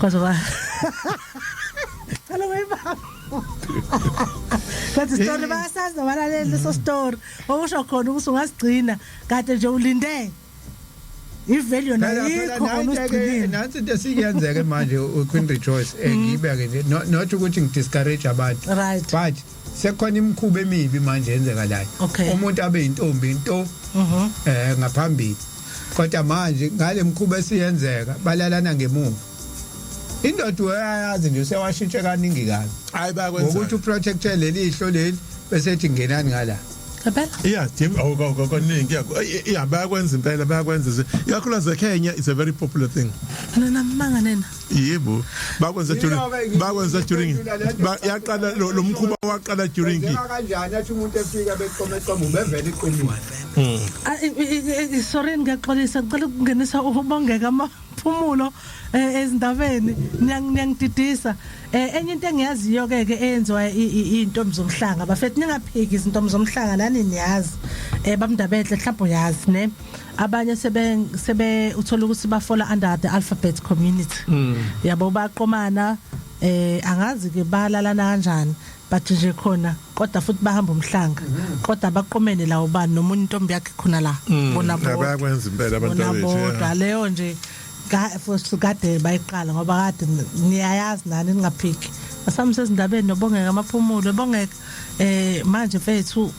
kwaze ba Hello weba. Kanti story bayasazi nabalaleli leso story. Okusho khona ukuthi ungasigcina kade nje ulinde ivalue nayikho khona usigcinile. Nansi into esiyenzeke manje, uQueen Rejoice, ngiyibeke nje, not ukuthi ngidiscourage abantu, but sekukhona imikhuba emibi manje yenzekalayo. Umuntu abe intombi into ngaphambili, kodwa manje ngale mkhuba esiyenzeka balalana ngemuva. Indoda uyayazi nje usewashintshe kaningi kabi Hayi, bayakwenza. ngokuthi uprotecte leli ihlo leli bese ethi ngenani ngala. Ngempela? Yeah, Jim, awukho kaningi. Yeah, bayakwenza impela, bayakwenza. Ikakhulukazi eKenya, it's a very popular thing. Nina manga nena. Yebo. Bakwenza during bakwenza during yaqala lo mkhuba waqala during Kwenzeka kanjani athi umuntu efika beqoma eqoma ubevele iqinile? Ah, sorry, ngiyaxolisa, ngicela ukungenisa ubongeka amaphumulo ezindabeni. Niyangididisa. Enye into engiyaziyo ke ke eyenziwa intombi zomhlanga, bafethu, ningaphiki izintombi zomhlanga, nani niyazi, bamndabehle, mhlawumbe uyazi ne abanye sebe uthola ukuthi bafola under the alphabet community, yabo, baqomana. Angazi ke balalana kanjani, but nje khona kodwa futhi bahamba umhlanga, kodwa baqomene la ubani nomunye intombi yakhe khona la bona bodwa. Bayakwenza impela abantu Bona bethu. bodwa. Leyo nje ka futhi kade bayiqala, ngoba kade niyayazi nani, ningaphiki. Asami sezindabeni nobongeka amaphumulo. Bongeka, manje mfethu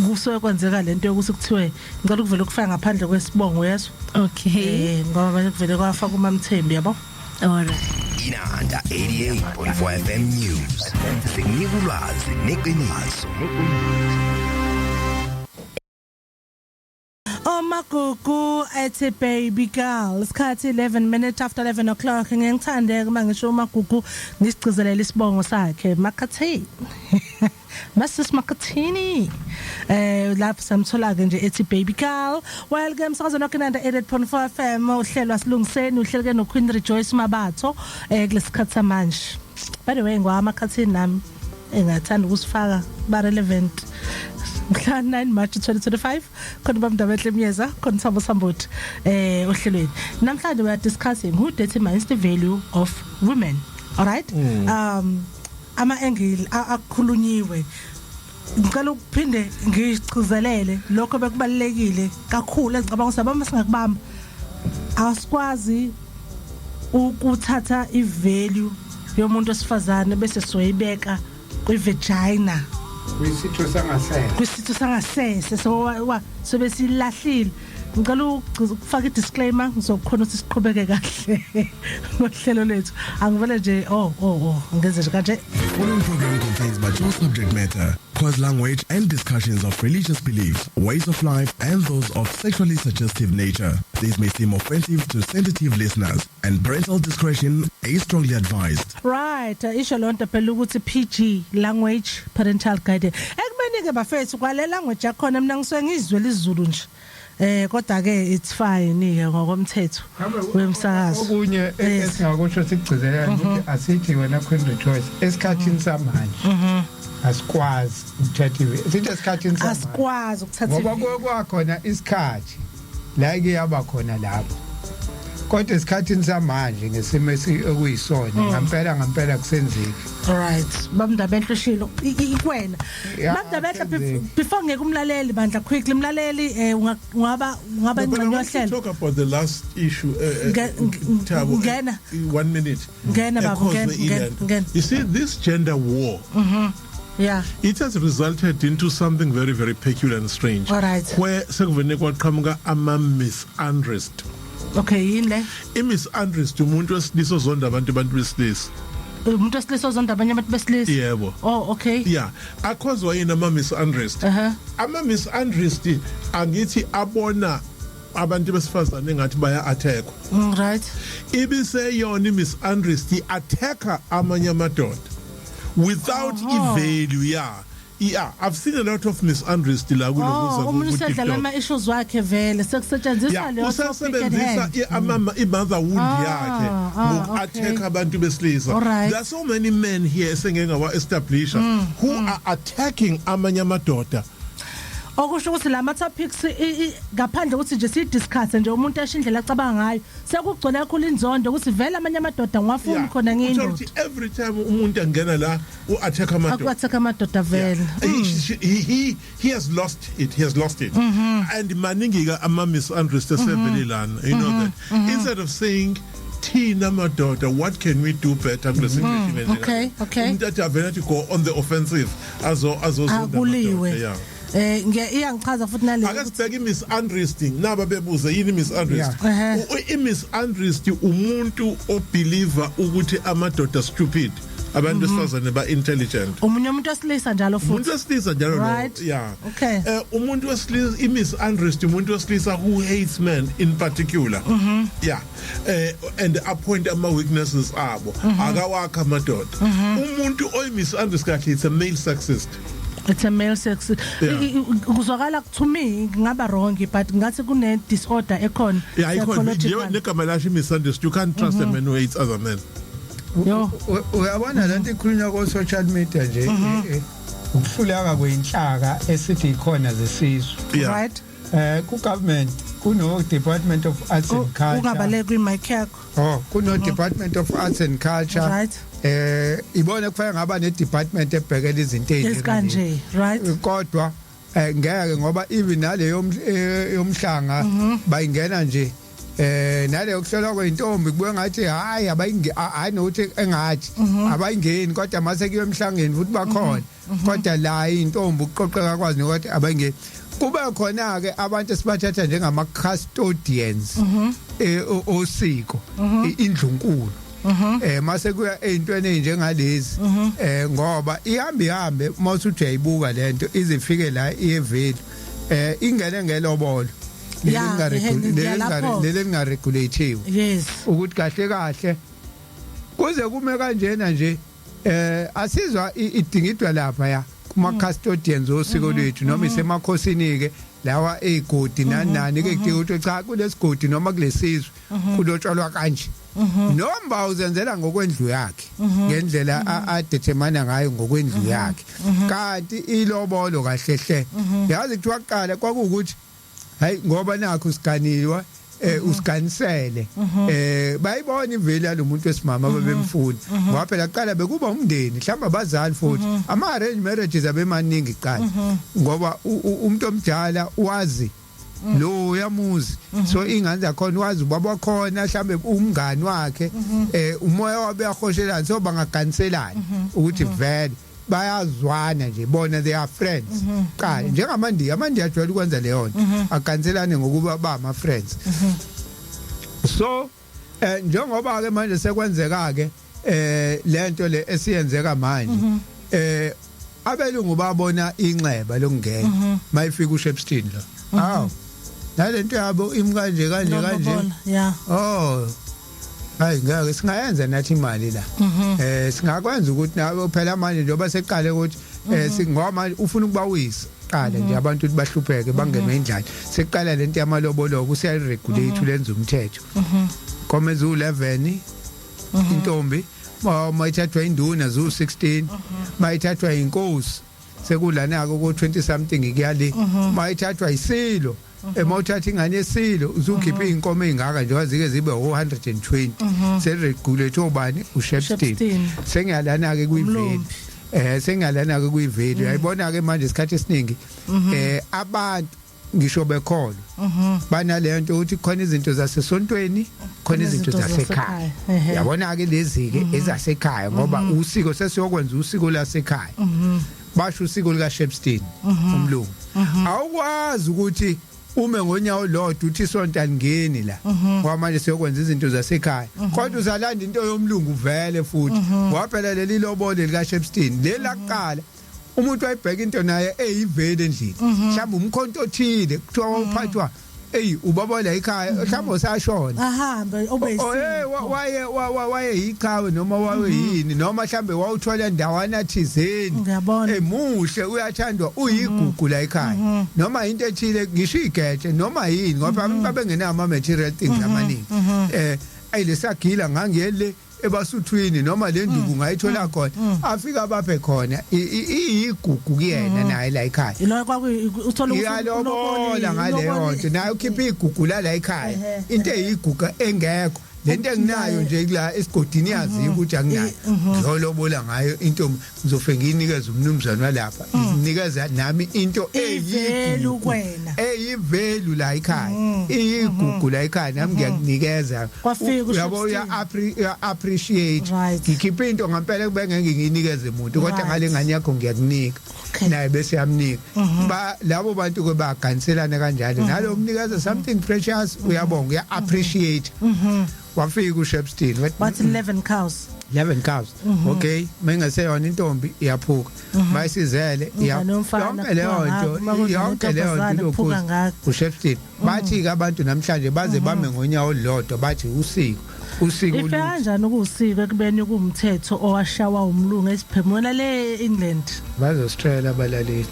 kusuke kwenzeka lento yokuthi kuthiwe ngicela ukuvela ukufaka ngaphandle kwesibongo, yeso. Okay. Ngoba manje kuvele kwafaka uMamthembi, yabo. All right. Inanda 88.4 FM News. Sikunika ulwazi neqiniso. Omagugu ethi "Baby Girl". Isikhathi 11 minutes after 11 o'clock. Ngiyangithande uma ngisho uMagugu ngisigcizelela isibongo sakhe, Makhathini, Mrs Makhathini. Lapho samthola ke nje ethi "Baby Girl". Well ke, emsakazweni wakhe Nanda 88.4 FM, uhlelo asilungiseni, uhlelo ke no Queen Rejoice Mabatho kulesikhathi samanje. By the way, ngwaMakhathini nami, engathanda ukusifaka ba relevant. Mhla 9 March 2025 khona bamndabehle Myeza, khona Thabo Sambuthi ohlelweni. Namhlanje we are discussing who determines the value of women. All right, ama angle akukhulunyiwe, ngicela ukuphinde ngigcizelele lokho bekubalekile kakhulu engicabanga ukuthi abama singakubamba. Asikwazi ukuthatha ivalue yomuntu osifazane bese soyibeka kwi-vagina. Kwisitho sangasese. Kwisitho sangasese, so sobe silahlile. Ngicela ukufaka i-disclaimer, ngizokhona ukuthi siqhubeke kahle ngohlelo lethu. Angivele nje, oh, ngenze nje kanje. The following program contains mature subject matter, coarse language, and discussions of religious beliefs, ways of life, and those of sexually suggestive nature. These may seem offensive to sensitive listeners, and parental discretion is strongly advised. Right, isho lonto phela ukuthi PG language, parental guidance. Ekubeni ke bafethu kwale language yakhona mina ngisuke ngizwe isiZulu nje. Kodwa ke it's fine ke ngokomthetho wemsakazo. Okunye esingakusho sikugcizelela ukuthi asithi wena Queen Rejoice, esikhathini samanje asikwazi ukuthatha sithi esikhathini samanje Asikwazi ukuthatha ngoba kuke kwakhona isikhathi la ke yaba khona lapho, kodwa esikhathini samanje ngesimo okuyisona ngampela ngampela kusenzeki. Right, bamndabenhle ushilo ikwena. Ya, Bamndabenhle, kusenzeki. before ngeke umlaleli bandla, quickly mlaleli, ungaba No, but I ingxenye want to yohlelo. talk about the last issue. Thabo, Ngena. 1 minute. Ngena, baba, Ecauswe ngena, ngena, ilento. ngena. You see, this gender war, it has resulted into something very, very peculiar and strange. All right. Where sekuvene kwaqhamuka ama-misandrist. Okay, yini le? I-misandrist umuntu wesilisa ozonda abantu besilisa. Umuntu wesilisa ozonda abanye abantu besilisa? Yebo. Oh, okay. Yeah, akhozwa yini ama-misandrist? Ama-misandrist angithi abona abantu besifazane engathi baya-attackwa. Ibiseyona i-misandrist i-attacka amanye amadoda without i-value. Yeah, I've seen a lot of misandrist la kulokuza. Oh, umuntu usedlala ama issues wakhe vele, sekusetshenziswa leyo topic at Usasebenzisa hand. i-mother wound yakhe ngoku-attack abantu besilisa. There are so many men here esengeke ngawa-establisha who are attacking amanye amadoda. Okusho ukuthi lama topics ngaphandle ukuthi nje siyidiscuss nje, umuntu esho indlela acabanga ngayo, sekugcwele kakhulu inzondo ukuthi vele amanye amadoda ngiwafuni khona Uthola ngiyindoda. ukuthi every time umuntu angena la u-attack amadoda. Aku-attack amadoda vele. He has lost it. He has lost it. And maningi ke ama misunderstood esevele lana. You know that instead of saying, "Thina madoda, what can we do better kule situation enjena?" Umuntu athi avele athi go on the offensive azozonda Akuliwe. amadoda. Yeah. Iyangichaza futhi nale. Ake sibheke i-misandristing naba bebuze yini i-misandrist. I-misandrist umuntu obeliever ukuthi amadoda stupid, abantu besifazane ba intelligent. Omunye umuntu wesilisa njalo futhi. Umuntu wesilisa njalo lo. Yeah. Umuntu wesilisa, i-misandrist umuntu wesilisa who hates men in particular. Yeah, and appoint ama weaknesses abo, akawakha amadoda. Umuntu oyi-misandrist kahle, it's a male sexist. It's a male sex. Yeah. Kuzwakala, to me ngaba wrong, but ngathi kune disorder ekhona. Yeah, ikhona. Psychological. Negama lasho i-misandrist, you can't trust a man who hates other men. Yo. Uyabona lento ikhulunywa ko social media nje, ukuhluleka kweinhlaka esithi ikhona zesizwe. Ku government. Kuno Department of Arts and Culture. Ungabaleki kwi-mic yakho. Oh, kuno Department of Arts and Culture. Ibona kufanele ngaba ne department ebhekela izinto esikanje, right. Kodwa ngeke, ngoba even nale yomhlanga bayingena nje, nale yokuhlolwa kweintombi kubuye ngathi hayi, abayingi, hayi, nokuthi engathi abayingeni, kodwa mase kuyo emhlangeni futhi bakhona. Kodwa la intombi ukuqoqeka kwazi nokuthi abayingeni. Kube khona ke abantu esibathatha njengama custodians osiko, indlunkulu, mase kuya ezintweni ezinjengalezi, ngoba ihambe ihambe mawuthi uyayibuka lento izifike la iyeveli, ingene ngelobolo Lapho. leli lingaregulatiwe, ukuthi kahle kahle kuze kume kanjena nje, asizwa idingidwa lapha ya kuma custodians osiko lwethu noma isemakhosini ke lawa ezigodi nani nani ke, kudinga ukuthi cha, kulesigodi noma kulesizwe kulotshalwa kanje, noma uzenzela ngokwendlu yakhe ngendlela adetermine ngayo ngokwendlu yakhe. Kanti ilobolo kahle hle, yazi kuthiwa kuqala kwakuwukuthi hayi, ngoba nakho siganiwa, usiganisele, bayibona ivalue yalomuntu wesimama ababemfuna, ngoba phela kuqala bekuba umndeni, mhlawumbe abazali, futhi ama arranged marriages abemaningi kuqala, ngoba umuntu omdala wazi lo uyamuzi, so ingane zakhona wazi ubaba wakhona, mhlambe umngani wakhe, umoya wabe uyahoshelana, so bangaganiselana ukuthi vele bayazwana nje bona, they are friends qala, njengamandiya. Amandiya ajwayele ukwenza leyo nto, aganiselane ngokuba ba ama friends. So njengoba ke manje sekwenzeka ke lento le esiyenzeka manje, abelungu babona inxeba lokungena mayifika uShepstone lo, aw, nalento yabo imi kanje kanje kanje. Lobola, yeah. Oh hayi, ngeke singayenza nathi imali la, singakwenza ukuthi nabo phela manje njengoba seqale ukuthi singoba manje ufuna ukubawisa qala nje abantu ukuthi bahlupheke, bangenwe indlala, seqala lento yamalobolo kusiyaregulate, lenza umthetho kome zu 11 intombi mayithathwa induna zu 16, mayithathwa inkosi sekulana ko 20 something kuyale, mayithathwa isilo, emawuthatha ingane yesilo usukhipha inkomo ezingaka nje, wazike zibe 120. Seregulate obani? UShepstone. Shepstone. Sengiyalana ke kwivalue. Umlumbi. Sengiyalana ke kwivalue, uyayibona ke manje isikhathi esiningi abantu ngisho bekhona banale nto ukuthi khona izinto zasesontweni, khona izinto zasekhaya. Yabona ke lezi ke ezasekhaya, ngoba usiko sesiyokwenza usiko lasekhaya, basho usiko lika Shepstone umlungu. Awukwazi ukuthi ume ngonyawo lodwa uthi isonto alingeni la, ngoba manje siyokwenza izinto zasekhaya, kodwa uzalanda into yomlungu vele futhi, ngoba phela leli lobole lika Shepstone lelaqala umuntu wayibheka into naye eyivalue endlini, mhlawumbe umkhonto othile kuthiwa wawuphathwa ey ubaba la ekhaya, mhlawumbe usashona. Ahambe ube Oh hey, waye waye yiqhawe noma waye yini, noma mhlambe wawuthola ndawana thizeni. Ngiyabona. Emuhle, uyathandwa, uyigugu la ekhaya, noma into ethile, ngisho igetshe noma yini, ngoba abantu babengenawo ama material things amaningi. Ayilesagila ngangiyele ebasuthwini noma le nduku ngayithola khona, afika baphe khona, iyigugu kuyena naye la ekhaya. Ilo kwaku uthola ukuthi Iyalobola ngaleyo nto, naye ukhipha igugu la la ekhaya, into eyigugu engekho, lento enginayo nje kula esigodini yaziyo ukuthi anginayo, ngiyolobola ngayo into, ngizofe ngiyinikeza umnumzane walapha, nginikeza nami into Ivalue eyigugu kuwena. Eyivalue la ekhaya, iyigugu la ekhaya, nami ngiyakunikeza. Kwafika Uyabo, uya uShepstone. uya appreciate. Ngikhipha into ngempela kube ngeke ngiyinikeze umuntu, kodwa ngale ngane yakho ngiyakunika. Naye bese yamnika. Ba labo bantu ke baganiselana kanjalo, nalo umnikeza something precious, uyabonga, uya appreciate. Wafika uShepstone wathi, Wathi 11 cows. 11 cows, okay, mengaseyona intombi iyaphuka, mayisizele. Ingane yomfana Yonke leyo kuphuka nto, ngakho, uma kudla yonke leyo nto nentombazane kuphuka ilokhu ngakho. uShepstone. Bathi ke abantu namhlanje baze bame ngonyawo olulodwa, bathi usiko, usiko Ife oluthi. Kanjani ukuwusiko ekubeni kuwumthetho owashawa umlungu esiphemona le England? Bazositshela abalaleli.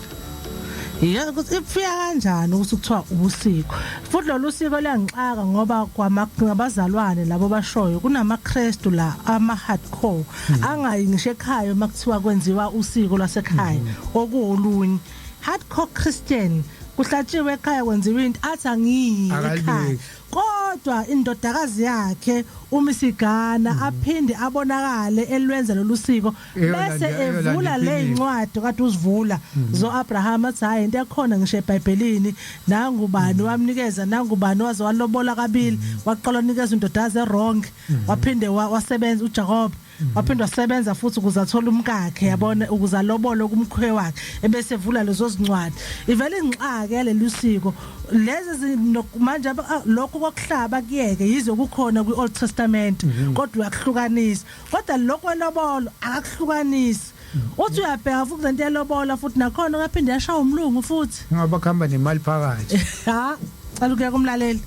Yebo, ukuthi ifika kanjani ukuthi kuthiwa usiko. Futhi lolu siko liyangixaka ngoba kwamabazalwane labo bashoyo kunamaKristu la ama hardcore angayi ngisho ekhaya uma kuthiwa kwenziwa usiko lwasekhaya okuwolunye. Hardcore Christian. Kuhlatshiwe ekhaya, kwenziwa into, athi angiyi ekhaya. Akalibeki. Kodwa indodakazi yakhe umisigana aphinde abonakale elwenza lolu siko bese Eyolanda evula le iphinifa. incwadi kade uzivula zo Abraham, athi hayi, into ekhona ngisho eBhayibhelini, nangubani wamnikeza, nangubani waze walobola kabili, waqala wanikeza indodakazi wrong, waphinde wasebenza uJacob, waphinde wasebenza futhi ukuze athole umkakhe, yabona, ukuze alobole kumkhwe wakhe, ebese evula lezo zincwadi. Ivele ingixake leli siko lezi manje lokhu kokuhlaba kuyeke yize kukhona kwi-Old Testament, kodwa uyakuhlukanisa, kodwa lokho kwelobolo akakuhlukanisi. Uthi uyabheka futhi lento yelobola futhi nakhona uyaphinde yashaya umlungu futhi. Ngoba kuhamba nemali phakathi. Ha, cela ukuya kumlaleli.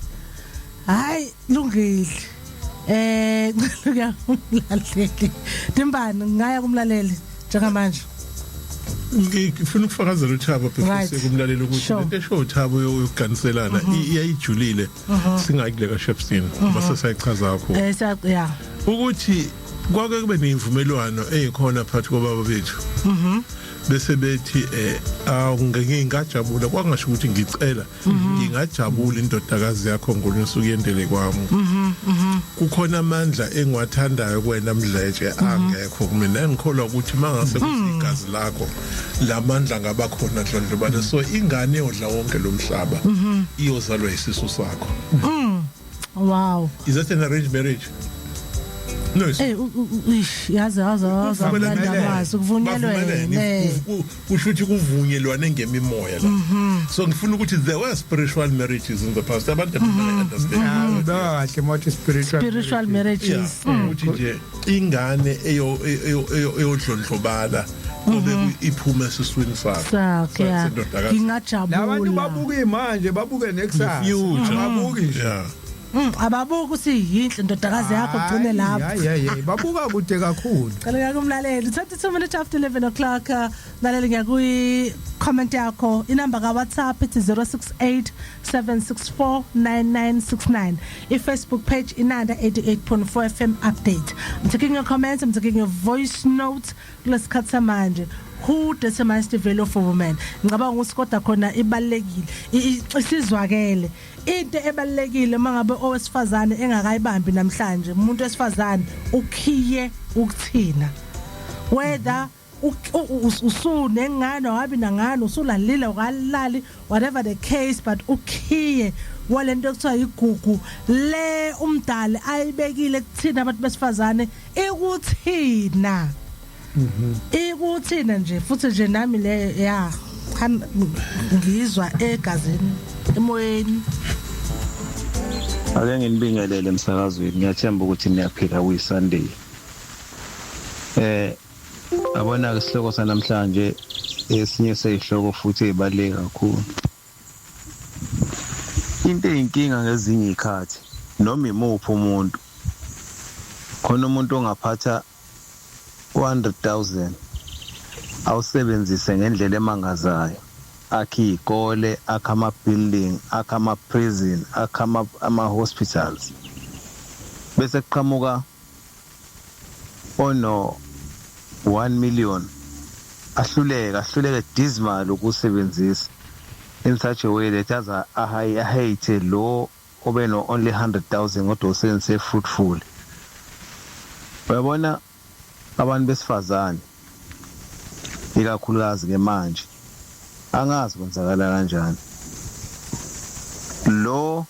Hayi, lungile, cela ukuya kumlaleli. Dimbani, ngaya kumlaleli njengamanje. Ngifuna ukufakazela uThabo before sekumlalela ukuthi lento esho uThabo yokuganiselana iyayijulile, singayikule ka Shepstone base sayichaza kakhulu Sa yeah. Ukuthi kwake kube nemvumelwano eyikhona phakathi kobaba bethu, bese bethi awu, ngingajabula, kwangasho ukuthi ngicela, ngingajabula indodakazi yakho ngolunye usuku yendele kwami, kukhona amandla engiwathandayo kuwena Mdletshe angekho kumina, engikholwa ukuthi mangase kuthi igazi lakho lamandla ngaba khona dlondlobane, so ingane yodla wonke lo mhlaba iyozalwa isisu sakho. Is that an arranged marriage? No, it's Ish, yazi yazi yazi amandla kuvunyelwene. Kusho ukuthi kuvunyelwane ngemimoya la. So ngifuna ukuthi there were spiritual marriages in the past, abantu abangaka understand. Ah, ubeka kahle mothi spiritual. Spiritual marriages. Yeah, ukuthi nje ingane eyo eyodlondlobala kube iphume esiswini sakho Sakhe, yeah. sendodakazi. Ngingajabula. Labantu babuka imanje, babuke nekusasa. Future. Ababuki nje. Ababuki ukuthi yinhle indodakazi yakho, gcine lapho. Hayi hayi, babuka kude kakhulu. Cela ngeke umlaleli, 22 minutes after 11 o'clock. Mlaleli, ngiyakuyi comment yakho, inamba ka WhatsApp ithi 068 764 9969, i Facebook page Inanda 88.4 FM update. I'm taking your comments, I'm taking your voice notes kulesikhathi samanje. Who determines the value of a woman? Ngicabanga ukuthi kodwa khona ibalekile, isizwakele into ebalekile. Mangabe owesifazane engakayibambi namhlanje, umuntu wesifazane ukhiye ukuthina, whether usunengane wabi nangane, usulalile ukalali, whatever the case, but ukhiye walento ekuthiwa igugu le umdali ayibekile kuthina abantu besifazane, ikuthina, ikuthina nje. Futhi nje nami le ya ngizwa egazini, emoyeni. Ake nginibingelele emsakazweni, ngiyathemba ukuthi niyaphila kuyi Sunday. Abona ke isihloko sanamhlanje esinye seyihloko futhi ezibaluleke kakhulu. Into eyinkinga ngezinye izikhathi, noma imuphi umuntu, khona umuntu ongaphatha 100,000 awusebenzise ngendlela emangazayo, akhe izikole, akhe ama-building, akhe ama-prison, akhe ama-hospitals, bese kuqhamuka ono 1 million ahluleka, ahluleke dismal ukusebenzisa in such a way that aza ahate lo obe no only 100,000 kodwa usebenzise fruitful. Uyabona, abantu besifazane ikakhulukazi ke manje, angazi kwenzakala kanjani, lo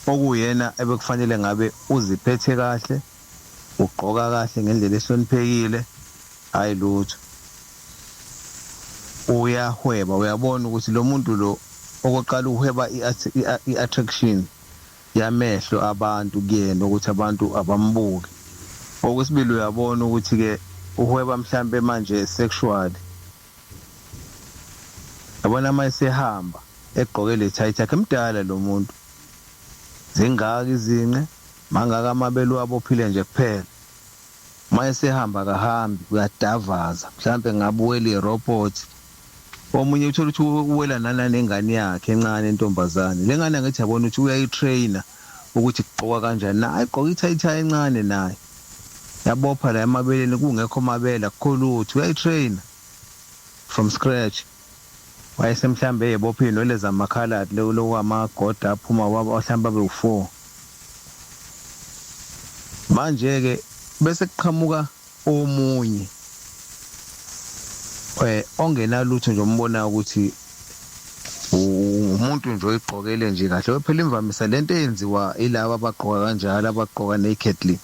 okuyena ebekufanele ngabe uziphethe kahle, ugqoka kahle ngendlela ehloniphekile, hayi lutho, uyahweba. Uyabona ukuthi lo muntu lo okoqala uhweba i-attraction yamehlo abantu kuyena, ukuthi abantu abambuke. Okwesibili, uyabona ukuthi ke uhweba mhlambe manje sexually. Yabona, uma esehamba egqoke le tight yakhe, emdala lo muntu, zingaka izinqe, mangaka amabele, wabophile nje kuphela. Uma esehamba kahambi, uyadavaza, mhlambe ngabe uwela irobot. Omunye uthola ukuthi uwela nanengane yakhe encane entombazane. Le ngane angithi yabona ukuthi uyayitrainer ukuthi kugqokwa kanjani, na ayigqoka i-tight encane naye, yabopha la emabeleni, kungekho mabele, akukho lutho, uyayitrainer from scratch. Wayesemhlambe eyebopha iy'nwele zamakhaladi lokwamagoda aphuma mhlawumbe abe u-4. Manje ke bese kuqhamuka omunye ongenalutho nje umbona ukuthi umuntu nje oyigqokele nje kahle. Phela imvamisa lento eyenziwa ilaba abagqoka kanjalo, abagqoka nakedly,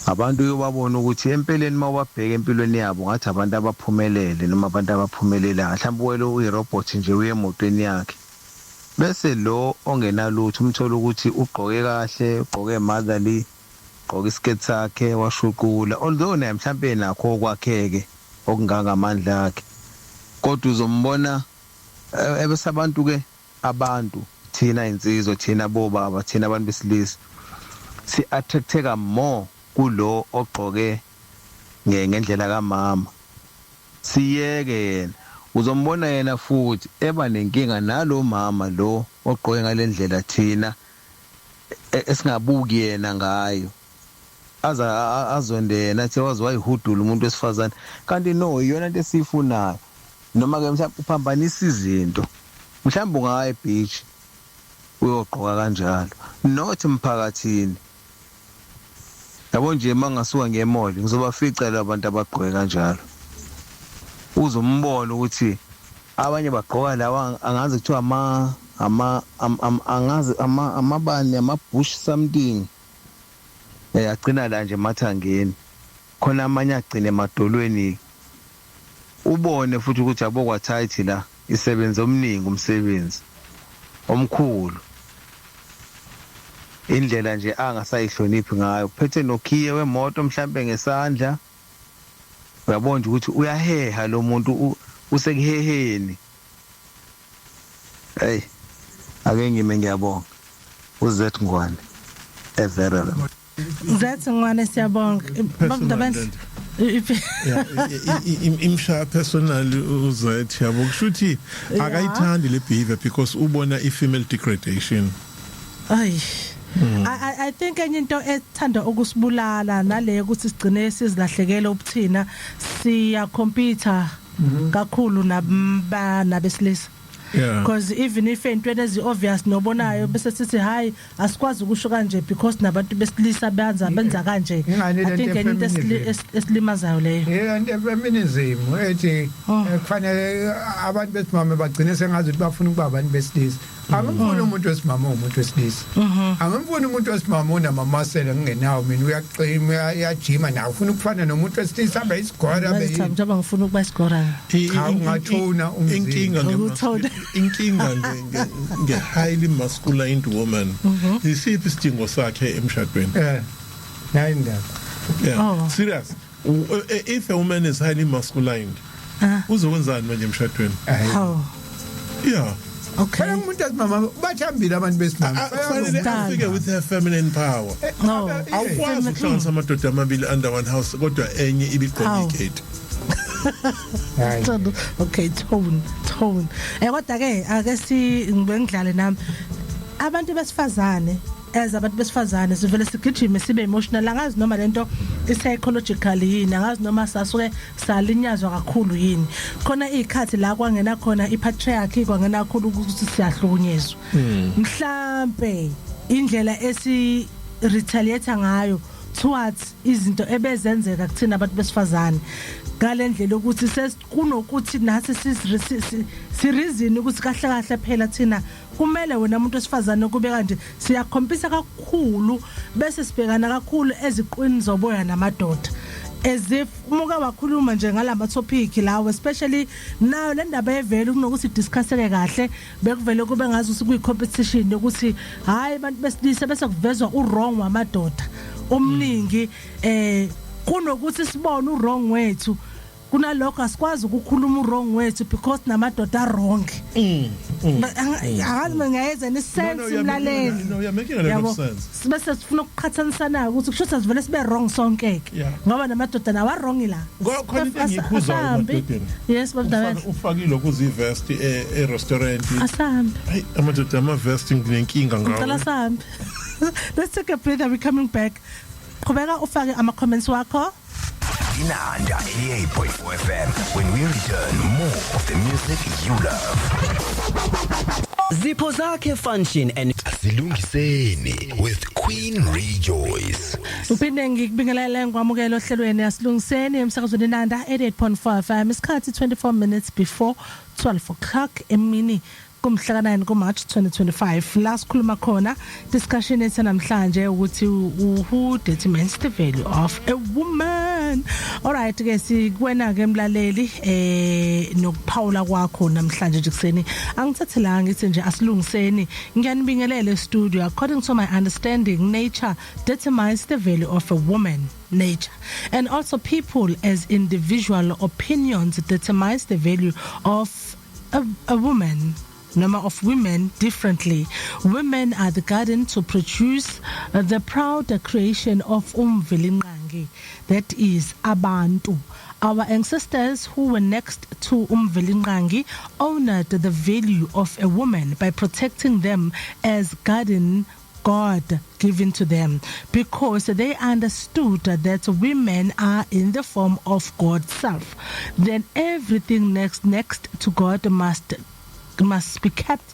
abantu uyobabona ukuthi empeleni mawubabheka empilweni yabo ngathi abantu abaphumelele noma abantu abaphumelelayo, mhlawumbe welo uyirobot nje uye emotweni yakhe. Bese lo ongenalutho umthola ukuthi ugqoke kahle, ugqoke motherly, ugqoke iskirt sakhe washuqula, although naye mhlawumbe nakho okwakheke okungangamandla akhe, kodwa uzombona ebese abantu ke abantu thina insizwa, thina bobaba, thina abantu besilisa si attracteka more kulo ogqoke ngendlela kamama. Siyeke yena, uzombona yena futhi eba nenkinga nalo mama lo ogqoke ngalendlela thina esingabuki yena ngayo, aza azonde yena athi waze wayihudula umuntu wesifazane, kanti no iyona into esiyifunayo. Noma ke mhlawumbe uphambanisa izinto, mhlawumbe ungaya ebeach uyogqoka kanjalo, not emphakathini. Yabo nje mangasuka ngemall ngizobafica labantu abagqoke kanjalo, uzombona ukuthi abanye bagqoka lawa angazi kuthiwa ama ama angazi ama amabani ama bush something, agcina la nje emathangeni, khona amanye agcine emadolweni, ubone futhi ukuthi abo kwa tight la isebenza omningi umsebenzi omkhulu. Indlela nje angasayihloniphi ngayo, phethe nokhiye wemoto mhlambe ngesandla, uyabona nje ukuthi uyaheha lo muntu, usekuheheni. Hey, ake ngime, ngiyabonga. uZ Ngwane eVerel. Zathi Ngwane, siyabonga. Baba. Yeah, imshaya personal uZet, yabo, kusho ukuthi akayithandi le behavior because ubona i female degradation. Ay. I think enye into ethanda ukusibulala nale ukuthi sigcine sizilahlekele ubuthina, siya compete kakhulu nabesilisa. Because even if entweni ezi obvious nobonayo bese sithi hayi, asikwazi ukusho kanje because nabantu besilisa benza kanje. Ingani I lento think enye into ye-feminism? Esilimazayo leyo. Into feminism ethi kufanele abantu besimame bagcine sengazi ukuthi bafuna ukuba abantu besilisa. Angimfuni umuntu wesimame umuntu wesilisa. Angimfuni umuntu wesimame onamamasela ngingenawo mina, uyaqima, uyajima nawe ufuna ukufana nomuntu wesilisa, abe isigora, abe Manje yini. njengoba ngifuna ukuba isigora. Cha, ungathuna umzimba. Inkinga Ukuthona. Inkinga nge highly masculine woman, isiphi isidingo sakhe emshadweni? Nayi indaba. Yeah. Oh. Serious. If a woman is highly masculine, uzokwenzani manje emshadweni? How? Yeah. Okay. Phela umuntu wesimama bathambile abantu besimame. Kufanele Understand. afike with her feminine power. No. Awukwazi ukuhlanganisa amadoda amabili under one house kodwa enye ibigqoke Hawu. igate. Hayi. Tone. Okay, tone, tone. Kodwa ke ake si ngibe ngidlale nami. Abantu besifazane, as abantu besifazane sivele sigijime sibe emotional. Angazi noma lento i psychological yini, angazi noma sasuke salinyazwa kakhulu yini. Khona izikhathi la kwangena khona ipatriarchy, kwangena kakhulu ukuthi siyahlukunyezwa. Mhlambe indlela esi retaliate ngayo towards izinto ebezenzeka kuthina abantu besifazane ngalendlela ukuthi sesikunokuthi nathi si reason ukuthi kahle kahle phela thina kumele wena umuntu wesifazane kube kanje, siyakhompisa kakhulu bese sibhekana kakhulu eziqwini zoboya namadoda, as if umuka wakhuluma nje ngalama topic lawo, especially nayo le ndaba evela kunokuthi discusseke kahle, bekuvele kube ngazi ukuthi kuyi competition yokuthi hayi, abantu besilisa, bese kuvezwa uwrong wamadoda omningi kunokuthi sibone uwrong wethu. Kunalokho asikwazi ukukhuluma uwrong wethu because namadoda wrong. Akazi ngiyayenza ni sense. No, you're Mlaleli. No, you're making a lot of sense. Bese sifuna ukuqhathanisana ukuthi kusho ukuthi sivele sibe wrong sonke ke ngoba namadoda nawa wrong la. Khona into engiyikhuzayo Asahambi. emadodeni. Yes, babudabela. Ufakile ukuzivest e-restaurant. Asahambi. Hayi, amadoda ama-vest nginenkinga Ngicela ngawo. sahambe. Let's take a breather, we're coming back. Qhubeka ufake ama comments wakho. Inanda 88.4 FM. When we return, more of the music you love. Zipho zakhe function and Asilungiseni with Queen Rejoice. Uphinde ngikubingelele, ngikwamukela ohlelweni Asilungiseni emsakazweni Nanda 88.5 FM. Isikhathi 24 minutes before 12 o'clock emini kumhla ka-9 kuMarch 2025, la sikhuluma khona, discussion ethu namhlanje ukuthi who determines the value of a woman. Alright ke, sikuwena ke mlaleli nokuphawula kwakho namhlanje nje kuseni. Angithathe la ngithi nje asilungiseni. Ngiyanibingelela e-studio. According to my understanding, nature determines the value of a woman, nature and also people as individual opinions determines the value of a woman, number of women differently. Women are the garden to produce the proud creation of uMvelinqangi, that is abantu. Our ancestors who were next to uMvelinqangi honored the value of a woman by protecting them as garden God given to them, because they understood that women are in the form of God's self. Then everything next to God must be kept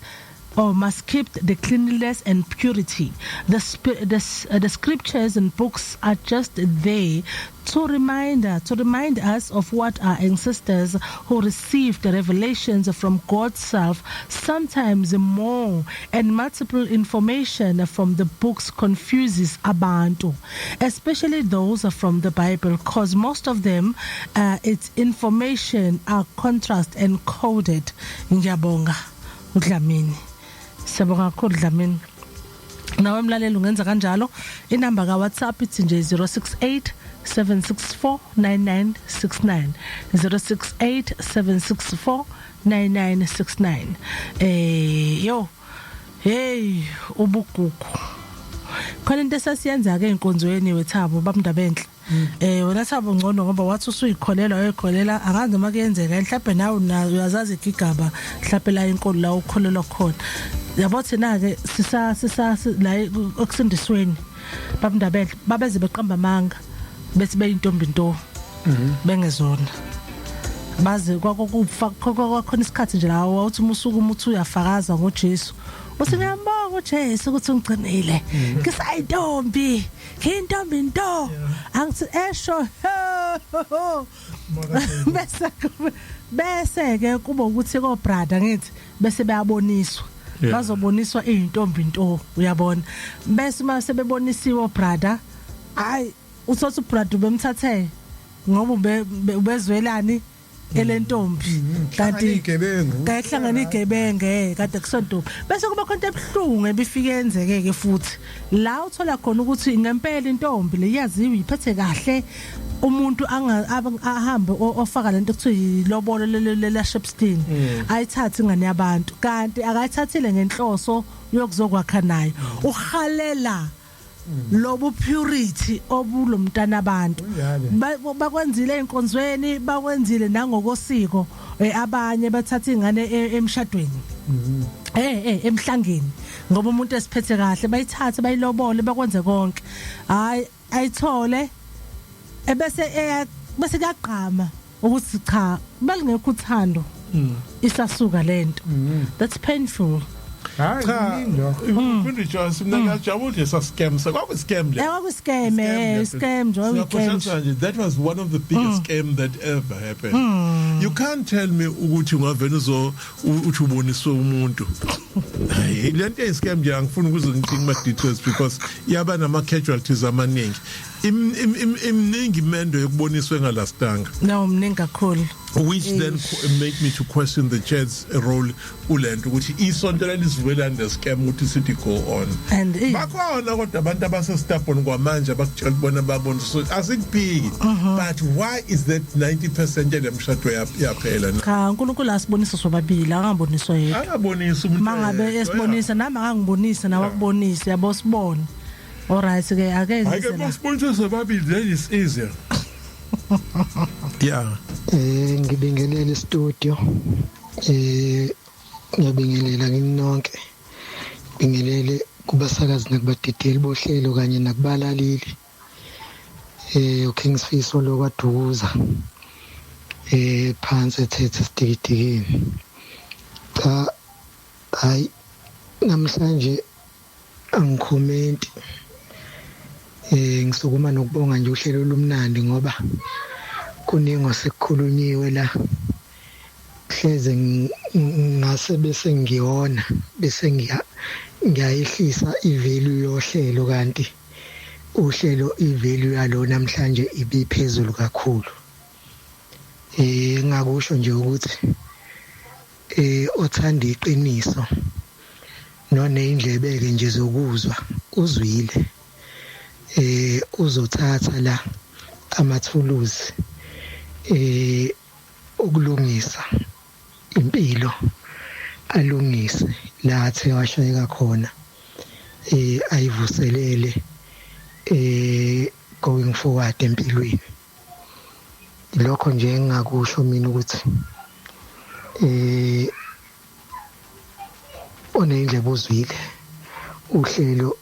or must keep the cleanliness and purity. The scriptures and books are just there to remind us of what our ancestors who received the revelations from God's self, sometimes more and multiple information from the books confuses abantu, especially those from the Bible, cause most of them, its information are contrast and coded. Ngiyabonga, uDlamini. Siyabonga kakhulu, Dlamini. Nawe mlaleli ungenza kanjalo. Inamba ka WhatsApp ithi nje 068 764 9969, 068 764 9969. Yo, hey, ubugugu khona into esasiyenza ke enkonzweni wethabo bamndabenhle. Wena Thabo ngcono ngoba wathi usuyikholela, uyikholela, angazi noma kuyenzeka mhlawumbe nawe uyazazi igigaba mhlawumbe la inkolo la ukholelwa khona. Yabo, thina ke sisa la ekusindisweni, babundabenhle, babeze beqamba amanga bethi beyintombi nto bengezona. Baze kwakufa kwakhona isikhathi nje la wawuthi uma usuka, uma uthi uyafakaza ngoJesu, uthi ngiyambonga uJesu ukuthi ungigcinile ngisayintombi, ngiyintombi nto, angithi esho. Bese ke kuba ukuthi ko brother ngithi bese bayaboniswa, bazoboniswa izintombi nto, uyabona. Bese uma sebebonisiwe brother, hayi, uthothi ubrother bemthathe ngoba ubezwelani elentombi, kanti igebengu. Kayihlangana igebenge kade kusontombi. Bese kuba khona into ebuhlungu ebifike yenzeke ke futhi la uthola khona ukuthi ngempela intombi le yaziwe iphethe kahle, umuntu anga ahambe ofaka lento ekuthiwa yilobolo la Shepstone, ayithathe ingane yabantu, kanti akayithathile ngenhloso yokuzokwakha nayo, uhalela lobu purity obulomntana abantu. Kunjalo. Bakwenzile einkonzweni, bakwenzile nangokosiko. Abanye bathatha ingane emshadweni, emhlangeni, ngoba umuntu esiphethe kahle, bayithathe, bayilobole, bakwenze konke, hayi, ayithole ebese eya bese kuyaqhama ukuthi cha, belingekho uthando, isasuka lento. That's painful. Hayi. Cha. Kuningi lokho. Queen Rejoice, mina ngiyajabula nje sa scam, kwaku scam le. Kwaku scam, scam nje, kwaku scam. Siyakhohlisa nje, that was one of the biggest scam that ever happened. You can't tell me ukuthi ungavela uzo uthi uboniswe umuntu. Hayi, lento eyi scam nje, angifuni ukuze ngithi kuma details because yaba nama casualties amaningi. Imningi imendo yokuboniswe ngalastanga. No, mningi kakhulu. Which then make me to question the church's role kulento, ukuthi isonto lelizivumelana ne scam ukuthi sithi go on. And Bakhona kodwa abantu abase-stubborn kwamanje abakutshela bona babona, so asikuphiki, but why is that 90% yalemshado yaphela na? Cha, uNkulunkulu asibonisa sobabili, angaboniswa yedwa. Angabonisi umuntu Mangabe oyedwa, esibonisa, nami akangibonise, nawe akubonise, yabo, sibone. Alright ke, ake Hayi ke, ngize la. masibonise sobabili, then it's easier, yeah. Ngibingelele studio. Ngiyabingelela kini nonke. Bingelele kubasakazi nakubadideli bohlelo kanye nakubalaleli. uKing Sifiso lo kwaDukuza phansi ethethe sidikidikini. Cha, hayi, namhlanje angikhomenti, ngisukuma nokubonga nje uhlelo lumnandi ngoba kuningi osekukhulunyiwe la. Hleze ngase bese ngiyona bese ngiyayehlisa ivalue yohlelo, kanti uhlelo ivalue yalo namhlanje ibiphezulu kakhulu. Ngakusho nje ukuthi othanda iqiniso noneyindlebe ke nje zokuzwa uzwile, uzothatha la amathuluzi ukulungisa impilo, alungise la athe washayeka khona, ayivuselele going forward empilweni. Lokho nje engingakusho mina ukuthi oneyindlebe uzwile, uhlelo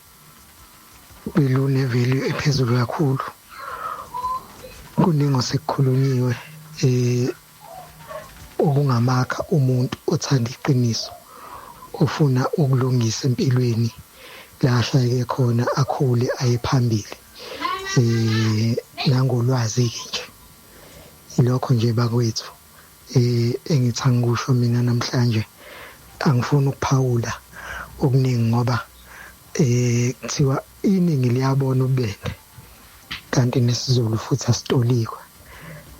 belune value ephezulu kakhulu, kuningi osekukhulunyiwe okungamakha umuntu othanda iqiniso, ofuna ukulungisa empilweni la ashayeke khona, akhule aye phambili nangolwazi ke nje. Ilokho nje bakwethu engithanga kusho mina namhlanje. Angifuni ukuphawula okuningi ngoba kuthiwa iningi liyabona ubende, kanti nesiZulu futhi asitolikwe.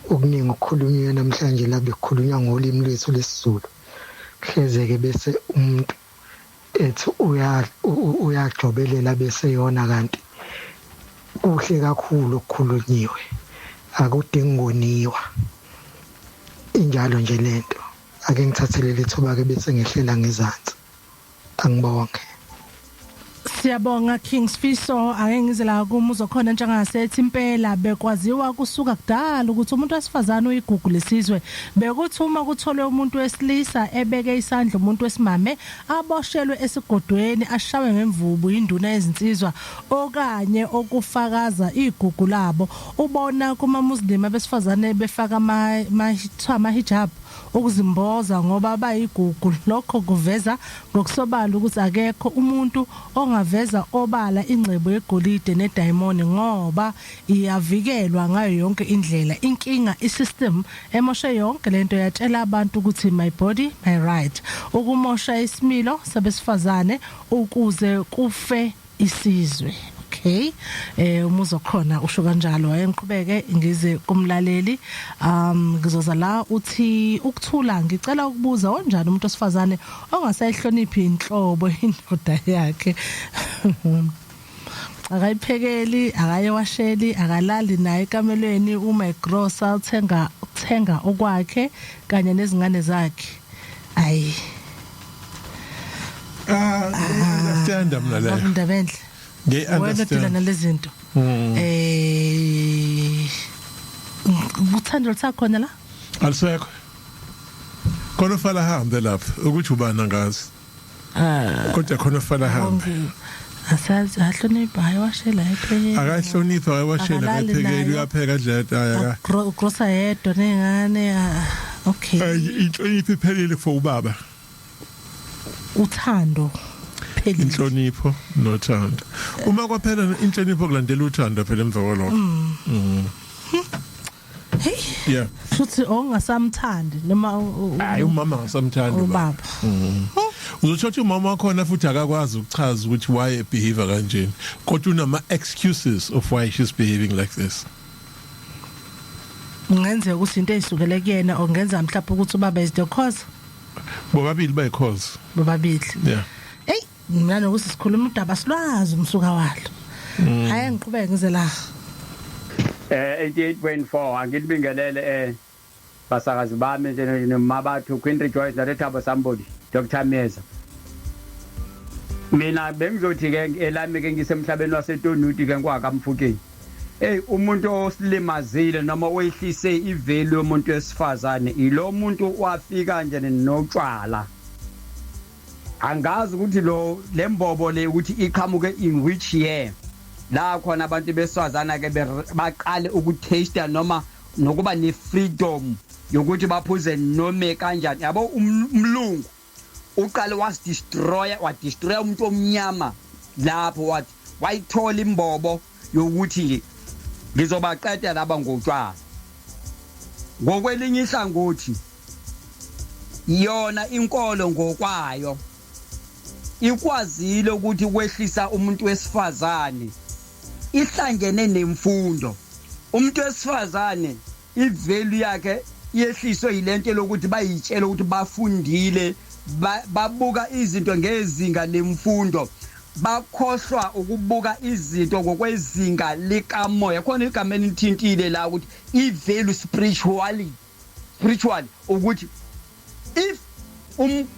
Okuningi okukhulunywa namhlanje la bekukhulunywa ngolimi lwethu lesiZulu, hlezeke bese umuntu ethi uyajobelela bese yona, kanti kuhle kakhulu okukhulunyiwe, akudingi koniwa. Injalo nje lento. Ake ngithathele lethuba ke bese ngehlela ngezansi, angibonge. Siyabonga King Sifiso. Ake ngize la kumuzo khona njengasethi impela bekwaziwa kusuka kudala ukuthi umuntu wesifazane uyigugu lesizwe. Bekuthi uma kutholwe umuntu wesilisa ebeke isandla umuntu wesimame, aboshelwe esigodweni, ashawe ngemvubu induna yezinsizwa okanye okufakaza igugu labo. Ubona kuma Muslim abesifazane befaka ama hijab ukuzimboza ngoba bayigugu. Lokho kuveza ngokusobala ukuthi akekho umuntu ongaveza obala ingcebo yegolide nediamond ngoba iyavikelwa ngayo yonke indlela. Inkinga isystem emoshe yonke lento, yatshela abantu ukuthi my body, my right, ukumosha isimilo sabesifazane ukuze kufe isizwe. Okay, umuzo khona usho kanjalo. Ayengiqhubeke ngize kumlaleli. Ngizoza la, uthi ukuthula, ngicela ukubuza, onjani umuntu osifazane ongasayihloniphi inhlobo indoda yakhe? Akayiphekeli, akayewasheli, akalali naye ekamelweni, uma egrosa uthenga okwakhe kanye nezingane zakhe. Ayi. Ah, understand mina leyo. Indaba enhle. Ngiyi Wena odila understand. nalezi zinto. Uthando lusakhona la? Alisekho. Khona ufala hambe lapha ukuthi ubani angazi. Ah. Kodwa khona ufala hambe. Asazi, ahlonipha, ayiwashela, ayiphekela. Akahlonipha, akawashela, Akalali akaphekeli, nayo. uyapheka nje aya. Ugrosa yedwa nengane. Ah, okay. Inhlonipho iphelile for ubaba. Uthando phelile. Inhlonipho nothando. Uma kwaphela inhlonipho kulandela uthando phela emva kwalokho. Hey. Futhi ongasamthandi noma Hayi, umama ngasamthandi ubaba. Uzothola umama wakhona futhi akakwazi ukuchaza ukuthi why behave kanjeni. Kodwa unama excuses of why she's behaving like this. Kungenzeka ukuthi into eyisukele kuyena, ongenza mhlawumbe ukuthi ubaba is the cause. Bobabili bayi cause. Bobabili. Yeah. Hey, mina nokuthi sikhuluma udaba silwazi umsuka walo. Hayi, ngiqhubeke ngize la. 88.4, angilibingelele basakazi bami nje nomabathu Queen Rejoice naLethabo Sambodi, Dr Meza. Mina bengizothi ke elami ke ngisemhlabeni waseTonuti ke ngwakamfukeni. Hey, umuntu osilimazile noma oyehlise ivalue yomuntu wesifazane ilo muntu wafika nje notshwala. Angazi ukuthi lo lembobo le ukuthi iqhamuke in which year. La khona abantu besifazana ke baqale ukutaste noma nokuba ne freedom yokuthi baphuze nome kanjani yabo. Umlungu uqale wasidestroya, wadestroya umuntu omnyama lapho, wathi wayithola imbobo yokuthi nje ngizobaqeda laba ngotshwala. Ngokwelinye ihlangothi, yona inkolo ngokwayo ikwazile ukuthi kwehlisa umuntu wesifazane, ihlangene nemfundo. Umuntu wesifazane ivalue yakhe yehliswe yilento lokuthi bayitshela ukuthi bafundile, babuka izinto ngezinga lemfundo, bakhohlwa ukubuka izinto ngokwezinga likamoya. Khona igama elithintile la ukuthi ivalue spiritually, spiritually, ukuthi if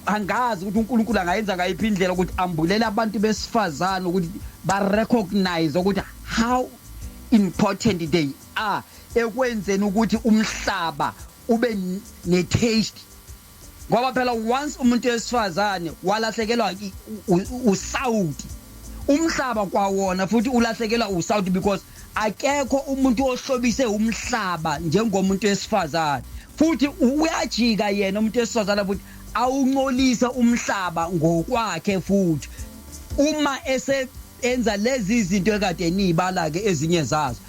angazi ukuthi uNkulunkulu angayenza ngayiphi indlela ukuthi ambulele abantu besifazane ukuthi ba recognize ukuthi how important they are ekwenzeni ukuthi umhlaba ube ne taste, ngoba phela once umuntu wesifazane walahlekelwa usawuti, umhlaba kwawona futhi ulahlekelwa usawuti, because akekho umuntu ohlobise umhlaba njengomuntu wesifazane. Futhi uyajika yena umuntu wesifazane futhi awuncolisa umhlaba ngokwakhe futhi uma ese enza lezi zinto ekade niyibala ke ezinye zazo.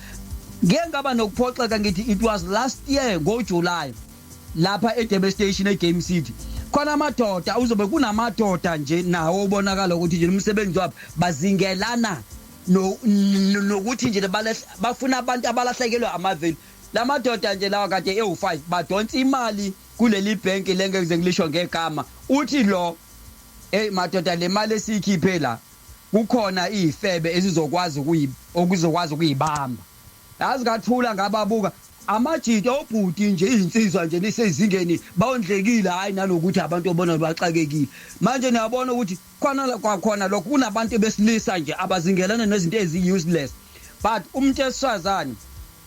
Ngeke ngaba nokuphoxeka ngithi it was last year ngoJuly lapha eDurban Station eGame City, khona amadoda, uzobe kunamadoda nje nawo ubonakala ukuthi nje umsebenzi wabo bazingelana no nokuthi nje bafuna abantu abalahlekelwa amavalue. Lamadoda nje lawa kade ewu5 badonsa imali kuleli bank lengeke ngilisho ngegama. Uthi lo, "Hey madoda, le mali esiyikhiphe la kukhona izifebe ezizokwazi ukuyi okuzokwazi ukuyibamba." Yazi ngathula ngababuka amajita obhuti nje, izinsizwa nje nisezingeni, bawondlekile, hayi nalokuthi abantu obona baxakekile manje. Niyabona ukuthi khona kwakhona lokho kunabantu besilisa nje abazingelana nezinto ezi useless, but umuntu esifazane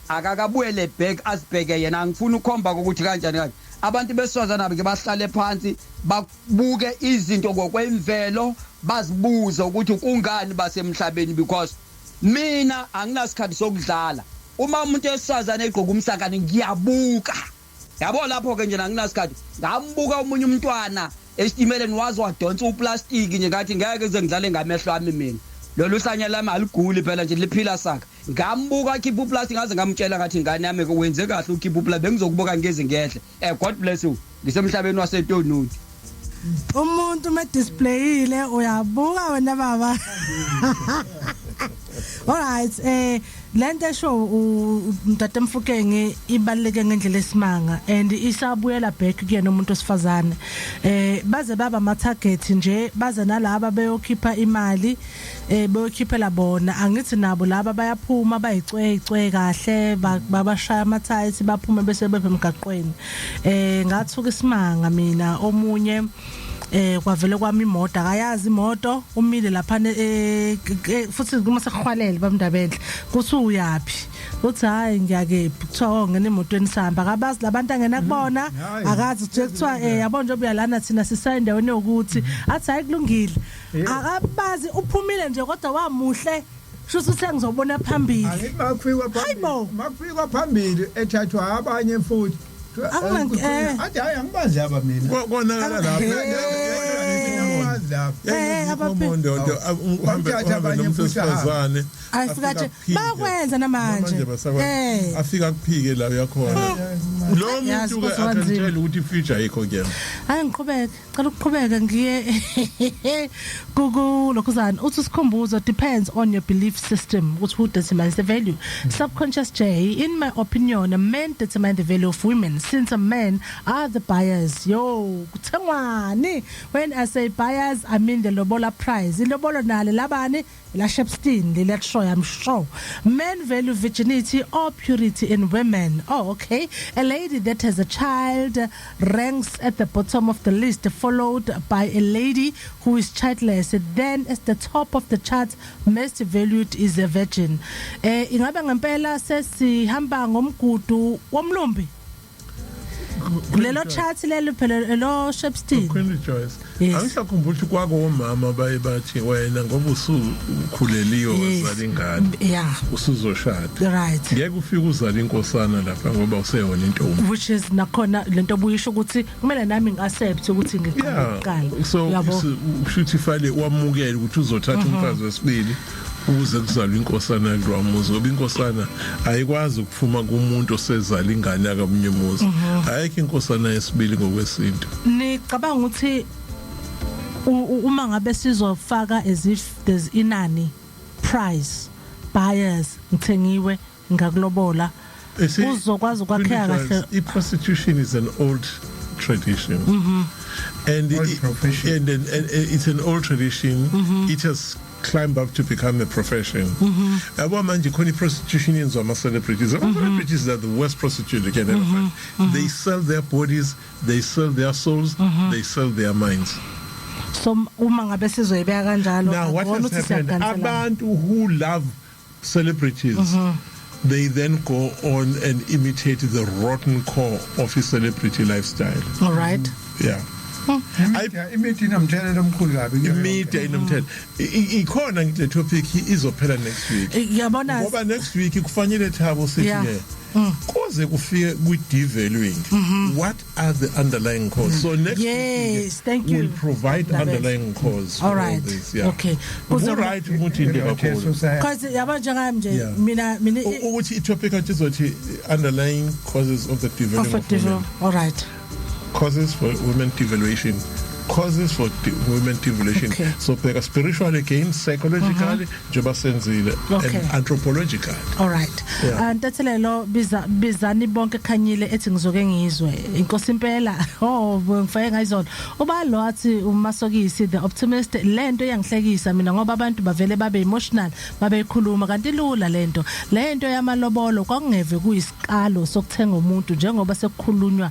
akakabuyele back asibheke yena. Angifuni ukukhomba ukuthi kanjani kanje. Abantu besifazane abike bahlale phansi babuke izinto ngokwemvelo, bazibuze ukuthi kungani basemhlabeni, because mina anginasikhathi sokudlala. Uma umuntu wesifazane egqoka umsakane ngiyabuka, yabo, lapho ke nje anginasikhathi. Ngambuka omunye umntwana esitimeleni, waze wadonsa uplastiki nje, ngathi ngeke ngize ngidlale ngamehlo ami mina. Lolu hlanya lami aliguli phela nje, liphila saka. Ngambuka akhipha uplastiki, ngaze ngamtshela ngathi, "Ngane yami, wenze kahle ukhipha uplastiki, bengizokubuka ngeze ngehle." God bless you. Ngisemhlabeni waseTonudi. Umuntu uma displayile uyabuka wena baba. Alright, lento esho umtata Mfukeng ibaluleke ngendlela esimanga and isabuyela back kuyena umuntu osifazane. Baze baba ama target nje, baze nalaba beyokhipha imali, beyokhiphela bona. Angithi nabo laba bayaphuma bayicwecwe kahle, babashaya ama tights, baphume bese bephe emgaqweni. Ngathuka isimanga mina. Omunye kwavele kwami imoto, akayazi imoto, umile lapha futhi kuma sekuhwalele bamndabenhle, kuthi uyapi, uthi hayi ngiyakephi, kuthiwa oh ngena emotweni sihamba. Akabazi labantu angena kubona. Akazi kuthiwa yabo nje uyalana, thina sisaya endaweni yokuthi, athi hayi kulungile. Akabazi, uphumile nje kodwa wamuhle, shuthi sengizobona phambili. Angithi makufikwa phambili. Hayibo. Makufikwa phambili ethathwa abanye futhi. Athi hayi angibazi aba mina. Konakala lapho. Angibazi lapho. Imondo nto uhambe Bamthatha uhambe abanye nomuntu futhi wesifazane. Ayifika nje Afika bayakwenza namanje. Namanje basakwenza. Afika kuphike la uyakhona lo Yazi muntu ke kuzoba nzima. akantshela ukuthi future ayikho kuyena. Hayi ngiqhubeke, cela ukuqhubeka ngiye kuku lokhuzana. Uthi sikhumbuzo, depends on your belief system ukuthi who determines the value. Subconscious J, in my opinion, men determine the value of women since men are the buyers. Yo, kuthengwani? When I say buyers, I mean the lobola price. Ilobolo nale labani la Shepstone le let show, I'm sure. Men value virginity or purity in women. Oh, okay. A lady that has a child ranks at the bottom of the list, followed by a lady who is childless. Then at the top of the chart, most valued is a virgin. Ingabe ngempela sesihamba ngomgudu womlumbi? Lelo chat lelo phela lo Shepstein. Queen Joyce. Yes. Angisakhumbula ukuthi kwakomama baye bathi wena ngoba usukhuleliwe wazala ingane. Usuzoshada. Ngeke ufike uzala inkosana lapha ngoba useyona intombi. Which is nakhona lento obuyisho ukuthi kumele nami ngiaccept ukuthi ngiqale kuqala. So ushuthi fale wamukela ukuthi uzothatha umfazi wesibili ukuze kuzalwe inkosana kulwamuzi, ngoba inkosana ayikwazi ukuphuma kumuntu osezala ingane akamunye umuzi. Ayikho inkosana yesibili ngokwesintu. Nicabanga ukuthi uma ngabe sizofaka as if there's inani price buyers ngithengiwe ngakulobola, uzokwazi ukwakheka kahle? I-prostitution is an old tradition and old profession. And it's an old tradition. It has climbed up to become a profession. Yabo manje khona i-prostitution yenziwa ama-celebrities. Ama-celebrities are the worst prostitute you can ever find. They sell their bodies, they sell their souls, they sell their minds. So uma ngabe sizoyibeka kanjalo, Now what akubona has ukuthi happened, siyaganiselana. Abantu who love celebrities, they then go on and imitate the rotten core of his celebrity lifestyle. All right. Yeah. Imedia inomthelela omkhulu kabi kuyo yonke. Imedia inomthelela. Ikhona le topic izophela next week. Yabona Ngoba next week kufanele, Thabo, sithi ke kuze kufike kwi-devaluing, what are the underlying causes? So next week Thank you. we'll provide Ndabeza. underlying cause for All all right. this, yeah. Okay. Right ukuthi into kakhulu. Because yabo njengami nje mina Ukuthi i-topic athi izothi underlying causes of the devaluing of a of devil. women. All right. Causes for women devaluation, causes for women devaluation. So bheka spiritually again, psychologically, njengoba senzile, and anthropologically. All right. Yeah. Ah, Ntethelelo, biza bizani bonke khanyile ethi ngizoke ngizwe. Inkosi impela. Oh, ngifake ngayizolo. Uba lo athi umasokisi the optimist, lento yangihlekisa mina ngoba abantu bavele babe emotional babeyikhuluma kanti lula lento. Lento yamalobolo kwakungeve kuyisikalo sokuthenga umuntu njengoba sekukhulunywa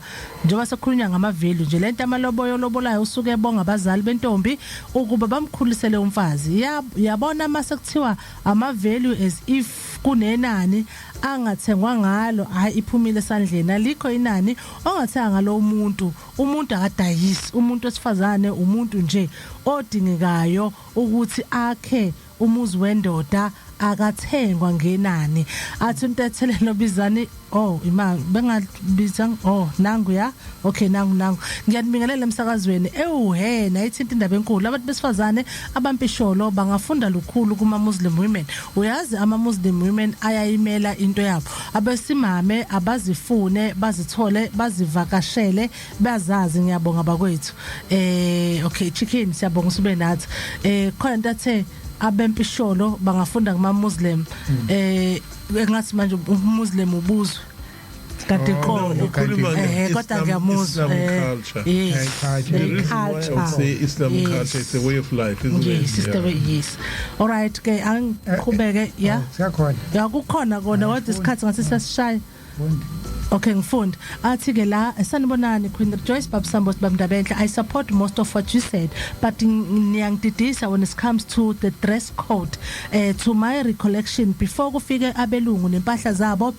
ngama value nje. Lento amaloboyo lobolayo usuke ebonga abazali bentombi ukuba bamkhulisele umfazi. Yabona mase kuthiwa ama value as if kunenani angathengwa ngalo, hayi, iphumile esandleni. Alikho inani ongathenga ngalo umuntu. Umuntu akadayisi. Umuntu wesifazane umuntu nje odingekayo ukuthi akhe umuzi wendoda, akathengwa ngenani. Athi untethelelo bizani. Oh, imali bengabiza. Oh, nangu ya. Okay, nangu nangu. Ngiyanibingelela emsakazweni. Ewuhe, nayithinta indaba enkulu. Abantu besifazane abampisholo bangafunda lukhulu kuma Muslim women. Uyazi, ama Muslim women ayayimela into yabo. Abesimame abazifune, bazithole, bazivakashele, bazazi. Ngiyabonga bakwethu. Okay, chicken, siyabonga usube nathi. Khona into athe abempisholo bangafunda kuma Muslim, engathi manje uMuslim ubuzwe kanti iqolo. Ukhuluma Kodwa nge-Islam ngiyamuzwa. Islam culture. Yes. The reason why I would say Islam culture is a way of life, isn't it? Yes, it's the way. Yes, all right ke, angiqhubeke, yeah. Siyakhona. Ya, kukhona kona, kodwa isikhathi ngathi siyasishaya. Fundi. Okay, ngifunde. Athi ke la, sanibonani Queen Joyce, Babsambo, Bamdabenhle. I support most of what you said, but niyangididisa when it comes to the dress code. To my recollection, before kufike abelungu nempahla zabo,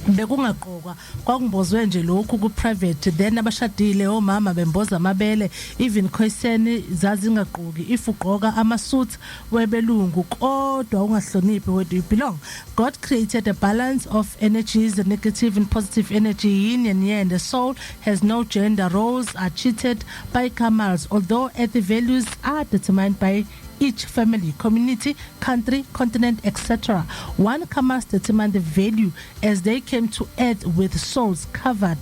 bekungaqokwa, kwakumbozwe nje lokhu ku private. Then abashadile omama bemboza amabele, even Khoisan zazingaqoki. If ugqoka ama suits webelungu kodwa ungahloniphi where do you belong? God created a balance of energies, the negative and positive energy, yin and yang. The soul has no gender. Roles are cheated by camels, although the values are determined by each family, community, country, continent, etc. One must determine the value as they came to earth with souls covered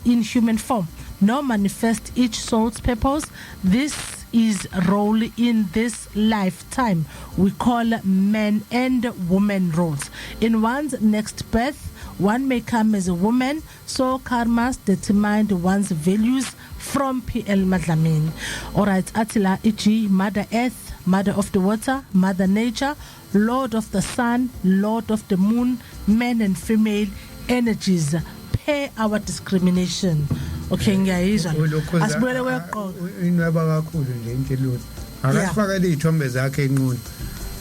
in human form. No manifest each soul's purpose. This is role in this lifetime we call man and woman roles. In one's next birth, one may come as a woman, so karmas determined one's values. From PL Madlamini. All right, Attila, e.g., Mother Earth, Mother of the Water, Mother Nature, Lord of the Sun, Lord of the Moon, man and female energies. Pay our discrimination. Okay, ngiyayizwa. Asibuyele kweqoqa. Inweba kakhulu nje into elula. Akasifakele izithombe zakhe enqunu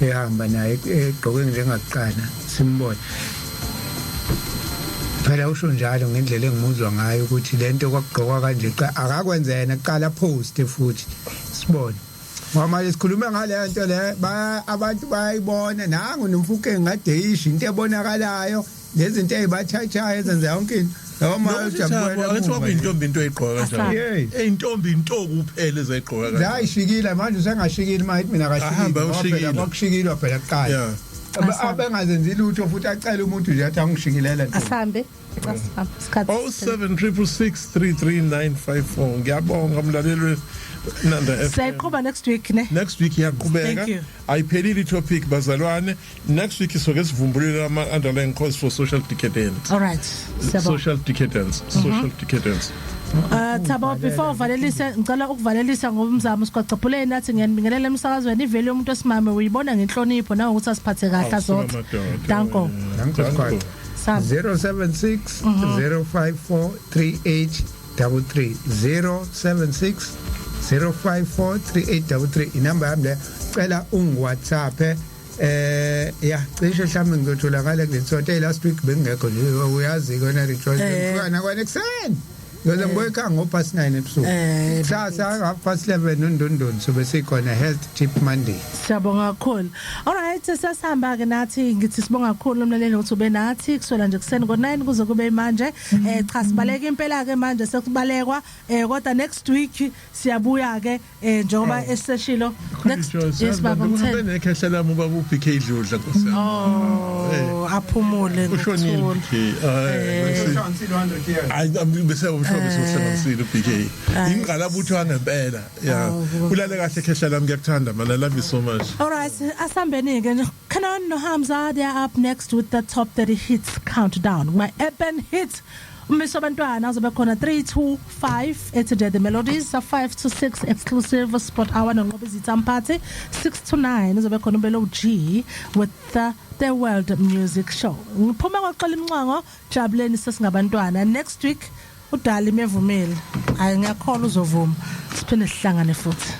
ehamba naye egqoke njengakuqala simbone. Phela usho njalo ngendlela engimuzwa ngayo ukuthi lento kwakugqokwa kanje, cha, akakwenze yena kuqala, post futhi sibone, ngoba manje sikhuluma ngale nto le, abantu bayayibona. Nangu noMofokeng ngade isho into ebonakalayo, lezi zinto ezibathathayo ezenza yonke into noma Ujabule akethi kwakuyintombi into eyigqoka kanjalo. Hey. Eyintombi into kuphela ezayigqoka kanjalo. Zayishikile manje, usengashikile manje, mina akashikile. Ahamba Ngoba phela ushikile. kwakushikilwa phela kuqala. Abengazenzi lutho futhi, acela umuntu nje athi angishikilela nto. Asambe, asambe, isikhathi. 0766633954. Ngiyabonga mlaleli Nanda FM. Siyayiqhuba next week, ne? Next week iyaqhubeka. Thank you. Ayiphelile i-topic, bazalwane. Next week soke sivumbulile ama underlying cause for social decadence. All right, siyabonga. Social decadence, social decadence. Thabo, before uvalelise, ngicela ukuvalelisa ngomzamo sigwacabhuleni nathi. Ngiyanibingelela emsakazweni. Ivele umuntu osimame uyibona ngenhlonipho nangokuthi asiphathe kahle azotha. Danko. Danko, Squad. Sam. 076 054 3833, 076 054 3833, inamba yami le. Cela ungi-WhatsApp. Ya, cishe mhlawumbe ngizotholakala kulesonto. Hey, last week bengingekho nje, uyazi kona, Rejoice, ngifika nakwane ekuseni, ngiyoze ngibuye ekhaya ngo-past 9 ebusuku. Kusasa 11:30 nondondon sobe sikhona, Health Tip Monday. Siyabonga kakhulu. Alright, sesihamba ke nathi. Ngithi sibonga kakhulu umlaleli ukuthi ube nathi kuswela nje kuseni ngo9 kuze kube manje. Cha, sibaleka impela ke manje, sekubalekwa, kodwa next week siyabuya ke, njengoba eseshilo next. Yes, baba Mthembu. Nekhehla lami ubaba uBK Dludla, nkosi yami. Oh, aphumule Ushonile. ngokuthula. BK. Hayi, bese umhlobo sohlanganisile uBK. Ingqalabutho angempela. Yeah. Ulale kahle khehla lami, ngiyakuthanda man. I love you so much. All right, asambeni ke. Kanon no Hamza, they are up next with the top 30 hits countdown. My urban hits. Umiso abantwana azobe khona 3 to 5 ethi the melodies, 5 to 6 exclusive sport hour noNqoba Izithamphathi, 6 to 9 uzobe khona uBelo G with the World Music Show. Ngiphuma kwaxola imncwango, jabuleni sesingabantwana. Next week udali mevumile. Hayi, ngiyakholwa uzovuma. Siphinde sihlangane futhi.